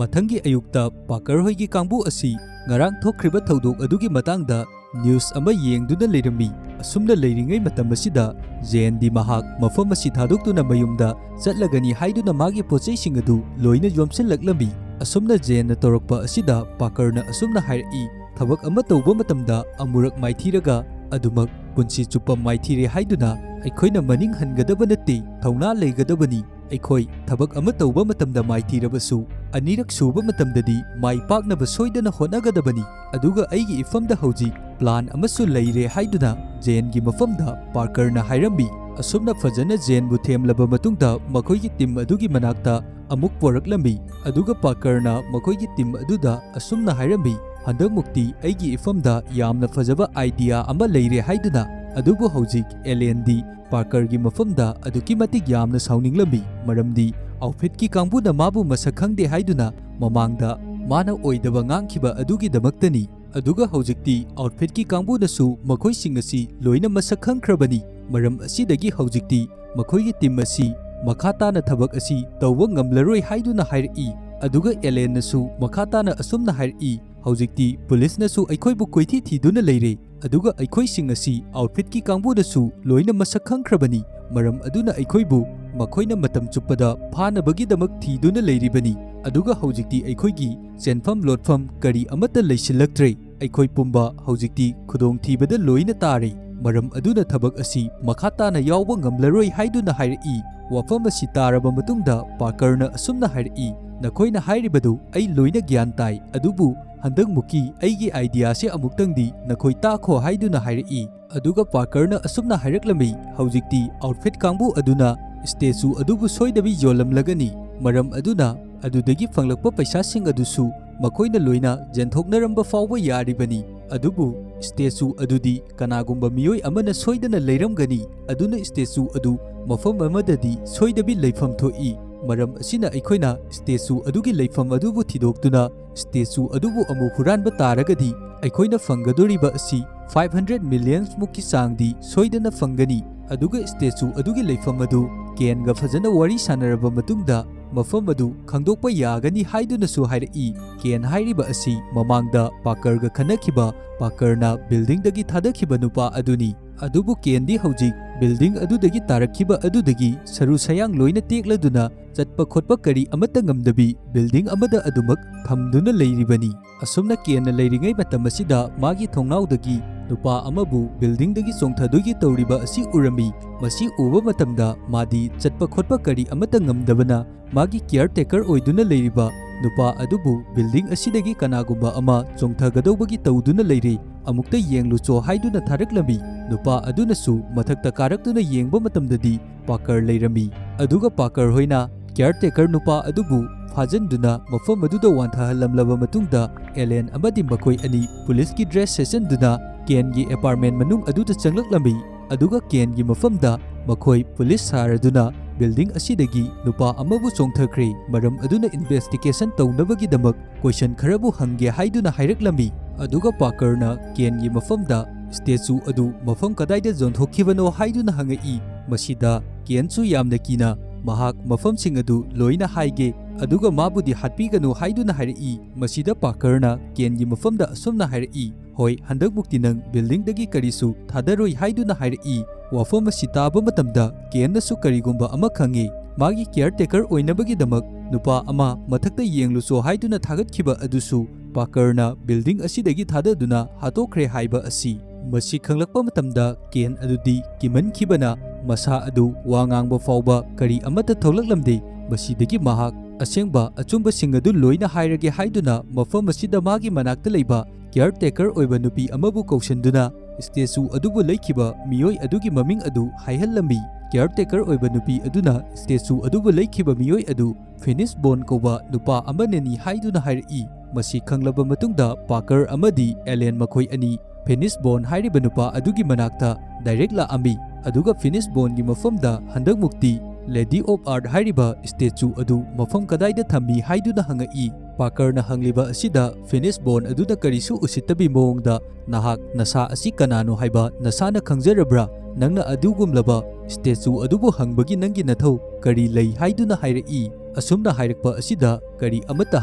ꯃꯊꯪꯒꯤ ꯑꯌꯨꯛꯇ ꯄꯥꯀꯔ ꯍꯣꯏꯒꯤ ꯀꯥꯡꯕꯨ ꯑꯁꯤ ꯉꯔꯥꯡ ꯊꯣꯛꯈ꯭ꯔꯤꯕ ꯊꯧꯗꯣꯛ ꯑꯗꯨꯒꯤ ꯃꯇꯥꯡꯗ ꯅ꯭ꯌꯨꯁ ꯑꯃ ꯌꯦꯡꯗꯨꯅ ꯂꯩꯔꯝꯃꯤ꯫ ꯑꯁꯨꯝꯅ ꯂꯩꯔꯤꯉꯩ ꯃꯇꯝ ꯑꯁꯤꯗ ꯖꯦꯟꯗꯤ ꯃꯍꯥꯛ ꯃꯐꯝ ꯑꯁꯤ ꯊꯥꯗꯣꯛꯇꯨꯅ ꯃꯌꯨꯝꯗ ꯆꯠꯂꯒꯅꯤ ꯍꯥꯏꯗꯨꯅ ꯃꯥꯒꯤ ꯄꯣꯠꯆꯩꯁꯤꯡ ꯑꯗꯨ ꯂꯣꯏꯅ ꯌꯣꯝꯁꯤꯜꯂꯛꯂꯝꯃꯤ꯫ ꯑꯁꯨꯝꯅ ꯖꯦꯟꯅ ꯇꯧꯔꯛꯄ ꯑꯁꯤꯗ ꯄꯥꯀꯔꯅ ꯑꯁꯨꯝꯅ ꯍꯥꯏꯔꯛꯏ, "ꯊꯕꯛ ꯑꯃ ꯇꯧꯕ ꯃꯇꯝꯗ ꯑꯃꯨꯔꯛ ꯃꯥꯏꯊꯤꯔꯒ ꯑꯗꯨꯃꯛ ꯄꯨꯟꯁꯤ ꯆꯨꯞꯄ ꯃꯥꯏꯊꯤꯔꯦ ꯍꯥꯏꯗꯨꯅ ꯑꯩꯈꯣꯏꯅ ꯃꯅꯤꯡ ꯍꯟꯒꯗꯕ ꯅꯠꯇꯦ, ꯊꯧꯅꯥ ꯂꯩꯒꯗꯕꯅꯤ꯫ ꯑꯩꯈꯣꯏ ꯊꯕꯛ ꯑꯃ ꯇꯧꯕ ꯃꯇꯝꯗ ꯃꯥꯏꯊꯤꯔꯕꯁꯨ, ꯑꯅꯤꯔꯛ ꯁꯨꯕ ꯃꯇꯝꯗꯗꯤ ꯃꯥꯏ ꯄꯥꯛꯅꯕ ꯁꯣꯏꯗꯅ ꯍꯣꯠꯅꯒꯗꯕꯅꯤ꯫ ꯑꯗꯨꯒ ꯑꯩꯒꯤ ꯏꯐꯝꯗ ꯍꯧꯖꯤꯛ plan ꯑꯃꯁꯨ ꯂꯩꯔꯦ ꯍꯥꯏꯗꯨꯅ ꯖꯦꯟꯒꯤ ꯃꯐꯝꯗ ꯄꯥꯔꯀꯔꯅ ꯍꯥꯏꯔꯝꯃꯤ꯫ ꯑꯁꯨꯝꯅ ꯐꯖꯅ ꯖꯦꯟꯕꯨ ꯊꯦꯝꯂꯕ ꯃꯇꯨꯡꯗ ꯃꯈꯣꯏꯒꯤ team ꯑꯗꯨꯒꯤ ꯃꯅꯥꯛꯇ ꯑꯃꯨꯛ ꯄꯣꯔꯛꯂꯝꯃꯤ꯫ ꯑꯗꯨꯒ ꯄꯥꯔꯀꯔꯅ ꯃꯈꯣꯏꯒꯤ team ꯑꯗꯨꯗ ꯑꯁꯨꯝꯅ ꯍꯥꯏꯔꯝꯃꯤ, "ꯍꯟꯗꯛꯃꯨꯛꯇꯤ ꯑꯩꯒꯤ ꯏꯐꯝꯗ ꯌꯥꯝꯅ ꯐꯖꯕ idea ꯑꯃ ꯂꯩꯔꯦ" ꯍꯥꯏꯗꯨꯅ꯫ ꯑꯗꯨꯕꯨ ꯍꯧꯖꯤꯛ ꯑꯦꯂꯦꯟꯗꯤ ꯄꯥꯔꯀꯔꯒꯤ ꯃꯐꯝꯗ ꯑꯗꯨꯛꯀꯤ ꯃꯇꯤꯛ ꯌꯥꯝꯅ ꯁꯥꯎꯅꯤꯡꯂꯝꯃꯤ, ꯃꯔꯝꯗꯤ outfitꯀꯤ ꯀꯥꯡꯕꯨꯅ ꯃꯥꯕꯨ ꯃꯁꯛ ꯈꯪꯗꯦ ꯍꯥꯏꯗꯨꯅ ꯃꯃꯥꯡꯗ ꯃꯥꯅ ꯑꯣꯏꯗꯕ ꯉꯥꯡꯈꯤꯕ ꯑꯗꯨꯒꯤꯗꯃꯛꯇꯅꯤ꯫ ꯑꯗꯨꯒ ꯍꯧꯖꯤꯛꯇꯤ outfitꯀꯤ ꯀꯥꯡꯕꯨꯅꯁꯨ ꯃꯈꯣꯏꯁꯤꯡ ꯑꯁꯤ ꯂꯣꯏꯅ ꯃꯁꯛ ꯈꯪꯈ꯭ꯔꯕꯅꯤ꯫ ꯃꯔꯝ ꯑꯁꯤꯗꯒꯤ ꯍꯧꯖꯤꯛꯇꯤ ꯃꯈꯣꯏꯒꯤ team ꯑꯁꯤ ꯃꯈꯥ ꯇꯥꯅ ꯊꯕꯛ ꯑꯁꯤ ꯇꯧꯕ ꯉꯝꯂꯔꯣꯏ ꯍꯥꯏꯗꯨꯅ ꯍꯥꯏꯔꯛꯏ꯫ ꯑꯗꯨꯒ ꯑꯦꯂꯦꯟꯅꯁꯨ ꯃꯈꯥ ꯇꯥꯅ ꯑꯁꯨꯝꯅ ꯍꯥꯏꯔꯛꯏ, "ꯍꯧꯖꯤꯛꯇꯤ ꯄꯨꯂꯤꯁꯅꯁꯨ ꯑꯩꯈꯣꯏꯕꯨ ꯀꯣꯏꯊꯤ ꯊꯤꯗꯨꯅ ꯂꯩꯔꯦ, ꯑꯗꯨꯒ ꯑꯩꯈꯣꯏꯁꯤꯡ ꯑꯁꯤ outfitꯀꯤ ꯀꯥꯡꯕꯨꯅꯁꯨ ꯂꯣꯏꯅ ꯃꯁꯛ ꯈꯪꯈ꯭ꯔꯕꯅꯤ꯫ ꯃꯔꯝ ꯑꯗꯨꯅ ꯑꯩꯈꯣꯏꯕꯨ ꯃꯈꯣꯏꯅ ꯃꯇꯝ ꯆꯨꯞꯄꯗ ꯐꯥꯅꯕꯒꯤꯗꯃꯛ ꯊꯤꯗꯨꯅ ꯂꯩꯔꯤꯕꯅꯤ꯫ ꯑꯗꯨꯒ ꯍꯧꯖꯤꯛꯇꯤ ꯑꯩꯈꯣꯏꯒꯤ ꯆꯦꯟꯐꯝ ꯂꯣꯠꯐꯝ ꯀꯔꯤ ꯑꯃꯠꯇ ꯂꯩꯁꯤꯜꯂꯛꯇ꯭ꯔꯦ꯫ ꯑꯩꯈꯣꯏ ꯄꯨꯝꯕ ꯍꯧꯖꯤꯛꯇꯤ ꯈꯨꯗꯣꯡꯊꯤꯕꯗ ꯂꯣꯏꯅ ꯇꯥꯔꯦ꯫ ꯃꯔꯝ ꯑꯗꯨꯅ ꯊꯕꯛ ꯑꯁꯤ ꯃꯈꯥ ꯇꯥꯅ ꯌꯥꯎꯕ ꯉꯝꯂꯔꯣꯏ" ꯍꯥꯏꯗꯨꯅ ꯍꯥꯏꯔꯛꯏ꯫ ꯋꯥꯐꯝ ꯑꯁꯤ ꯇꯥꯔꯕ ꯃꯇꯨꯡꯗ ꯄꯥꯔꯀꯔꯅ ꯑꯁꯨꯝꯅ ꯍꯥꯏꯔꯛꯏ, "ꯅꯈꯣꯏꯅ ꯍꯥꯏꯔꯤꯕꯗꯨ ꯑꯩ ꯂꯣꯏꯅ ꯒ꯭ꯌꯥꯟ ꯇꯥꯏ, ꯑꯗꯨꯕꯨ ꯍꯟꯗꯛꯃꯨꯛꯀꯤ ꯑꯩꯒꯤ ideaꯁꯦ ꯑꯃꯨꯛꯇꯪꯗꯤ ꯅꯈꯣꯏ ꯇꯥꯈꯣ" ꯍꯥꯏꯗꯨꯅ ꯍꯥꯏꯔꯛꯏ꯫ ꯑꯗꯨꯒ ꯄꯥꯔꯀꯔꯅ ꯑꯁꯨꯝꯅ ꯍꯥꯏꯔꯛꯂꯝꯃꯤ, "ꯍꯧꯖꯤꯛꯇꯤ outfit ꯀꯥꯡꯕꯨ ꯑꯗꯨꯅ statue ꯑꯗꯨꯕꯨ ꯁꯣꯏꯗꯕꯤ ꯌꯣꯜꯂꯝꯂꯒꯅꯤ, ꯃꯔꯝ ꯑꯗꯨꯅ ꯑꯗꯨꯗꯒꯤ ꯐꯪꯂꯛꯄ ꯄꯩꯁꯥꯁꯤꯡ ꯑꯗꯨꯁꯨ ꯃꯈꯣꯏꯅ ꯂꯣꯏꯅ ꯌꯦꯟꯊꯣꯛꯅꯔꯝꯕ ꯐꯥꯎꯕ ꯌꯥꯔꯤꯕꯅꯤ꯫ ꯑꯗꯨꯕꯨ statue ꯑꯗꯨꯗꯤ ꯀꯅꯥꯒꯨꯝꯕ ꯃꯤꯑꯣꯏ ꯑꯃꯅ ꯁꯣꯏꯗꯅ ꯂꯩꯔꯝꯒꯅꯤ, ꯑꯗꯨꯅ statue ꯑꯗꯨ ꯃꯐꯝ ꯑꯃꯗꯗꯤ ꯁꯣꯏꯗꯕꯤ ꯂꯩꯐꯝ ꯊꯣꯛꯏ꯫ ꯃꯔꯝ ꯑꯁꯤꯅ ꯑꯩꯈꯣꯏꯅ statue ꯑꯗꯨꯒꯤ ꯂꯩꯐꯝ ꯑꯗꯨꯕꯨ ꯊꯤꯗꯣꯛꯇꯨꯅ statue ꯑꯗꯨꯕꯨ ꯑꯃꯨꯛ ꯍꯨꯔꯥꯟꯕ ꯇꯥꯔꯒꯗꯤ ꯑꯩꯈꯣꯏꯅ ꯐꯪꯒꯗꯧꯔꯤꯕ ꯑꯁꯤ five hundred millions ꯃꯨꯛꯀꯤ ꯆꯥꯡꯗꯤ ꯁꯣꯏꯗꯅ ꯐꯪꯒꯅꯤ꯫ ꯑꯗꯨꯒ statue ꯑꯗꯨꯒꯤ ꯂꯩꯐꯝ ꯑꯗꯨ ꯀꯦꯟꯒ ꯐꯖꯅ ꯋꯥꯔꯤ ꯁꯥꯟꯅꯔꯕ ꯃꯇꯨꯡꯗ ꯃꯐꯝ ꯑꯗꯨ ꯈꯪꯗꯣꯛꯄ ꯌꯥꯒꯅꯤ" ꯍꯥꯏꯗꯨꯅꯁꯨ ꯍꯥꯏꯔꯛꯏ꯫ ꯀꯦꯟ ꯍꯥꯏꯔꯤꯕ ꯑꯁꯤ ꯃꯃꯥꯡꯗ ꯄꯥꯔꯀꯔꯒ ꯈꯟꯅꯈꯤꯕ, ꯄꯥꯔꯀꯔꯅ buildingꯗꯒꯤ ꯊꯥꯗꯈꯤꯕ ꯅꯨꯄꯥ ꯑꯗꯨꯅꯤ꯫ ꯑꯗꯨꯕꯨ ꯀꯦꯟꯗꯤ ꯍꯧꯖꯤꯛ building ꯑꯗꯨꯗꯒꯤ ꯇꯥꯔꯛꯈꯤꯕ ꯑꯗꯨꯗꯒꯤ ꯁꯔꯨ ꯁꯌꯥꯡ ꯂꯣꯏꯅ ꯇꯦꯛꯂꯗꯨꯅ ꯆꯠꯄ ꯈꯣꯠꯄ ꯀꯔꯤ ꯑꯃꯠꯇ ꯉꯝꯗꯕꯤ building ꯑꯃꯗ ꯑꯗꯨꯃꯛ ꯊꯝꯗꯨꯅ ꯂꯩꯔꯤꯕꯅꯤ꯫ ꯑꯁꯨꯝꯅ ꯀꯦꯟꯅ ꯂꯩꯔꯤꯉꯩ ꯃꯇꯝ ꯑꯁꯤꯗ ꯃꯥꯒꯤ ꯊꯣꯡꯅꯥꯎꯗꯒꯤ ꯅꯨꯄꯥ ꯑꯃꯕꯨ ꯕꯤꯜꯗꯤꯡꯗꯒꯤ ꯆꯣꯡꯊꯗꯣꯏꯒꯤ ꯇꯧꯔꯤꯕ ꯑꯁꯤ ꯎꯔꯝꯃꯤ꯫ ꯃꯁꯤ ꯎꯕ ꯃꯇꯝꯗ ꯃꯥꯗꯤ ꯆꯠꯄ ꯈꯣꯠꯄ ꯀꯔꯤ ꯑꯃꯠꯇ ꯉꯝꯗꯕꯅ ꯃꯥꯒꯤ ꯀꯤꯌꯔ ꯇꯦꯀꯔ ꯑꯣꯏꯗꯨꯅ ꯂꯩꯔꯤꯕ ꯅꯨꯄꯥ ꯑꯗꯨꯕꯨ ꯕꯤꯜꯗꯤꯡ ꯑꯁꯤꯗꯒꯤ ꯀꯅꯥꯒꯨꯝꯕ ꯑꯃ ꯆꯣꯡꯊꯒꯗꯧꯕꯒꯤ ꯇꯧꯗꯨꯅ ꯂꯩꯔꯦ, ꯑꯃꯨꯛꯇ ꯌꯦꯡꯂꯨꯆꯣ ꯍꯥꯏꯗꯨꯅ ꯊꯥꯔꯛꯂꯝꯃꯤ꯫ ꯅꯨꯄꯥ ꯑꯗꯨꯅꯁꯨ ꯃꯊꯛꯇ ꯀꯥꯔꯛꯇꯨꯅ ꯌꯦꯡꯕ ꯃꯇꯝꯗꯗꯤ ꯄꯥꯀꯔ ꯂꯩꯔꯝꯃꯤ꯫ ꯑꯗꯨꯒ ꯄꯥꯀꯔ ꯍꯣꯏꯅ ꯀꯤꯌꯔ ꯇꯦꯀꯔ ꯅꯨꯄꯥ ꯑꯗꯨꯕꯨ ꯐꯥꯖꯤꯟꯗꯨꯅ ꯃꯐꯝ ꯑꯗꯨꯗ ꯋꯥꯟꯊꯍꯜꯂꯝꯂꯕ ꯃꯇꯨꯡꯗ ꯑꯦꯂꯦꯟ ꯑꯃꯗꯤ ꯃꯈꯣꯏ ꯑꯅꯤ ꯄꯨꯂꯤꯁꯀꯤ ꯗ꯭ꯔꯦꯁ ꯁꯦꯠꯆꯟꯗꯨꯅ ꯀꯦꯟꯒꯤ ꯑꯦꯄꯥꯔꯠꯃꯦꯟ ꯃꯅꯨꯡ ꯑꯗꯨꯗ ꯆꯪꯂꯛꯂꯝꯃꯤ꯫ ꯑꯗꯨꯒ ꯀꯦꯟꯒꯤ ꯃꯐꯝꯗ ꯃꯈꯣꯏ ꯄꯨꯂꯤꯁ ꯁꯥꯔꯗꯨꯅ ꯕꯤꯜꯗꯤꯡ ꯑꯁꯤꯗꯒꯤ ꯅꯨꯄꯥ ꯑꯃꯕꯨ ꯆꯣꯡꯊꯈ꯭ꯔꯦ꯫ ꯃꯔꯝ ꯑꯗꯨꯅ ꯏꯟꯚꯦꯁꯇꯤꯒꯦꯁꯟ ꯇꯧꯅꯕꯒꯤꯗꯃꯛ ꯀꯣꯏꯁꯟ ꯈꯔꯕꯨ ꯍꯪꯒꯦ ꯍꯥꯏꯗꯨꯅ ꯍꯥꯏꯔꯛꯂꯝꯃꯤ꯫ ꯑꯗꯨꯒ ꯄꯥꯀꯔꯅ ꯀꯦꯟꯒꯤ ꯃꯐꯝꯗ ꯁ꯭ꯇꯦꯆꯨ ꯑꯗꯨ ꯃꯐꯝ ꯀꯗꯥꯏꯗ ꯌꯣꯟꯊꯣꯛꯈꯤꯕꯅꯣ ꯍꯥꯏꯗꯨꯅ ꯍꯪꯉꯛꯏ꯫ ꯃꯁꯤꯗ ꯀꯦꯟꯁꯨ ꯌꯥꯝꯅ ꯀꯤꯅ ꯃꯍꯥꯛ ꯃꯐꯝꯁꯤꯡ ꯑꯗꯨ ꯂꯣꯏꯅ ꯍꯥꯏꯒꯦ, ꯑꯗꯨꯒ ꯃꯥꯕꯨꯗꯤ ꯍꯥꯠꯄꯤꯒꯅꯨ ꯍꯥꯏꯗꯨꯅ ꯍꯥꯏꯔꯛꯏ꯫ ꯃꯁꯤꯗ ꯄꯥꯀꯔꯅ ꯀꯦꯟꯒꯤ ꯃꯐꯝꯗ ꯑꯁꯨꯝꯅ ꯍꯥꯏꯔꯛꯏ, "ꯍꯣꯏ, ꯍꯟꯗꯛꯃꯨꯛꯇꯤ ꯅꯪ ꯕꯤꯜꯗꯤꯡꯗꯒꯤ ꯀꯔꯤꯁꯨ ꯊꯥꯗꯔꯣꯏ" ꯍꯥꯏꯗꯨꯅ ꯍꯥꯏꯔꯛꯏ꯫ ꯋꯥꯐꯝ ꯑꯁꯤ ꯇꯥꯕ ꯃꯇꯝꯗ ꯀꯦꯟꯅꯁꯨ ꯀꯔꯤꯒꯨꯝꯕ ꯑꯃ ꯈꯪꯉꯤ꯫ ꯃꯥꯒꯤ ꯀꯤꯌꯔ ꯇꯦꯀꯔ ꯑꯣꯏꯅꯕꯒꯤꯗꯃꯛ ꯅꯨꯄꯥ ꯑꯃ ꯃꯊꯛꯇ ꯌꯦꯡꯂꯨꯆꯣ ꯍꯥꯏꯗꯨꯅ ꯊꯥꯒꯠꯈꯤꯕ ꯑꯗꯨꯁꯨ ꯄꯥꯀꯔꯅ ꯕꯤꯜꯗꯤꯡ ꯑꯁꯤꯗꯒꯤ ꯊꯥꯗꯗꯨꯅ ꯍꯥꯠꯇꯣꯛꯈ꯭ꯔꯦ ꯍꯥꯏꯕ ꯑꯁꯤ꯫ ꯃꯁꯤ ꯈꯪꯂꯛꯄ ꯃꯇꯝꯗ ꯀꯦꯟ ꯑꯗꯨꯗꯤ ꯀꯤꯃꯟꯈꯤꯕꯅ ꯃꯁꯥ ꯑꯗꯨ ꯋꯥ ꯉꯥꯡꯕ ꯐꯥꯎꯕ ꯀꯔꯤ ꯑꯃꯠꯇ ꯊꯣꯛꯂꯛꯂꯝꯗꯦ꯫ ꯃꯁꯤꯗꯒꯤ ꯃꯍꯥꯛ ꯑꯁꯦꯡꯕ ꯑꯆꯨꯝꯕꯁꯤꯡ ꯑꯗꯨ ꯂꯣꯏꯅ ꯍꯥꯏꯔꯒꯦ ꯍꯥꯏꯗꯨꯅ ꯃꯐꯝ ꯑꯁꯤꯗ ꯃꯥꯒꯤ ꯃꯅꯥꯛꯇ ꯂꯩꯕ ꯀꯤꯌꯔ ꯇꯦꯀꯔ ꯑꯣꯏꯕ ꯅꯨꯄꯤ ꯑꯃꯕꯨ ꯀꯧꯁꯤꯟꯗꯨꯅ ꯁ꯭ꯇꯦꯆꯨ ꯑꯗꯨꯕꯨ ꯂꯩꯈꯤꯕ ꯃꯤꯑꯣꯏ ꯑꯗꯨꯒꯤ ꯃꯃꯤꯡ ꯑꯗꯨ ꯍꯥꯏꯍꯜꯂꯝꯃꯤ꯫ ꯀꯤꯌꯔ ꯇꯦꯀꯔ ꯑꯣꯏꯕ ꯅꯨꯄꯤ ꯑꯗꯨꯅ ꯁ꯭ꯇꯦꯆꯨ ꯑꯗꯨꯕꯨ ꯂꯩꯈꯤꯕ ꯃꯤꯑꯣꯏ ꯑꯗꯨ ꯐꯤꯅꯤꯁ ꯕꯣꯟ ꯀꯧꯕ ꯅꯨꯄꯥ ꯑꯃꯅꯅꯤ ꯍꯥꯏꯗꯨꯅ ꯍꯥꯏꯔꯛꯏ꯫ ꯃꯁꯤ ꯈꯪꯂꯕ ꯃꯇꯨꯡꯗ ꯄꯥꯀꯔ ꯑꯃꯗꯤ ꯑꯦꯂꯦꯟ ꯃꯈꯣꯏ ꯑꯅꯤ ꯐꯤꯅꯤꯁ ꯕꯣꯟ ꯍꯥꯏꯔꯤꯕ ꯅꯨꯄꯥ ꯑꯗꯨꯒꯤ ꯃꯅꯥꯛꯇ ꯗꯥꯏꯔꯦꯛ ꯂꯥꯛꯑꯝꯃꯤ꯫ ꯑꯗꯨꯒ ꯐꯤꯅꯤꯁ ꯕꯣꯟꯒꯤ ꯃꯐꯝꯗ ꯍꯟꯗꯛꯃꯨꯛꯇꯤ ꯂꯦꯗꯤ ꯑꯣꯐ ꯑꯥꯔꯠ ꯍꯥꯏꯔꯤꯕ ꯁ꯭ꯇꯦꯆꯨ ꯑꯗꯨ ꯃꯐꯝ ꯀꯗꯥꯏꯗ ꯊꯝꯃꯤ ꯍꯥꯏꯗꯨꯅ ꯍꯪꯉꯛꯏ꯫ ꯄꯥꯀꯔꯅ ꯍꯪꯂꯤꯕ ꯑꯁꯤꯗ ꯐꯤꯅꯤꯁ ꯕꯣꯟ ꯑꯗꯨꯅ ꯀꯔꯤꯁꯨ ꯎꯁꯤꯠꯇꯕꯤ ꯃꯑꯣꯡꯗ, "ꯅꯍꯥꯛ ꯅꯁꯥ ꯑꯁꯤ ꯀꯅꯥꯅꯣ ꯍꯥꯏꯕ ꯅꯁꯥꯅ ꯈꯪꯖꯔꯕ꯭ꯔꯥ? ꯅꯪꯅ ꯑꯗꯨꯒꯨꯝꯂꯕ ꯁ꯭ꯇꯦꯆꯨ ꯑꯗꯨꯕꯨ ꯍꯪꯕꯒꯤ ꯅꯪꯒꯤ ꯅꯊꯧ ꯀꯔꯤ ꯂꯩ?" ꯍꯥꯏꯗꯨꯅ ꯍꯥꯏꯔꯛꯏ꯫ ꯑꯁꯨꯝꯅ ꯍꯥꯏꯔꯛꯄ ꯑꯁꯤꯗ ꯀꯔꯤ ꯑꯃꯠꯇ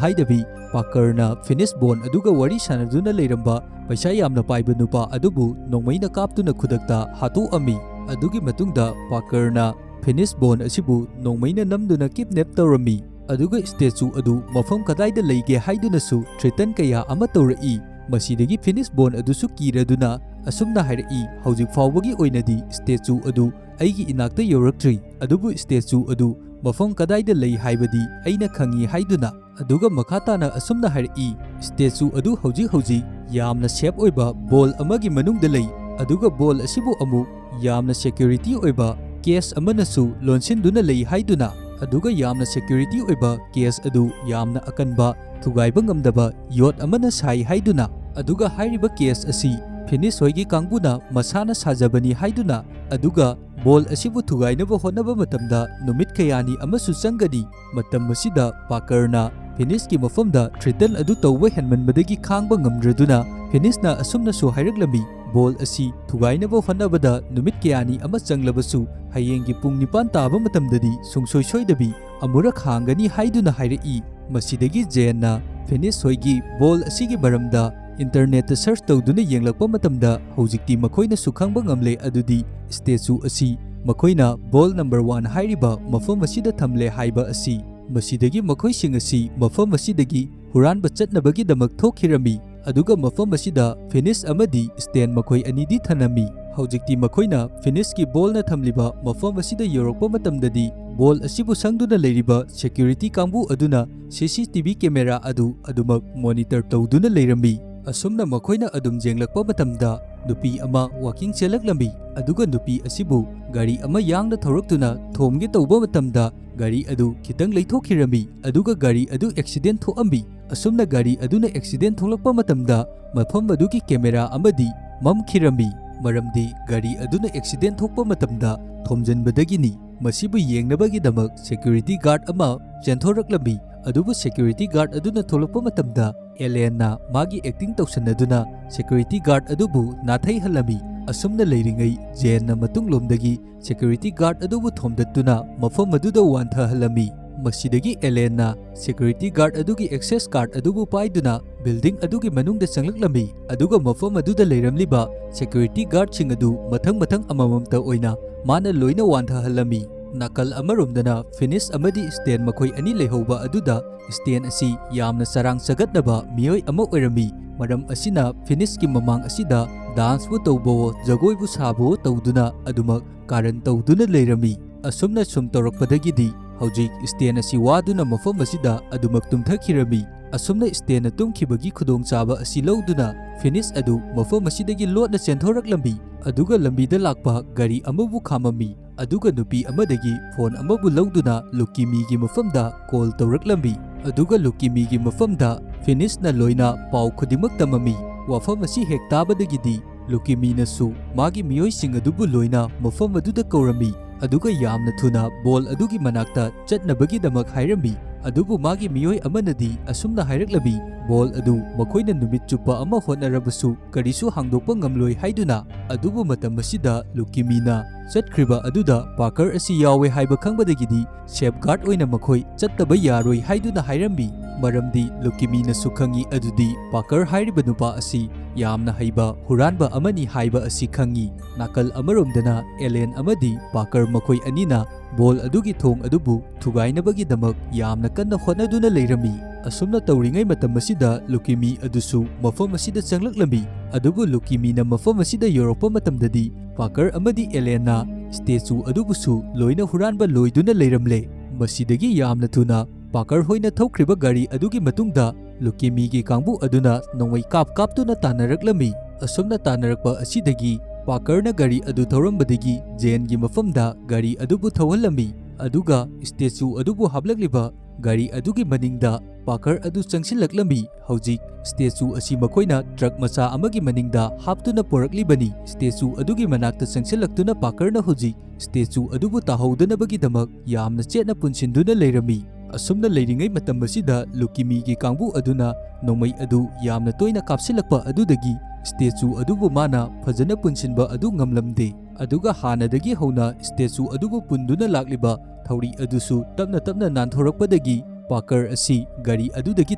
ꯍꯥꯏꯗꯕꯤ ꯄꯥꯀꯔꯅ ꯐꯤꯅꯤꯁ ꯕꯣꯟ ꯑꯗꯨꯒ ꯋꯥꯔꯤ ꯁꯥꯟꯅꯗꯨꯅ ꯂꯩꯔꯝꯕ ꯄꯩꯁꯥ ꯌꯥꯝꯅ ꯄꯥꯏꯕ ꯅꯨꯄꯥ ꯑꯗꯨꯕꯨ ꯅꯣꯡꯃꯩꯅ ꯀꯥꯞꯇꯨꯅ ꯈꯨꯗꯛꯇ ꯍꯥꯠꯇꯣꯛꯑꯝꯃꯤ꯫ ꯑꯗꯨꯒꯤ ꯃꯇꯨꯡꯗ ꯄꯥꯀꯔꯅ ꯐꯤꯅꯤꯁ ꯕꯣꯟ ꯑꯁꯤꯕꯨ ꯅꯣꯡꯃꯩꯅ ꯅꯝꯗꯨꯅ ꯀꯤꯗꯅꯦꯞ ꯇꯧꯔꯝꯃꯤ꯫ ꯑꯗꯨꯒ ꯁ꯭ꯇꯦꯆꯨ ꯑꯗꯨ ꯃꯐꯝ ꯀꯗꯥꯏꯗ ꯂꯩꯒꯦ ꯍꯥꯏꯗꯨꯅꯁꯨ ꯊ꯭ꯔꯦꯇꯟ ꯀꯌꯥ ꯑꯃ ꯇꯧꯔꯛꯏ꯫ ꯃꯁꯤꯗꯒꯤ ꯐꯤꯅꯤꯁ ꯕꯣꯟ ꯑꯗꯨꯁꯨ ꯀꯤꯔꯗꯨꯅ ꯑꯁꯨꯝꯅ ꯍꯥꯏꯔꯛꯏ, "ꯍꯧꯖꯤꯛ ꯐꯥꯎꯕꯒꯤ ꯑꯣꯏꯅꯗꯤ statue ꯑꯗꯨ ꯑꯩꯒꯤ ꯏꯅꯥꯛꯇ ꯌꯧꯔꯛꯇ꯭ꯔꯤ, ꯑꯗꯨꯕꯨ statue ꯑꯗꯨ ꯃꯐꯝ ꯀꯗꯥꯏꯗ ꯂꯩ ꯍꯥꯏꯕꯗꯤ ꯑꯩꯅ ꯈꯪꯏ" ꯍꯥꯏꯗꯨꯅ꯫ ꯑꯗꯨꯒ ꯃꯈꯥ ꯇꯥꯅ ꯑꯁꯨꯝꯅ ꯍꯥꯏꯔꯛꯏ, "Statue ꯑꯗꯨ ꯍꯧꯖꯤꯛ ꯍꯧꯖꯤꯛ ꯌꯥꯝꯅ safe ꯑꯣꯏꯕ ball ꯑꯃꯒꯤ ꯃꯅꯨꯡꯗ ꯂꯩ, ꯑꯗꯨꯒ ball ꯑꯁꯤꯕꯨ ꯑꯃꯨꯛ ꯌꯥꯝꯅ security ꯑꯣꯏꯕ case ꯑꯃꯅꯁꯨ ꯂꯣꯟꯁꯤꯟꯗꯨꯅ ꯂꯩ" ꯍꯥꯏꯗꯨꯅ꯫ ꯑꯗꯨꯒ ꯌꯥꯝꯅ security ꯑꯣꯏꯕ case ꯑꯗꯨ ꯌꯥꯝꯅ ꯑꯀꯟꯕ, ꯊꯨꯒꯥꯏꯕ ꯉꯝꯗꯕ ꯌꯣꯠ ꯑꯃꯅ ꯁꯥꯏ ꯍꯥꯏꯗꯨꯅ꯫ ꯑꯗꯨꯒ ꯍꯥꯏꯔꯤꯕ case ꯑꯁꯤ Fiennes ꯍꯣꯏꯒꯤ ꯀꯥꯡꯕꯨꯅ ꯃꯁꯥꯅ ꯁꯥꯖꯕꯅꯤ ꯍꯥꯏꯗꯨꯅ꯫ ꯑꯗꯨꯒ ball ꯑꯁꯤꯕꯨ ꯊꯨꯒꯥꯏꯅꯕ ꯍꯣꯠꯅꯕ ꯃꯇꯝꯗ ꯅꯨꯃꯤꯠ ꯀꯌꯥꯅꯤ ꯑꯃꯁꯨ ꯆꯪꯒꯅꯤ꯫ ꯃꯇꯝ ꯑꯁꯤꯗ Parkerꯅ Fiennesꯀꯤ ꯃꯐꯝꯗ threaten ꯑꯗꯨ ꯇꯧꯕ ꯍꯦꯟꯃꯟꯕꯗꯒꯤ ꯈꯥꯡꯕ ꯉꯝꯗ꯭ꯔꯗꯨꯅ, Fiennesꯅ ꯑꯁꯨꯝꯅꯁꯨ ꯍꯥꯏꯔꯛꯂꯝꯃꯤ, "Ball ꯑꯁꯤ ꯊꯨꯒꯥꯏꯅꯕ ꯍꯣꯠꯅꯕꯗ ꯅꯨꯃꯤꯠ ꯀꯌꯥꯅꯤ ꯑꯃ ꯆꯪꯂꯕꯁꯨ, ꯍꯌꯦꯡꯒꯤ ꯄꯨꯡ ꯅꯤꯄꯥꯟ ꯇꯥꯕ ꯃꯇꯝꯗꯗꯤ ꯁꯨꯡꯁꯣꯏ ꯁꯣꯏꯗꯕꯤ ꯑꯃꯨꯔꯛ ꯍꯥꯡꯒꯅꯤ" ꯍꯥꯏꯗꯨꯅ ꯍꯥꯏꯔꯛꯏ꯫ ꯃꯁꯤꯗꯒꯤ Janeꯅ Fiennes ꯍꯣꯏꯒꯤ ball ꯑꯁꯤꯒꯤ ꯃꯔꯝꯗ internetꯇ search ꯇꯧꯗꯨꯅ ꯌꯦꯡꯂꯛꯄ ꯃꯇꯝꯗ, ꯍꯧꯖꯤꯛꯇꯤ ꯃꯈꯣꯏꯅꯁꯨ ꯈꯪꯕ ꯉꯝꯂꯦ, ꯑꯗꯨꯗꯤ statue ꯑꯁꯤ ꯃꯈꯣꯏꯅ ball number one ꯍꯥꯏꯔꯤꯕ ꯃꯐꯝ ꯑꯁꯤꯗ ꯊꯝꯂꯦ ꯍꯥꯏꯕ ꯑꯁꯤ꯫ ꯃꯁꯤꯗꯒꯤ ꯃꯈꯣꯏꯁꯤꯡ ꯑꯁꯤ ꯃꯐꯝ ꯑꯁꯤꯗꯒꯤ ꯍꯨꯔꯥꯟꯕ ꯆꯠꯅꯕꯒꯤꯗꯃꯛ ꯊꯣꯛꯈꯤꯔꯝꯃꯤ, ꯑꯗꯨꯒ ꯃꯐꯝ ꯑꯁꯤꯗ Fiennes ꯑꯃꯗꯤ Stan ꯃꯈꯣꯏ ꯑꯅꯤꯗꯤ ꯊꯅꯝꯃꯤ꯫ ꯍꯧꯖꯤꯛꯇꯤ ꯃꯈꯣꯏꯅ Fiennesꯀꯤ ballꯅ ꯊꯝꯂꯤꯕ ꯃꯐꯝ ꯑꯁꯤꯗ ꯌꯧꯔꯛꯄ ꯃꯇꯝꯗꯗꯤ, ball ꯑꯁꯤꯕꯨ ꯁꯪꯗꯨꯅ ꯂꯩꯔꯤꯕ security ꯀꯥꯡꯕꯨ ꯑꯗꯨꯅ CCTV camera ꯑꯗꯨ ꯑꯗꯨꯃꯛ monitor ꯇꯧꯗꯨꯅ ꯂꯩꯔꯝꯃꯤ꯫ ꯑꯁꯨꯝꯅ ꯃꯈꯣꯏꯅ ꯑꯗꯨꯝ ꯌꯦꯡꯂꯛꯄ ꯃꯇꯝꯗ, ꯅꯨꯄꯤ ꯑꯃ walking ꯆꯦꯜꯂꯛꯂꯝꯃꯤ, ꯑꯗꯨꯒ ꯅꯨꯄꯤ ꯑꯁꯤꯕꯨ ꯒꯥꯔꯤ ꯑꯃ ꯌꯥꯡꯅ ꯊꯧꯔꯛꯇꯨꯅ ꯊꯣꯝꯒꯦ ꯇꯧꯕ ꯃꯇꯝꯗ, ꯒꯥꯔꯤ ꯑꯗꯨ ꯈꯤꯇꯪ ꯂꯩꯊꯣꯛꯈꯤꯔꯝꯃꯤ, ꯑꯗꯨꯒ ꯒꯥꯔꯤ ꯑꯗꯨ accident ꯊꯣꯛꯑꯝꯃꯤ꯫ ꯑꯁꯨꯝꯅ ꯒꯥꯔꯤ ꯑꯗꯨꯅ accident ꯊꯣꯛꯂꯛꯄ ꯃꯇꯝꯗ, ꯃꯐꯝ ꯑꯗꯨꯒꯤ camera ꯑꯃꯗꯤ ꯃꯝꯈꯤꯔꯝꯃꯤ, ꯃꯔꯝꯗꯤ ꯒꯥꯔꯤ ꯑꯗꯨꯅ accident ꯊꯣꯛꯄ ꯃꯇꯝꯗ ꯊꯣꯝꯖꯤꯟꯕꯗꯒꯤꯅꯤ꯫ ꯃꯁꯤꯕꯨ ꯌꯦꯡꯅꯕꯒꯤꯗꯃꯛ security guard ꯑꯃ ꯆꯦꯟꯊꯣꯔꯛꯂꯝꯃꯤ, ꯑꯗꯨꯕꯨ security guard ꯑꯗꯨꯅ ꯊꯣꯛꯂꯛꯄ ꯃꯇꯝꯗ, Elenaꯅ ꯃꯥꯒꯤ acting ꯇꯧꯁꯟꯅꯗꯨꯅ security guard ꯑꯗꯨꯕꯨ ꯅꯥꯊꯩꯍꯜꯂꯝꯃꯤ꯫ ꯑꯁꯨꯝꯅ ꯂꯩꯔꯤꯉꯩ, Janeꯅ ꯃꯇꯨꯡꯂꯣꯝꯗꯒꯤ security guard ꯑꯗꯨꯕꯨ ꯊꯣꯝꯗꯠꯇꯨꯅ ꯃꯐꯝ ꯑꯗꯨꯗ ꯋꯥꯟꯊꯍꯜꯂꯝꯃꯤ꯫ ꯃꯁꯤꯗꯒꯤ Elenaꯅ security guard ꯑꯗꯨꯒꯤ access card ꯑꯗꯨꯕꯨ ꯄꯥꯏꯗꯨꯅ building ꯑꯗꯨꯒꯤ ꯃꯅꯨꯡꯗ ꯆꯪꯂꯛꯂꯝꯃꯤ, ꯑꯗꯨꯒ ꯃꯐꯝ ꯑꯗꯨꯗ ꯂꯩꯔꯝꯂꯤꯕ security guardꯁꯤꯡ ꯑꯗꯨ ꯃꯊꯪ ꯃꯊꯪ ꯑꯃꯃꯝꯇ ꯑꯣꯏꯅ ꯃꯥꯅ ꯂꯣꯏꯅ ꯋꯥꯟꯊꯍꯜꯂꯝꯃꯤ꯫ ꯅꯥꯀꯜ ꯑꯃꯔꯣꯝꯗꯅ ꯐꯤꯅꯤꯁ ꯑꯃꯗꯤ ꯁ꯭ꯇꯦꯟ ꯃꯈꯣꯏ ꯑꯅꯤ ꯂꯩꯍꯧꯕ ꯑꯗꯨꯗ ꯁ꯭ꯇꯦꯟ ꯑꯁꯤ ꯌꯥꯝꯅ ꯆꯔꯥꯡ ꯆꯒꯠꯅꯕ ꯃꯤꯑꯣꯏ ꯑꯃ ꯑꯣꯏꯔꯝꯃꯤ꯫ ꯃꯔꯝ ꯑꯁꯤꯅ ꯐꯤꯅꯤꯁꯀꯤ ꯃꯃꯥꯡ ꯑꯁꯤꯗ ꯗꯥꯟꯁꯄꯨ ꯇꯧꯕꯋꯣ, ꯖꯒꯣꯏꯕꯨ ꯁꯥꯕꯋꯣ ꯇꯧꯗꯨꯅ ꯑꯗꯨꯃꯛ ꯀꯥꯔꯟ ꯇꯧꯗꯨꯅ ꯂꯩꯔꯝꯃꯤ꯫ ꯑꯁꯨꯝꯅ ꯁꯨꯝ ꯇꯧꯔꯛꯄꯗꯒꯤꯗꯤ ꯍꯧꯖꯤꯛ ꯁ꯭ꯇꯦꯟ ꯑꯁꯤ ꯋꯥꯗꯨꯅ ꯃꯐꯝ ꯑꯁꯤꯗ ꯑꯗꯨꯃꯛ ꯇꯨꯝꯊꯈꯤꯔꯝꯃꯤ꯫ ꯑꯁꯨꯝꯅ ꯁ꯭ꯇꯦꯟꯅ ꯇꯨꯝꯈꯤꯕꯒꯤ ꯈꯨꯗꯣꯡꯆꯥꯕ ꯑꯁꯤ ꯂꯧꯗꯨꯅ ꯐꯤꯅꯤꯁ ꯑꯗꯨ ꯃꯐꯝ ꯑꯁꯤꯗꯒꯤ ꯂꯣꯠꯅ ꯆꯦꯟꯊꯣꯔꯛꯂꯝꯃꯤ꯫ ꯑꯗꯨꯒ ꯂꯝꯕꯤꯗ ꯂꯥꯛꯄ ꯒꯥꯔꯤ ꯑꯃꯕꯨ ꯈꯥꯝꯃꯝꯃꯤ꯫ ꯑꯗꯨꯒ ꯅꯨꯄꯤ ꯑꯃꯗꯒꯤ ꯐꯣꯟ ꯑꯃꯕꯨ ꯂꯧꯗꯨꯅ ꯂꯨꯀꯤꯃꯤꯒꯤ ꯃꯐꯝꯗ ꯀꯣꯜ ꯇꯧꯔꯛꯂꯝꯃꯤ꯫ ꯑꯗꯨꯒ ꯂꯨꯀꯤꯃꯤꯒꯤ ꯃꯐꯝꯗ ꯐꯤꯅꯤꯁꯅ ꯂꯣꯏꯅ ꯄꯥꯎ ꯈꯨꯗꯤꯡꯃꯛ ꯇꯝꯃꯝꯃꯤ꯫ ꯋꯥꯐꯝ ꯑꯁꯤ ꯍꯦꯛ ꯇꯥꯕꯗꯒꯤꯗꯤ ꯂꯨꯀꯤꯃꯤꯅꯁꯨ ꯃꯥꯒꯤ ꯃꯤꯑꯣꯏꯁꯤꯡ ꯑꯗꯨꯕꯨ ꯂꯣꯏꯅ ꯃꯐꯝ ꯑꯗꯨꯗ ꯀꯧꯔꯝꯃꯤ꯫ ꯑꯗꯨꯒ ꯌꯥꯝꯅ ꯊꯨꯅ ꯕꯣꯜ ꯑꯗꯨꯒꯤ ꯃꯅꯥꯛꯇ ꯆꯠꯅꯕꯒꯤꯗꯃꯛ ꯍꯥꯏꯔꯝꯃꯤ꯫ ꯑꯗꯨꯕꯨ ꯃꯥꯒꯤ ꯃꯤꯑꯣꯏ ꯑꯃꯅꯗꯤ ꯑꯁꯨꯝꯅ ꯍꯥꯏꯔꯛꯂꯝꯃꯤ, ꯕꯣꯜ ꯑꯗꯨ ꯃꯈꯣꯏꯅ ꯅꯨꯃꯤꯠ ꯆꯨꯞꯄ ꯑꯃ ꯍꯣꯠꯅꯔꯕꯁꯨ ꯀꯔꯤꯁꯨ ꯍꯥꯡꯗꯣꯛꯄ ꯉꯝꯂꯣꯏ ꯍꯥꯏꯗꯨꯅ꯫ ꯑꯗꯨꯕꯨ ꯃꯇꯝ ꯑꯁꯤꯗ ꯂꯨꯀꯤꯃꯤꯅ ꯆꯠꯈ꯭ꯔꯤꯕ ꯑꯗꯨꯗ ꯄꯥꯀꯔ ꯑꯁꯤ ꯌꯥꯎꯋꯦ ꯍꯥꯏꯕ ꯈꯪꯕꯗꯒꯤꯗꯤ ꯁꯦꯐꯒꯥꯔꯗ ꯑꯣꯏꯅ ꯃꯈꯣꯏ ꯆꯠꯇꯕ ꯌꯥꯔꯣꯏ ꯍꯥꯏꯗꯨꯅ ꯍꯥꯏꯔꯝꯃꯤ꯫ ꯃꯔꯝꯗꯤ ꯂꯨꯀꯤꯃꯤꯅꯁꯨ ꯈꯪꯉꯤ ꯑꯗꯨꯗꯤ ꯄꯥꯀꯔ ꯍꯥꯏꯔꯤꯕ ꯅꯨꯄꯥ ꯑꯁꯤ ꯌꯥꯝꯅ ꯍꯩꯕ ꯍꯨꯔꯥꯟꯕ ꯑꯃꯅꯤ ꯍꯥꯏꯕ ꯑꯁꯤ ꯈꯪꯉꯤ꯫ ꯅꯥꯀꯜ ꯑꯃꯔꯣꯝꯗꯅ ꯑꯦꯂꯦꯟ ꯑꯃꯗꯤ ꯄꯥꯀꯔ ꯃꯈꯣꯏ ꯑꯅꯤꯅ ꯕꯣꯜ ꯑꯗꯨꯒꯤ ꯊꯣꯡ ꯑꯗꯨꯕꯨ ꯊꯨꯒꯥꯏꯅꯕꯒꯤꯗꯃꯛ ꯌꯥꯝꯅ ꯀꯟꯅ ꯍꯣꯠꯅꯗꯨꯅ ꯂꯩꯔꯝꯃꯤ꯫ ꯑꯁꯨꯝꯅ ꯇꯧꯔꯤꯉꯩ ꯃꯇꯝ ꯑꯁꯤꯗ ꯂꯨꯀꯤꯃꯤ ꯑꯗꯨꯁꯨ ꯃꯐꯝ ꯑꯁꯤꯗ ꯆꯪꯂꯛꯂꯝꯃꯤ꯫ ꯑꯗꯨꯕꯨ ꯂꯨꯀꯤꯃꯤꯅ ꯃꯐꯝ ꯑꯁꯤꯗ ꯌꯧꯔꯛꯄ ꯃꯇꯝꯗꯗꯤ ꯄꯥꯀꯔ ꯑꯃꯗꯤ ꯑꯦꯂꯦꯟꯅ ꯁ꯭ꯇꯦꯆꯨ ꯑꯗꯨꯕꯨꯁꯨ ꯂꯣꯏꯅ ꯍꯨꯔꯥꯟꯕ ꯂꯣꯏꯗꯨꯅ ꯂꯩꯔꯝꯂꯦ꯫ ꯃꯁꯤꯗꯒꯤ ꯌꯥꯝꯅ ꯊꯨꯅ ꯄꯥꯀꯔ ꯍꯣꯏꯅ ꯊꯧꯈ꯭ꯔꯤꯕ ꯒꯥꯔꯤ ꯑꯗꯨꯒꯤ ꯃꯇꯨꯡꯗ ꯂꯨꯀꯤꯃꯤꯒꯤ ꯀꯥꯡꯕꯨ ꯑꯗꯨꯅ ꯅꯣꯡꯃꯩ ꯀꯥꯞ ꯀꯥꯞꯇꯨꯅ ꯇꯥꯟꯅꯔꯛꯂꯝꯃꯤ꯫ ꯑꯁꯨꯝꯅ ꯇꯥꯟꯅꯔꯛꯄ ꯑꯁꯤꯗꯒꯤ ꯄꯥꯀꯔꯅ ꯒꯥꯔꯤ ꯑꯗꯨ ꯊꯧꯔꯝꯕꯗꯒꯤ ꯖꯦꯟꯒꯤ ꯃꯐꯝꯗ ꯒꯥꯔꯤ ꯑꯗꯨꯕꯨ ꯊꯧꯍꯜꯂꯝꯃꯤ꯫ ꯑꯗꯨꯒ ꯁ꯭ꯇꯦꯆꯨ ꯑꯗꯨꯕꯨ ꯍꯥꯞꯂꯛꯂꯤꯕ ꯒꯥꯔꯤ ꯑꯗꯨꯒꯤ ꯃꯅꯤꯡꯗ ꯄꯥꯀꯔ ꯑꯗꯨ ꯆꯪꯁꯤꯜꯂꯛꯂꯝꯃꯤ꯫ ꯍꯧꯖꯤꯛ ꯁ꯭ꯇꯦꯆꯨ ꯑꯁꯤ ꯃꯈꯣꯏꯅ ꯇ꯭ꯔꯛ ꯃꯆꯥ ꯑꯃꯒꯤ ꯃꯅꯤꯡꯗ ꯍꯥꯞꯇꯨꯅ ꯄꯨꯔꯛꯂꯤꯕꯅꯤ꯫ ꯁ꯭ꯇꯦꯆꯨ ꯑꯗꯨꯒꯤ ꯃꯅꯥꯛꯇ ꯆꯪꯁꯤꯜꯂꯛꯇꯨꯅ ꯄꯥꯀꯔꯅ ꯍꯧꯖꯤꯛ ꯁ꯭ꯇꯦꯆꯨ ꯑꯗꯨꯕꯨ ꯇꯥꯍꯧꯗꯅꯕꯒꯤꯗꯃꯛ ꯌꯥꯝꯅ ꯆꯦꯠꯅ ꯄꯨꯟꯁꯤꯟꯗꯨꯅ ꯂꯩꯔꯝꯃꯤ꯫ ꯑꯁꯨꯝꯅ ꯂꯩꯔꯤꯉꯩ ꯃꯇꯝ ꯑꯁꯤꯗ ꯂꯨꯀꯤꯃꯤꯒꯤ ꯀꯥꯡꯕꯨ ꯑꯗꯨꯅ ꯅꯣꯡꯃꯩ ꯑꯗꯨ ꯌꯥꯝꯅ ꯇꯣꯏꯅ ꯀꯥꯞꯁꯤꯜꯂꯛꯄ ꯑꯗꯨꯗꯒꯤ ꯁ꯭ꯇꯦꯆꯨ ꯑꯗꯨꯕꯨ ꯃꯥꯅ ꯐꯖꯅ ꯄꯨꯟꯁꯤꯟꯕ ꯑꯗꯨ ꯉꯝꯂꯝꯗꯦ꯫ ꯑꯗꯨꯒ ꯍꯥꯟꯅꯗꯒꯤ ꯍꯧꯅ ꯁ꯭ꯇꯦꯆꯨ ꯑꯗꯨꯕꯨ ꯄꯨꯟꯗꯨꯅ ꯂꯥꯛꯂꯤꯕ ꯊꯧꯔꯤ ꯑꯗꯨꯁꯨ ꯇꯞꯅ ꯇꯞꯅ ꯅꯥꯟꯊꯣꯔꯛꯄꯗꯒꯤ ꯄꯥꯀꯔ ꯑꯁꯤ ꯒꯥꯔꯤ ꯑꯗꯨꯗꯒꯤ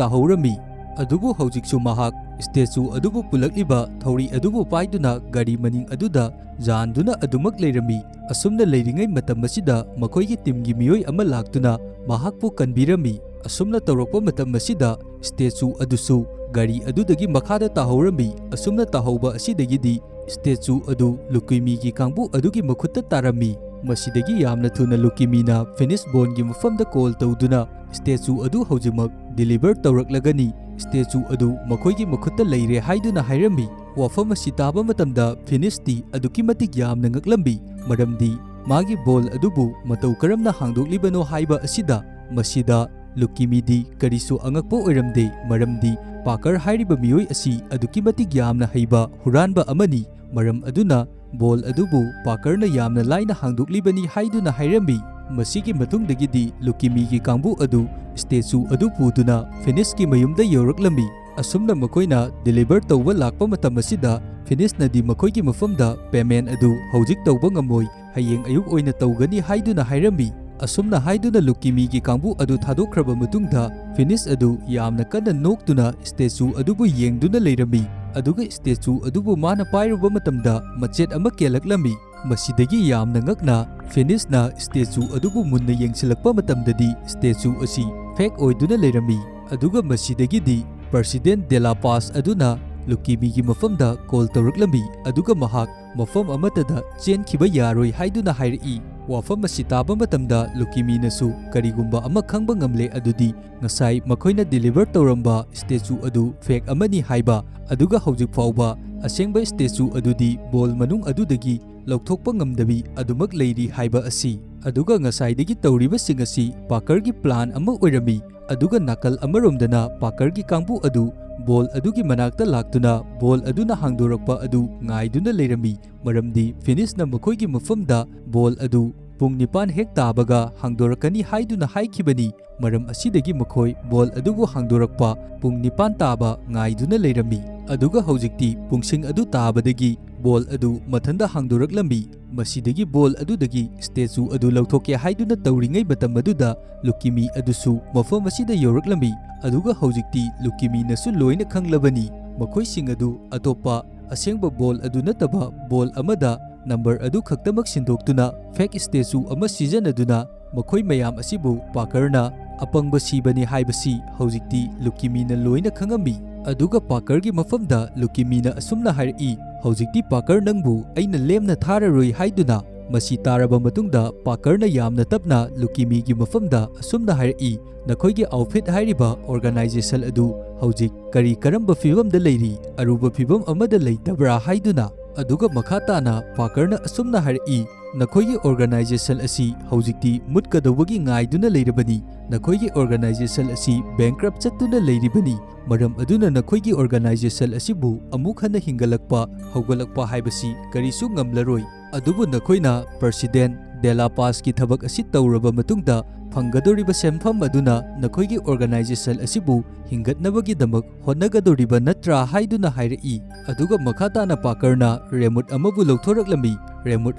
ꯇꯥꯍꯧꯔꯝꯃꯤ꯫ ꯑꯗꯨꯕꯨ ꯍꯧꯖꯤꯛꯁꯨ ꯃꯍꯥꯛ ꯁ꯭ꯇꯦꯆꯨ ꯑꯗꯨꯕꯨ ꯄꯨꯜꯂꯛꯂꯤꯕ ꯊꯧꯔꯤ ꯑꯗꯨꯕꯨ ꯄꯥꯏꯗꯨꯅ ꯒꯥꯔꯤ ꯃꯅꯤꯡ ꯑꯗꯨꯗ ꯌꯥꯟꯗꯨꯅ ꯑꯗꯨꯃꯛ ꯂꯩꯔꯝꯃꯤ꯫ ꯑꯁꯨꯝꯅ ꯂꯩꯔꯤꯉꯩ ꯃꯇꯝ ꯑꯁꯤꯗ ꯃꯈꯣꯏꯒꯤ ꯇꯤꯝꯒꯤ ꯃꯤꯑꯣꯏ ꯑꯃ ꯂꯥꯛꯇꯨꯅ ꯃꯍꯥꯛꯄꯨ ꯀꯟꯕꯤꯔꯝꯃꯤ꯫ ꯑꯁꯨꯝꯅ ꯇꯧꯔꯛꯄ ꯃꯇꯝ ꯑꯁꯤꯗ ꯁ꯭ꯇꯦꯆꯨ ꯑꯗꯨꯁꯨ ꯒꯥꯔꯤ ꯑꯗꯨꯗꯒꯤ ꯃꯈꯥꯗ ꯇꯥꯍꯧꯔꯝꯃꯤ꯫ ꯑꯁꯨꯝꯅ ꯇꯥꯍꯧꯕ ꯑꯁꯤꯗꯒꯤꯗꯤ ꯁ꯭ꯇꯦꯆꯨ ꯑꯗꯨ ꯂꯨꯀꯤꯃꯤꯒꯤ ꯀꯥꯡꯕꯨ ꯑꯗꯨꯒꯤ ꯃꯈꯨꯠꯇ ꯇꯥꯔꯝꯃꯤ꯫ ꯃꯁꯤꯗꯒꯤ ꯌꯥꯝꯅ ꯊꯨꯅ ꯂꯨꯀꯤꯃꯤꯅ ꯐꯤꯅꯤꯁ ꯕꯣꯟꯒꯤ ꯃꯐꯝꯗ ꯀꯣꯜ ꯇꯧꯗꯨꯅ ꯁ꯭ꯇꯦꯆꯨ ꯑꯗꯨ ꯍꯧꯖꯤꯛꯃꯛ ꯗꯤꯂꯤꯚꯔ ꯇꯧꯔꯛꯂꯒꯅꯤ, ꯁ꯭ꯇꯦꯆꯨ ꯑꯗꯨ ꯃꯈꯣꯏꯒꯤ ꯃꯈꯨꯠꯇ ꯂꯩꯔꯦ ꯍꯥꯏꯗꯨꯅ ꯍꯥꯏꯔꯝꯃꯤ꯫ ꯋꯥꯐꯝ ꯑꯁꯤ ꯇꯥꯕ ꯃꯇꯝꯗ ꯐꯤꯅꯤꯁꯇꯤ ꯑꯗꯨꯛꯀꯤ ꯃꯇꯤꯛ ꯌꯥꯝꯅ ꯉꯛꯂꯝꯃꯤ, ꯃꯔꯝꯗꯤ ꯃꯥꯒꯤ ꯕꯣꯜ ꯑꯗꯨꯕꯨ ꯃꯇꯧ ꯀꯔꯝꯅ ꯍꯥꯡꯗꯣꯛꯂꯤꯕꯅꯣ ꯍꯥꯏꯕ ꯑꯁꯤꯗ꯫ ꯃꯁꯤꯗ ꯂꯨꯀꯤꯃꯤꯗꯤ ꯀꯔꯤꯁꯨ ꯑꯉꯛꯄ ꯑꯣꯏꯔꯝꯗꯦ, ꯃꯔꯝꯗꯤ ꯄꯥꯀꯔ ꯍꯥꯏꯔꯤꯕ ꯃꯤꯑꯣꯏ ꯑꯁꯤ ꯑꯗꯨꯛꯀꯤ ꯃꯇꯤꯛ ꯌꯥꯝꯅ ꯍꯩꯕ ꯍꯨꯔꯥꯟꯕ ꯑꯃꯅꯤ꯫ ꯃꯔꯝ ꯑꯗꯨꯅ ꯕꯣꯜ ꯑꯗꯨꯕꯨ ꯄꯥꯀꯔꯅ ꯌꯥꯝꯅ ꯂꯥꯏꯅ ꯍꯥꯡꯗꯣꯛꯂꯤꯕꯅꯤ ꯍꯥꯏꯗꯨꯅ ꯍꯥꯏꯔꯝꯃꯤ꯫ ꯃꯁꯤꯒꯤ ꯃꯇꯨꯡꯗꯒꯤꯗꯤ ꯂꯨꯀꯤꯃꯤꯒꯤ ꯀꯥꯡꯕꯨ ꯑꯗꯨ ꯁ꯭ꯇꯦꯆꯨ ꯑꯗꯨ ꯄꯨꯗꯨꯅ ꯐꯤꯅꯤꯁꯀꯤ ꯃꯌꯨꯝꯗ ꯌꯧꯔꯛꯂꯝꯃꯤ꯫ ꯑꯁꯨꯝꯅ ꯃꯈꯣꯏꯅ ꯗꯤꯂꯤꯚꯔ ꯇꯧꯕ ꯂꯥꯛꯄ ꯃꯇꯝ ꯑꯁꯤꯗ ꯐꯤꯅꯤꯁꯅꯗꯤ ꯃꯈꯣꯏꯒꯤ ꯃꯐꯝꯗ ꯄꯦꯃꯦꯟ ꯑꯗꯨ ꯍꯧꯖꯤꯛ ꯇꯧꯕ ꯉꯝꯃꯣꯏ, ꯍꯌꯦꯡ ꯑꯌꯨꯛ ꯑꯣꯏꯅ ꯇꯧꯒꯅꯤ ꯍꯥꯏꯗꯨꯅ ꯍꯥꯏꯔꯝꯃꯤ꯫ ꯑꯁꯨꯝꯅ ꯍꯥꯏꯗꯨꯅ ꯂꯨꯀꯤꯃꯤꯒꯤ ꯀꯥꯡꯕꯨ ꯑꯗꯨ ꯊꯥꯗꯣꯛꯈ꯭ꯔꯕ ꯃꯇꯨꯡꯗ ꯐꯤꯅꯤꯁ ꯑꯗꯨ ꯌꯥꯝꯅ ꯀꯟꯅ ꯅꯣꯛꯇꯨꯅ ꯁ꯭ꯇꯦꯆꯨ ꯑꯗꯨꯕꯨ ꯌꯦꯡꯗꯨꯅ ꯂꯩꯔꯝꯃꯤ꯫ ꯑꯗꯨꯒ ꯁ꯭ꯇꯦꯆꯨ ꯑꯗꯨꯕꯨ ꯃꯥꯅ ꯄꯥꯏꯔꯨꯕ ꯃꯇꯝꯗ ꯃꯆꯦꯠ ꯑꯃ ꯀꯦꯜꯂꯛꯂꯝꯃꯤ꯫ ꯃꯁꯤꯗꯒꯤ ꯌꯥꯝꯅ ꯉꯛꯅ ꯐꯤꯅꯤꯁꯅ ꯁ꯭ꯇꯦꯆꯨ ꯑꯗꯨꯕꯨ ꯃꯨꯟꯅ ꯌꯦꯡꯁꯤꯜꯂꯛꯄ ꯃꯇꯝꯗꯗꯤ ꯁ꯭ꯇꯦꯆꯨ ꯑꯁꯤ ꯐꯦꯛ ꯑꯣꯏꯗꯨꯅ ꯂꯩꯔꯝꯃꯤ꯫ ꯑꯗꯨꯒ ꯃꯁꯤꯗꯒꯤꯗꯤ ꯄ꯭ꯔꯁꯤꯗꯦꯟ ꯗꯦꯂꯥ ꯄꯥꯁ ꯑꯗꯨꯅ ꯂꯨꯀꯤꯃꯤꯒꯤ ꯃꯐꯝꯗ ꯀꯣꯜ ꯇꯧꯔꯛꯂꯝꯃꯤ, ꯑꯗꯨꯒ ꯃꯍꯥꯛ ꯃꯐꯝ ꯑꯃꯠꯇꯗ ꯆꯦꯟꯈꯤꯕ ꯌꯥꯔꯣꯏ ꯍꯥꯏꯗꯨꯅ ꯍꯥꯏꯔꯛꯏ꯫ ꯋꯥꯐꯝ ꯑꯁꯤ ꯇꯥꯕ ꯃꯇꯝꯗ ꯂꯨꯀꯤꯃꯤꯅꯁꯨ ꯀꯔꯤꯒꯨꯝꯕ ꯑꯃ ꯈꯪꯕ ꯉꯝꯂꯦ, ꯑꯗꯨꯗꯤ ꯉꯁꯥꯏ ꯃꯈꯣꯏꯅ ꯗꯤꯂꯤꯚꯔ ꯇꯧꯔꯝꯕ ꯁ꯭ꯇꯦꯆꯨ ꯑꯗꯨ ꯐꯦꯛ ꯑꯃꯅꯤ ꯍꯥꯏꯕ, ꯑꯗꯨꯒ ꯍꯧꯖꯤꯛ ꯐꯥꯎꯕ ꯑꯁꯦꯡꯕ ꯁ꯭ꯇꯦꯆꯨ ꯑꯗꯨꯗꯤ ꯕꯣꯜ ꯃꯅꯨꯡ ꯑꯗꯨꯗꯒꯤ ꯂꯧꯊꯣꯛꯄ ꯉꯝꯗꯕꯤ ꯑꯗꯨꯃꯛ ꯂꯩꯔꯤ ꯍꯥꯏꯕ ꯑꯁꯤ꯫ ꯑꯗꯨꯒ ꯉꯁꯥꯏꯗꯒꯤ ꯇꯧꯔꯤꯕꯁꯤꯡ ꯑꯁꯤ ꯄꯥꯀꯔꯒꯤ ꯄ꯭ꯂꯥꯟ ꯑꯃ ꯑꯣꯏꯔꯝꯃꯤ꯫ ꯑꯗꯨꯒ ꯅꯥꯀꯜ ꯑꯃꯔꯣꯝꯗꯅ ꯄꯥꯀꯔꯒꯤ ꯀꯥꯡꯕꯨ ꯑꯗꯨ ꯕꯣꯜ ꯑꯗꯨꯒꯤ ꯃꯅꯥꯛꯇ ꯂꯥꯛꯇꯨꯅ ꯕꯣꯜ ꯑꯗꯨꯅ ꯍꯥꯡꯗꯣꯔꯛꯄ ꯑꯗꯨ ꯉꯥꯏꯗꯨꯅ ꯂꯩꯔꯝꯃꯤ, ꯃꯔꯝꯗꯤ ꯐꯤꯅꯤꯁꯅ ꯃꯈꯣꯏꯒꯤ ꯃꯐꯝꯗ ꯕꯣꯜ ꯑꯗꯨ ꯄꯨꯡ ꯅꯤꯄꯥꯟ ꯍꯦꯛ ꯇꯥꯕꯒ ꯍꯥꯡꯗꯣꯔꯛꯀꯅꯤ ꯍꯥꯏꯗꯨꯅ ꯍꯥꯏꯈꯤꯕꯅꯤ꯫ ꯃꯔꯝ ꯑꯁꯤꯗꯒꯤ ꯃꯈꯣꯏ ꯕꯣꯜ ꯑꯗꯨꯕꯨ ꯍꯥꯡꯗꯣꯔꯛꯄ ꯄꯨꯡ ꯅꯤꯄꯥꯟ ꯇꯥꯕ ꯉꯥꯏꯗꯨꯅ ꯂꯩꯔꯝꯃꯤ꯫ ꯑꯗꯨꯒ ꯍꯧꯖꯤꯛꯇꯤ ꯄꯨꯡꯁꯤꯡ ꯑꯗꯨ ꯇꯥꯕꯗꯒꯤ ꯕꯣꯜ ꯑꯗꯨ ꯃꯊꯟꯇ ꯍꯥꯡꯗꯣꯔꯛꯂꯝꯃꯤ꯫ ꯃꯁꯤꯗꯒꯤ ꯕꯣꯜ ꯑꯗꯨꯗꯒꯤ ꯁ꯭ꯇꯦꯆꯨ ꯑꯗꯨ ꯂꯧꯊꯣꯛꯀꯦ ꯍꯥꯏꯗꯨꯅ ꯇꯧꯔꯤꯉꯩ ꯃꯇꯝ ꯑꯗꯨꯗ ꯂꯨꯀꯤꯃꯤ ꯑꯗꯨꯁꯨ ꯃꯐꯝ ꯑꯁꯤꯗ ꯌꯧꯔꯛꯂꯝꯃꯤ꯫ ꯑꯗꯨꯒ ꯍꯧꯖꯤꯛꯇꯤ ꯂꯨꯀꯤꯃꯤꯅꯁꯨ ꯂꯣꯏꯅ ꯈꯪꯂꯕꯅꯤ꯫ ꯃꯈꯣꯏꯁꯤꯡ ꯑꯗꯨ ꯑꯇꯣꯞꯄ ꯑꯁꯦꯡꯕ ꯕꯣꯜ ꯑꯗꯨ ꯅꯠꯇꯕ ꯕꯣꯜ ꯑꯃꯗ ꯅꯝꯕꯔ ꯑꯗꯨ ꯈꯛꯇꯃꯛ ꯁꯤꯟꯗꯣꯛꯇꯨꯅ ꯐꯦꯛ ꯁ꯭ꯇꯦꯆꯨ ꯑꯃ ꯁꯤꯖꯤꯟꯅꯗꯨꯅ ꯃꯈꯣꯏ ꯃꯌꯥꯝ ꯑꯁꯤꯕꯨ ꯄꯥꯀꯔꯅ ꯑꯄꯪꯕ ꯁꯤꯕꯅꯤ ꯍꯥꯏꯕꯁꯤ ꯍꯧꯖꯤꯛꯇꯤ ꯂꯨꯀꯤꯃꯤꯅ ꯂꯣꯏꯅ ꯈꯪꯉꯝꯃꯤ꯫ ꯑꯗꯨꯒ ꯄꯥꯀꯔꯒꯤ ꯃꯐꯝꯗ ꯂꯨꯀꯤꯃꯤꯅ ꯑꯁꯨꯝꯅ ꯍꯥꯏꯔꯛꯏ, "ꯍꯧꯖꯤꯛꯇꯤ ꯄꯥꯀꯔ ꯅꯪꯕꯨ ꯑꯩꯅ ꯂꯦꯝꯅ ꯊꯥꯔꯔꯣꯏ" ꯍꯥꯏꯗꯨꯅ꯫ ꯃꯁꯤ ꯇꯥꯔꯕ ꯃꯇꯨꯡꯗ ꯄꯥꯀꯔꯅ ꯌꯥꯝꯅ ꯇꯞꯅ ꯂꯨꯀꯤꯃꯤꯒꯤ ꯃꯐꯝꯗ ꯑꯁꯨꯝꯅ ꯍꯥꯏꯔꯛꯏ, "ꯅꯈꯣꯏꯒꯤ ꯑꯥꯎꯠꯐꯤꯠ ꯍꯥꯏꯔꯤꯕ ꯑꯣꯔꯒꯅꯥꯏꯖꯦꯁꯟ ꯑꯗꯨ ꯍꯧꯖꯤꯛ ꯀꯔꯤ ꯀꯔꯝꯕ ꯐꯤꯕꯝꯗ ꯂꯩꯔꯤ? ꯑꯔꯨꯕ ꯐꯤꯕꯝ ꯑꯃꯗ ꯂꯩꯇꯕ꯭ꯔꯥ?" ꯍꯥꯏꯗꯨꯅ꯫ ꯑꯗꯨꯒ ꯃꯈꯥ ꯇꯥꯅ ꯄꯥꯀꯔꯅ ꯑꯁꯨꯝꯅ ꯍꯥꯏꯔꯛꯏ, "ꯅꯈꯣꯏꯒꯤ ꯑꯣꯔꯒꯅꯥꯏꯖꯦꯁꯟ ꯑꯁꯤ ꯍꯧꯖꯤꯛꯇꯤ ꯃꯨꯠꯀꯗꯧꯕꯒꯤ ꯉꯥꯏꯗꯨꯅ ꯂꯩꯔꯕꯅꯤ꯫ ꯅꯈꯣꯏꯒꯤ ꯑꯣꯔꯒꯅꯥꯏꯖꯦꯁꯟ ꯑꯁꯤ ꯕꯦꯡꯀ꯭ꯔꯞ ꯆꯠꯇꯨꯅ ꯂꯩꯔꯤꯕꯅꯤ꯫ ꯃꯔꯝ ꯑꯗꯨꯅ ꯅꯈꯣꯏꯒꯤ ꯑꯣꯔꯒꯅꯥꯏꯖꯦꯁꯟ ꯑꯁꯤꯕꯨ ꯑꯃꯨꯛ ꯍꯟꯅ ꯍꯤꯡꯒꯠꯂꯛꯄ, ꯍꯧꯒꯠꯂꯛꯄ ꯍꯥꯏꯕꯁꯤ ꯀꯔꯤꯁꯨ ꯉꯝꯂꯔꯣꯏ꯫ ꯑꯗꯨꯕꯨ ꯅꯈꯣꯏꯅ ꯄ꯭ꯔꯁꯤꯗꯦꯟ ꯗꯦꯂꯥ ꯄꯥꯁꯀꯤ ꯊꯕꯛ ꯑꯁꯤ ꯇꯧꯔꯕ ꯃꯇꯨꯡꯗ ꯐꯪꯒꯗꯧꯔꯤꯕ ꯁꯦꯟꯐꯝ ꯑꯗꯨꯅ ꯅꯈꯣꯏꯒꯤ ꯑꯣꯔꯒꯅꯥꯏꯖꯦꯁꯟ ꯑꯁꯤꯕꯨ ꯍꯤꯡꯒꯠꯅꯕꯒꯤꯗꯃꯛ ꯍꯣꯠꯅꯒꯗꯧꯔꯤꯕ ꯅꯠꯇ꯭ꯔꯥ?" ꯍꯥꯏꯗꯨꯅ ꯍꯥꯏꯔꯛꯏ꯫ ꯑꯗꯨꯒ ꯃꯈꯥ ꯇꯥꯅ ꯄꯥꯀꯔꯅ ꯔꯦꯃꯨꯠ ꯑꯃꯕꯨ ꯂꯧꯊꯣꯔꯛꯂꯝꯃꯤ꯫ ꯔꯦꯃꯨꯠ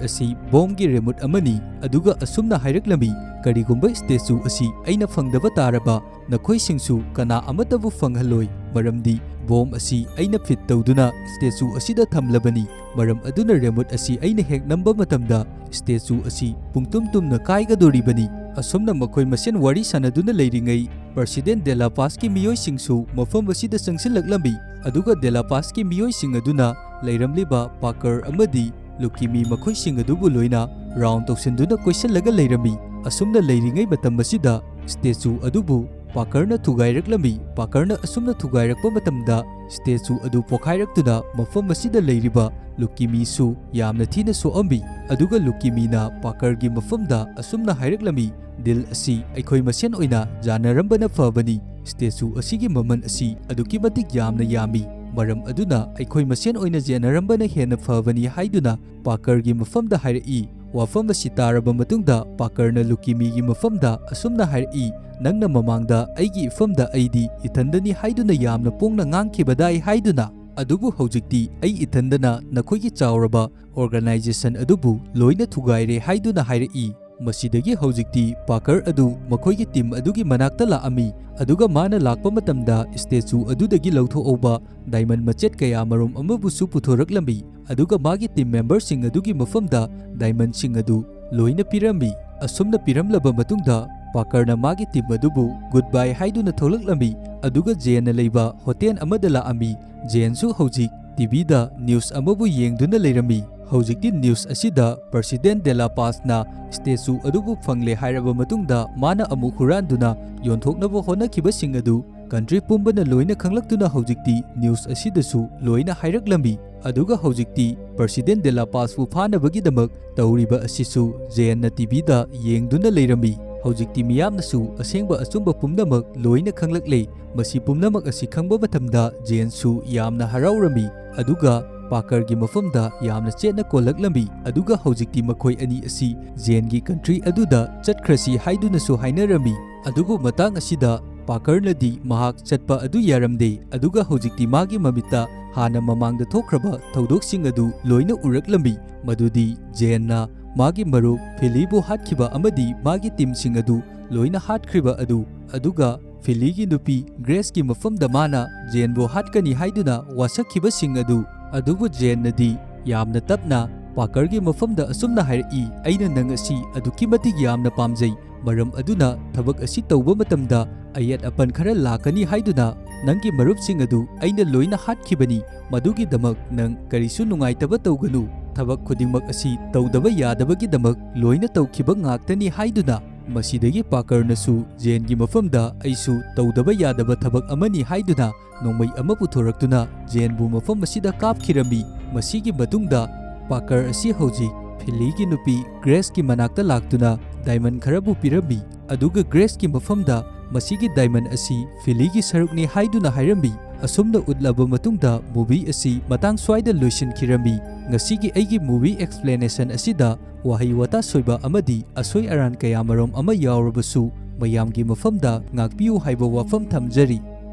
ꯑꯁꯤ ꯕꯣꯝꯒꯤ ꯔꯦꯃꯨꯠ ꯑꯃꯅꯤ꯫ ꯑꯗꯨꯒ ꯑꯁꯨꯝꯅ ꯍꯥꯏꯔꯛꯂꯝꯃꯤ, "ꯀꯔꯤꯒꯨꯝꯕ ꯁ꯭ꯇꯦꯆꯨ ꯑꯁꯤ ꯑꯩꯅ ꯐꯪꯗꯕ ꯇꯥꯔꯕ, ꯅꯈꯣꯏꯁꯤꯡꯁꯨ ꯀꯅꯥ ꯑꯃꯠꯇꯕꯨ ꯐꯪꯍꯜꯂꯣꯏ, ꯃꯔꯝꯗꯤ ꯕꯣꯝ ꯑꯁꯤ ꯑꯩꯅ ꯐꯤꯠ ꯇꯧꯗꯨꯅ ꯁ꯭ꯇꯦꯆꯨ ꯑꯁꯤꯗ ꯊꯝꯂꯕꯅꯤ꯫ ꯃꯔꯝ ꯑꯗꯨꯅ ꯔꯦꯃꯨꯠ ꯑꯁꯤ ꯑꯩꯅ ꯍꯦꯛ ꯅꯝꯕ ꯃꯇꯝꯗ ꯁ꯭ꯇꯦꯆꯨ ꯑꯁꯤ ꯄꯨꯡꯇꯨꯝ ꯇꯨꯝꯅ ꯀꯥꯏꯒꯗꯧꯔꯤꯕꯅꯤ꯫" ꯑꯁꯨꯝꯅ ꯃꯈꯣꯏ ꯃꯁꯦꯟ ꯋꯥꯔꯤ ꯁꯥꯟꯅꯗꯨꯅ ꯂꯩꯔꯤꯉꯩ, ꯄ꯭ꯔꯁꯤꯗꯦꯟ ꯗꯦꯂꯥ ꯄꯥꯁꯀꯤ ꯃꯤꯑꯣꯏꯁꯤꯡꯁꯨ ꯃꯐꯝ ꯑꯁꯤꯗ ꯆꯪꯁꯤꯜꯂꯛꯂꯝꯃꯤ꯫ ꯑꯗꯨꯒ ꯗꯦꯂꯥ ꯄꯥꯁꯀꯤ ꯃꯤꯑꯣꯏꯁꯤꯡ ꯑꯗꯨꯅ ꯂꯩꯔꯝꯂꯤꯕ ꯄꯥꯀꯔ ꯑꯃꯗꯤ ꯂꯨꯀꯤꯃꯤ ꯃꯈꯣꯏꯁꯤꯡ ꯑꯗꯨꯕꯨ ꯂꯣꯏꯅ ꯔꯥꯎꯟ ꯇꯧꯁꯤꯟꯗꯨꯅ ꯀꯣꯏꯁꯤꯜꯂꯒ ꯂꯩꯔꯝꯃꯤ꯫ ꯑꯁꯨꯝꯅ ꯂꯩꯔꯤꯉꯩ ꯃꯇꯝ ꯑꯁꯤꯗ ꯁ꯭ꯇꯦꯆꯨ ꯑꯗꯨꯕꯨ ꯄꯥꯀꯔꯅ ꯊꯨꯒꯥꯏꯔꯛꯂꯝꯃꯤ꯫ ꯄꯥꯀꯔꯅ ꯑꯁꯨꯝꯅ ꯊꯨꯒꯥꯏꯔꯛꯄ ꯃꯇꯝꯗ ꯁ꯭ꯇꯦꯆꯨ ꯑꯗꯨ ꯄꯣꯈꯥꯏꯔꯛꯇꯨꯅ ꯃꯐꯝ ꯑꯁꯤꯗ ꯂꯩꯔꯤꯕ ꯂꯨꯀꯤꯃꯤꯁꯨ ꯌꯥꯝꯅ ꯊꯤꯅ ꯁꯣꯛꯑꯝꯃꯤ꯫ ꯑꯗꯨꯒ ꯂꯨꯀꯤꯃꯤꯅ ꯄꯥꯀꯔꯒꯤ ꯃꯐꯝꯗ ꯑꯁꯨꯝꯅ ꯍꯥꯏꯔꯛꯂꯝꯃꯤ, "ꯗꯤꯜ ꯑꯁꯤ ꯑꯩꯈꯣꯏ ꯃꯁꯦꯟ ꯑꯣꯏꯅ ꯌꯥꯅꯔꯝꯕꯅ ꯐꯕꯅꯤ꯫ ꯁ꯭ꯇꯦꯆꯨ ꯑꯁꯤꯒꯤ ꯃꯃꯜ ꯑꯁꯤ ꯑꯗꯨꯛꯀꯤ ꯃꯇꯤꯛ ꯌꯥꯝꯅ ꯌꯥꯝꯃꯤ꯫ ꯃꯔꯝ ꯑꯗꯨꯅ ꯑꯩꯈꯣꯏ ꯃꯁꯦꯟ ꯑꯣꯏꯅ ꯌꯦꯟꯅꯔꯝꯕꯅ ꯍꯦꯟꯅ ꯐꯕꯅꯤ" ꯍꯥꯏꯗꯨꯅ ꯄꯥꯀꯔꯒꯤ ꯃꯐꯝꯗ ꯍꯥꯏꯔꯛꯏ꯫ ꯋꯥꯐꯝ ꯑꯁꯤ ꯇꯥꯔꯕ ꯃꯇꯨꯡꯗ ꯄꯥꯀꯔꯅ ꯂꯨꯀꯤꯃꯤꯒꯤ ꯃꯐꯝꯗ ꯑꯁꯨꯝꯅ ꯍꯥꯏꯔꯛꯏ, "ꯅꯪꯅ ꯃꯃꯥꯡꯗ ꯑꯩꯒꯤ ꯏꯐꯝꯗ ꯑꯩꯗꯤ ꯏꯊꯟꯗꯅꯤ ꯍꯥꯏꯗꯨꯅ ꯌꯥꯝꯅ ꯄꯣꯡꯅ ꯉꯥꯡꯈꯤꯕꯗꯥꯏ ꯍꯥꯏꯗꯨꯅ꯫ ꯑꯗꯨꯕꯨ ꯍꯧꯖꯤꯛꯇꯤ ꯑꯩ ꯏꯊꯟꯗꯅ ꯅꯈꯣꯏꯒꯤ ꯆꯥꯎꯔꯕ ꯑꯣꯔꯒꯅꯥꯏꯖꯦꯁꯟ ꯑꯗꯨꯕꯨ ꯂꯣꯏꯅ ꯊꯨꯒꯥꯏꯔꯦ" ꯍꯥꯏꯗꯨꯅ ꯍꯥꯏꯔꯛꯏ꯫ ꯃꯁꯤꯗꯒꯤ ꯍꯧꯖꯤꯛꯇꯤ ꯄꯥꯀꯔ ꯑꯗꯨ ꯃꯈꯣꯏꯒꯤ ꯇꯤꯝ ꯑꯗꯨꯒꯤ ꯃꯅꯥꯛꯇ ꯂꯥꯛꯑꯝꯃꯤ, ꯑꯗꯨꯒ ꯃꯥꯅ ꯂꯥꯛꯄ ꯃꯇꯝꯗ ꯁ꯭ꯇꯦꯆꯨ ꯑꯗꯨꯗꯒꯤ ꯂꯧꯊꯣꯛꯍꯧꯕ ꯗꯥꯏꯃꯟ ꯃꯆꯦꯠ ꯀꯌꯥ ꯃꯔꯨꯝ ꯑꯃꯕꯨꯁꯨ ꯄꯨꯊꯣꯔꯛꯂꯝꯃꯤ, ꯑꯗꯨꯒ ꯃꯥꯒꯤ ꯇꯤꯝ ꯃꯦꯝꯕꯔꯁꯤꯡ ꯑꯗꯨꯒꯤ ꯃꯐꯝꯗ ꯗꯥꯏꯃꯟꯁꯤꯡ ꯑꯗꯨ ꯂꯣꯏꯅ ꯄꯤꯔꯝꯃꯤ꯫ ꯑꯁꯨꯝꯅ ꯄꯤꯔꯝꯂꯕ ꯃꯇꯨꯡꯗ ꯄꯥꯀꯔꯅ ꯃꯥꯒꯤ ꯇꯤꯝ ꯑꯗꯨꯕꯨ ꯒꯨꯗ ꯕꯥꯏ ꯍꯥꯏꯗꯨꯅ ꯊꯣꯛꯂꯛꯂꯝꯃꯤ, ꯑꯗꯨꯒ ꯖꯦꯟꯅ ꯂꯩꯕ ꯍꯣꯇꯦꯜ ꯑꯃꯗ ꯂꯥꯛꯑꯝꯃꯤ꯫ ꯖꯦꯟꯁꯨ ꯍꯧꯖꯤꯛ ꯇꯤꯚꯤꯗ ꯅ꯭ꯌꯨꯁ ꯑꯃꯕꯨ ꯌꯦꯡꯗꯨꯅ ꯂꯩꯔꯝꯃꯤ꯫ ꯍꯧꯖꯤꯛꯇꯤ ꯅ꯭ꯌꯨꯁ ꯑꯁꯤꯗ ꯄ꯭ꯔꯁꯤꯗꯦꯟ ꯗꯦꯂꯥ ꯄꯥꯁꯅ ꯁ꯭ꯇꯦꯆꯨ ꯑꯗꯨꯕꯨ ꯐꯪꯂꯦ ꯍꯥꯏꯔꯕ ꯃꯇꯨꯡꯗ ꯃꯥꯅ ꯑꯃꯨꯛ ꯍꯨꯔꯥꯟꯗꯨꯅ ꯌꯣꯟꯊꯣꯛꯅꯕ ꯍꯣꯠꯅꯈꯤꯕꯁꯤꯡ ꯑꯗꯨ ꯀꯟꯇ꯭ꯔꯤ ꯄꯨꯝꯕꯅ ꯂꯣꯏꯅ ꯈꯪꯂꯛꯇꯨꯅ ꯍꯧꯖꯤꯛꯇꯤ ꯅ꯭ꯌꯨꯁ ꯑꯁꯤꯗꯁꯨ ꯂꯣꯏꯅ ꯍꯥꯏꯔꯛꯂꯝꯃꯤ꯫ ꯑꯗꯨꯒ ꯍꯧꯖꯤꯛꯇꯤ ꯄ꯭ꯔꯁꯤꯗꯦꯟ ꯗꯦꯂꯥ ꯄꯥꯁꯄꯨ ꯐꯥꯅꯕꯒꯤꯗꯃꯛ ꯇꯧꯔꯤꯕ ꯑꯁꯤꯁꯨ ꯖꯦꯟꯅ ꯇꯤꯚꯤꯗ ꯌꯦꯡꯗꯨꯅ ꯂꯩꯔꯝꯃꯤ꯫ ꯍꯧꯖꯤꯛꯇꯤ ꯃꯤꯌꯥꯝꯅꯁꯨ ꯑꯁꯦꯡꯕ ꯑꯆꯨꯝꯕ ꯄꯨꯝꯅꯃꯛ ꯂꯣꯏꯅ ꯈꯪꯂꯛꯂꯦ꯫ ꯃꯁꯤ ꯄꯨꯝꯅꯃꯛ ꯑꯁꯤ ꯈꯪꯕ ꯃꯇꯝꯗ ꯖꯦꯟꯁꯨ ꯌꯥꯝꯅ ꯍꯔꯥꯎꯔꯝꯃꯤ, ꯑꯗꯨꯒ ꯄꯥꯀꯔꯒꯤ ꯃꯐꯝꯗ ꯌꯥꯝꯅ ꯆꯦꯠꯅ ꯀꯣꯜꯂꯛꯂꯝꯃꯤ꯫ ꯑꯗꯨꯒ ꯍꯧꯖꯤꯛꯇꯤ ꯃꯈꯣꯏ ꯑꯅꯤ ꯑꯁꯤ ꯖꯦꯟꯒꯤ ꯀꯟꯇ꯭ꯔꯤ ꯑꯗꯨꯗ ꯆꯠꯈ꯭ꯔꯁꯤ ꯍꯥꯏꯗꯨꯅꯁꯨ ꯍꯥꯏꯅꯔꯝꯃꯤ꯫ ꯑꯗꯨꯕꯨ ꯃꯇꯥꯡ ꯑꯁꯤꯗ ꯄꯥꯀꯔꯅꯗꯤ ꯃꯍꯥꯛ ꯆꯠꯄ ꯑꯗꯨ ꯌꯥꯔꯝꯗꯦ, ꯑꯗꯨꯒ ꯍꯧꯖꯤꯛꯇꯤ ꯃꯥꯒꯤ ꯃꯃꯤꯠꯇ ꯍꯥꯟꯅ ꯃꯃꯥꯡꯗ ꯊꯣꯛꯈ꯭ꯔꯕ ꯊꯧꯗꯣꯛꯁꯤꯡ ꯑꯗꯨ ꯂꯣꯏꯅ ꯎꯔꯛꯂꯝꯃꯤ, ꯃꯗꯨꯗꯤ ꯖꯦꯟꯅ ꯃꯥꯒꯤ ꯃꯔꯨꯞ ꯐꯤꯂꯤꯕꯨ ꯍꯥꯠꯈꯤꯕ ꯑꯃꯗꯤ ꯃꯥꯒꯤ ꯇꯤꯝꯁꯤꯡ ꯑꯗꯨ ꯂꯣꯏꯅ ꯍꯥꯠꯈ꯭ꯔꯤꯕ ꯑꯗꯨ, ꯑꯗꯨꯒ ꯐꯤꯂꯤꯒꯤ ꯅꯨꯄꯤ ꯒ꯭ꯔꯦꯁꯀꯤ ꯃꯐꯝꯗ ꯃꯥꯅ ꯖꯦꯟꯕꯨ ꯍꯥꯠꯀꯅꯤ ꯍꯥꯏꯗꯨꯅ ꯋꯥꯁꯛꯈꯤꯕꯁꯤꯡ ꯑꯗꯨ꯫ ꯑꯗꯨꯕꯨ ꯖꯦꯟꯅꯗꯤ ꯌꯥꯝꯅ ꯇꯞꯅ ꯄꯥꯀꯔꯒꯤ ꯃꯐꯝꯗ ꯑꯁꯨꯝꯅ ꯍꯥꯏꯔꯛꯏ, "ꯑꯩꯅ ꯅꯪ ꯑꯁꯤ ꯑꯗꯨꯛꯀꯤ ꯃꯇꯤꯛ ꯌꯥꯝꯅ ꯄꯥꯝꯖꯩ, ꯃꯔꯝ ꯑꯗꯨꯅ ꯊꯕꯛ ꯑꯁꯤ ꯇꯧꯕ ꯃꯇꯝꯗ ꯑꯌꯦꯠ ꯑꯄꯟ ꯈꯔ ꯂꯥꯛꯀꯅꯤ ꯍꯥꯏꯗꯨꯅ ꯅꯪꯒꯤ ꯃꯔꯨꯞꯁꯤꯡ ꯑꯗꯨ ꯑꯩꯅ ꯂꯣꯏꯅ ꯍꯥꯠꯈꯤꯕꯅꯤ꯫ ꯃꯗꯨꯒꯤꯗꯃꯛ ꯅꯪ ꯀꯔꯤꯁꯨ ꯅꯨꯡꯉꯥꯏꯇꯕ ꯇꯧꯒꯅꯨ꯫ ꯊꯕꯛ ꯈꯨꯗꯤꯡꯃꯛ ꯑꯁꯤ ꯇꯧꯗꯕ ꯌꯥꯗꯕꯒꯤꯗꯃꯛ ꯂꯣꯏꯅ ꯇꯧꯈꯤꯕ ꯉꯥꯛꯇꯅꯤ" ꯍꯥꯏꯗꯨꯅ꯫ ꯃꯁꯤꯗꯒꯤ ꯄꯥꯀꯔꯅꯁꯨ ꯖꯦꯟꯒꯤ ꯃꯐꯝꯗ ꯑꯩꯁꯨ ꯇꯧꯗꯕ ꯌꯥꯗꯕ ꯊꯕꯛ ꯑꯃꯅꯤ ꯍꯥꯏꯗꯨꯅ ꯅꯣꯡꯃꯩ ꯑꯃ ꯄꯨꯊꯣꯔꯛꯇꯨꯅ ꯖꯦꯟꯕꯨ ꯃꯐꯝ ꯑꯁꯤꯗ ꯀꯥꯞꯈꯤꯔꯝꯃꯤ꯫ ꯃꯁꯤꯒꯤ ꯃꯇꯨꯡꯗ ꯄꯥꯀꯔ ꯑꯁꯤ ꯍꯧꯖꯤꯛ ꯐꯤꯂꯤꯒꯤ ꯅꯨꯄꯤ ꯒ꯭ꯔꯦꯁꯀꯤ ꯃꯅꯥꯛꯇ ꯂꯥꯛꯇꯨꯅ ꯗꯥꯏꯃꯟ ꯈꯔꯕꯨ ꯄꯤꯔꯝꯃꯤ, ꯑꯗꯨꯒ ꯒ꯭ꯔꯦꯁꯀꯤ ꯃꯐꯝꯗ ꯃꯁꯤꯒꯤ ꯗꯥꯏꯃꯟ ꯑꯁꯤ ꯐꯤꯂꯤꯒꯤ ꯁꯔꯨꯛꯅꯤ ꯍꯥꯏꯗꯨꯅ ꯍꯥꯏꯔꯝꯃꯤ꯫ ꯑꯁꯨꯝꯅ ꯎꯠꯂꯕ ꯃꯇꯨꯡꯗ movie ꯑꯁꯤ ꯃꯇꯥꯡ ꯁ꯭ꯋꯥꯏꯗ ꯂꯣꯏꯁꯤꯟꯈꯤꯔꯝꯃꯤ꯫ ꯉꯁꯤꯒꯤ ꯑꯩꯒꯤ movie explanation ꯑꯁꯤꯗ ꯋꯥꯍꯩ ꯋꯥꯇꯥ ꯁꯣꯏꯕ ꯑꯃꯗꯤ ꯑꯁꯣꯏ ꯑꯔꯥꯟ ꯀꯌꯥ ꯃꯔꯨꯝ ꯑꯃ ꯌꯥꯎꯔꯕꯁꯨ ꯃꯌꯥꯝꯒꯤ ꯃꯐꯝꯗ ꯉꯥꯛꯄꯤꯌꯨ ꯍꯥꯏꯕ ꯋꯥꯐꯝ ꯊꯝꯖꯔꯤ꯫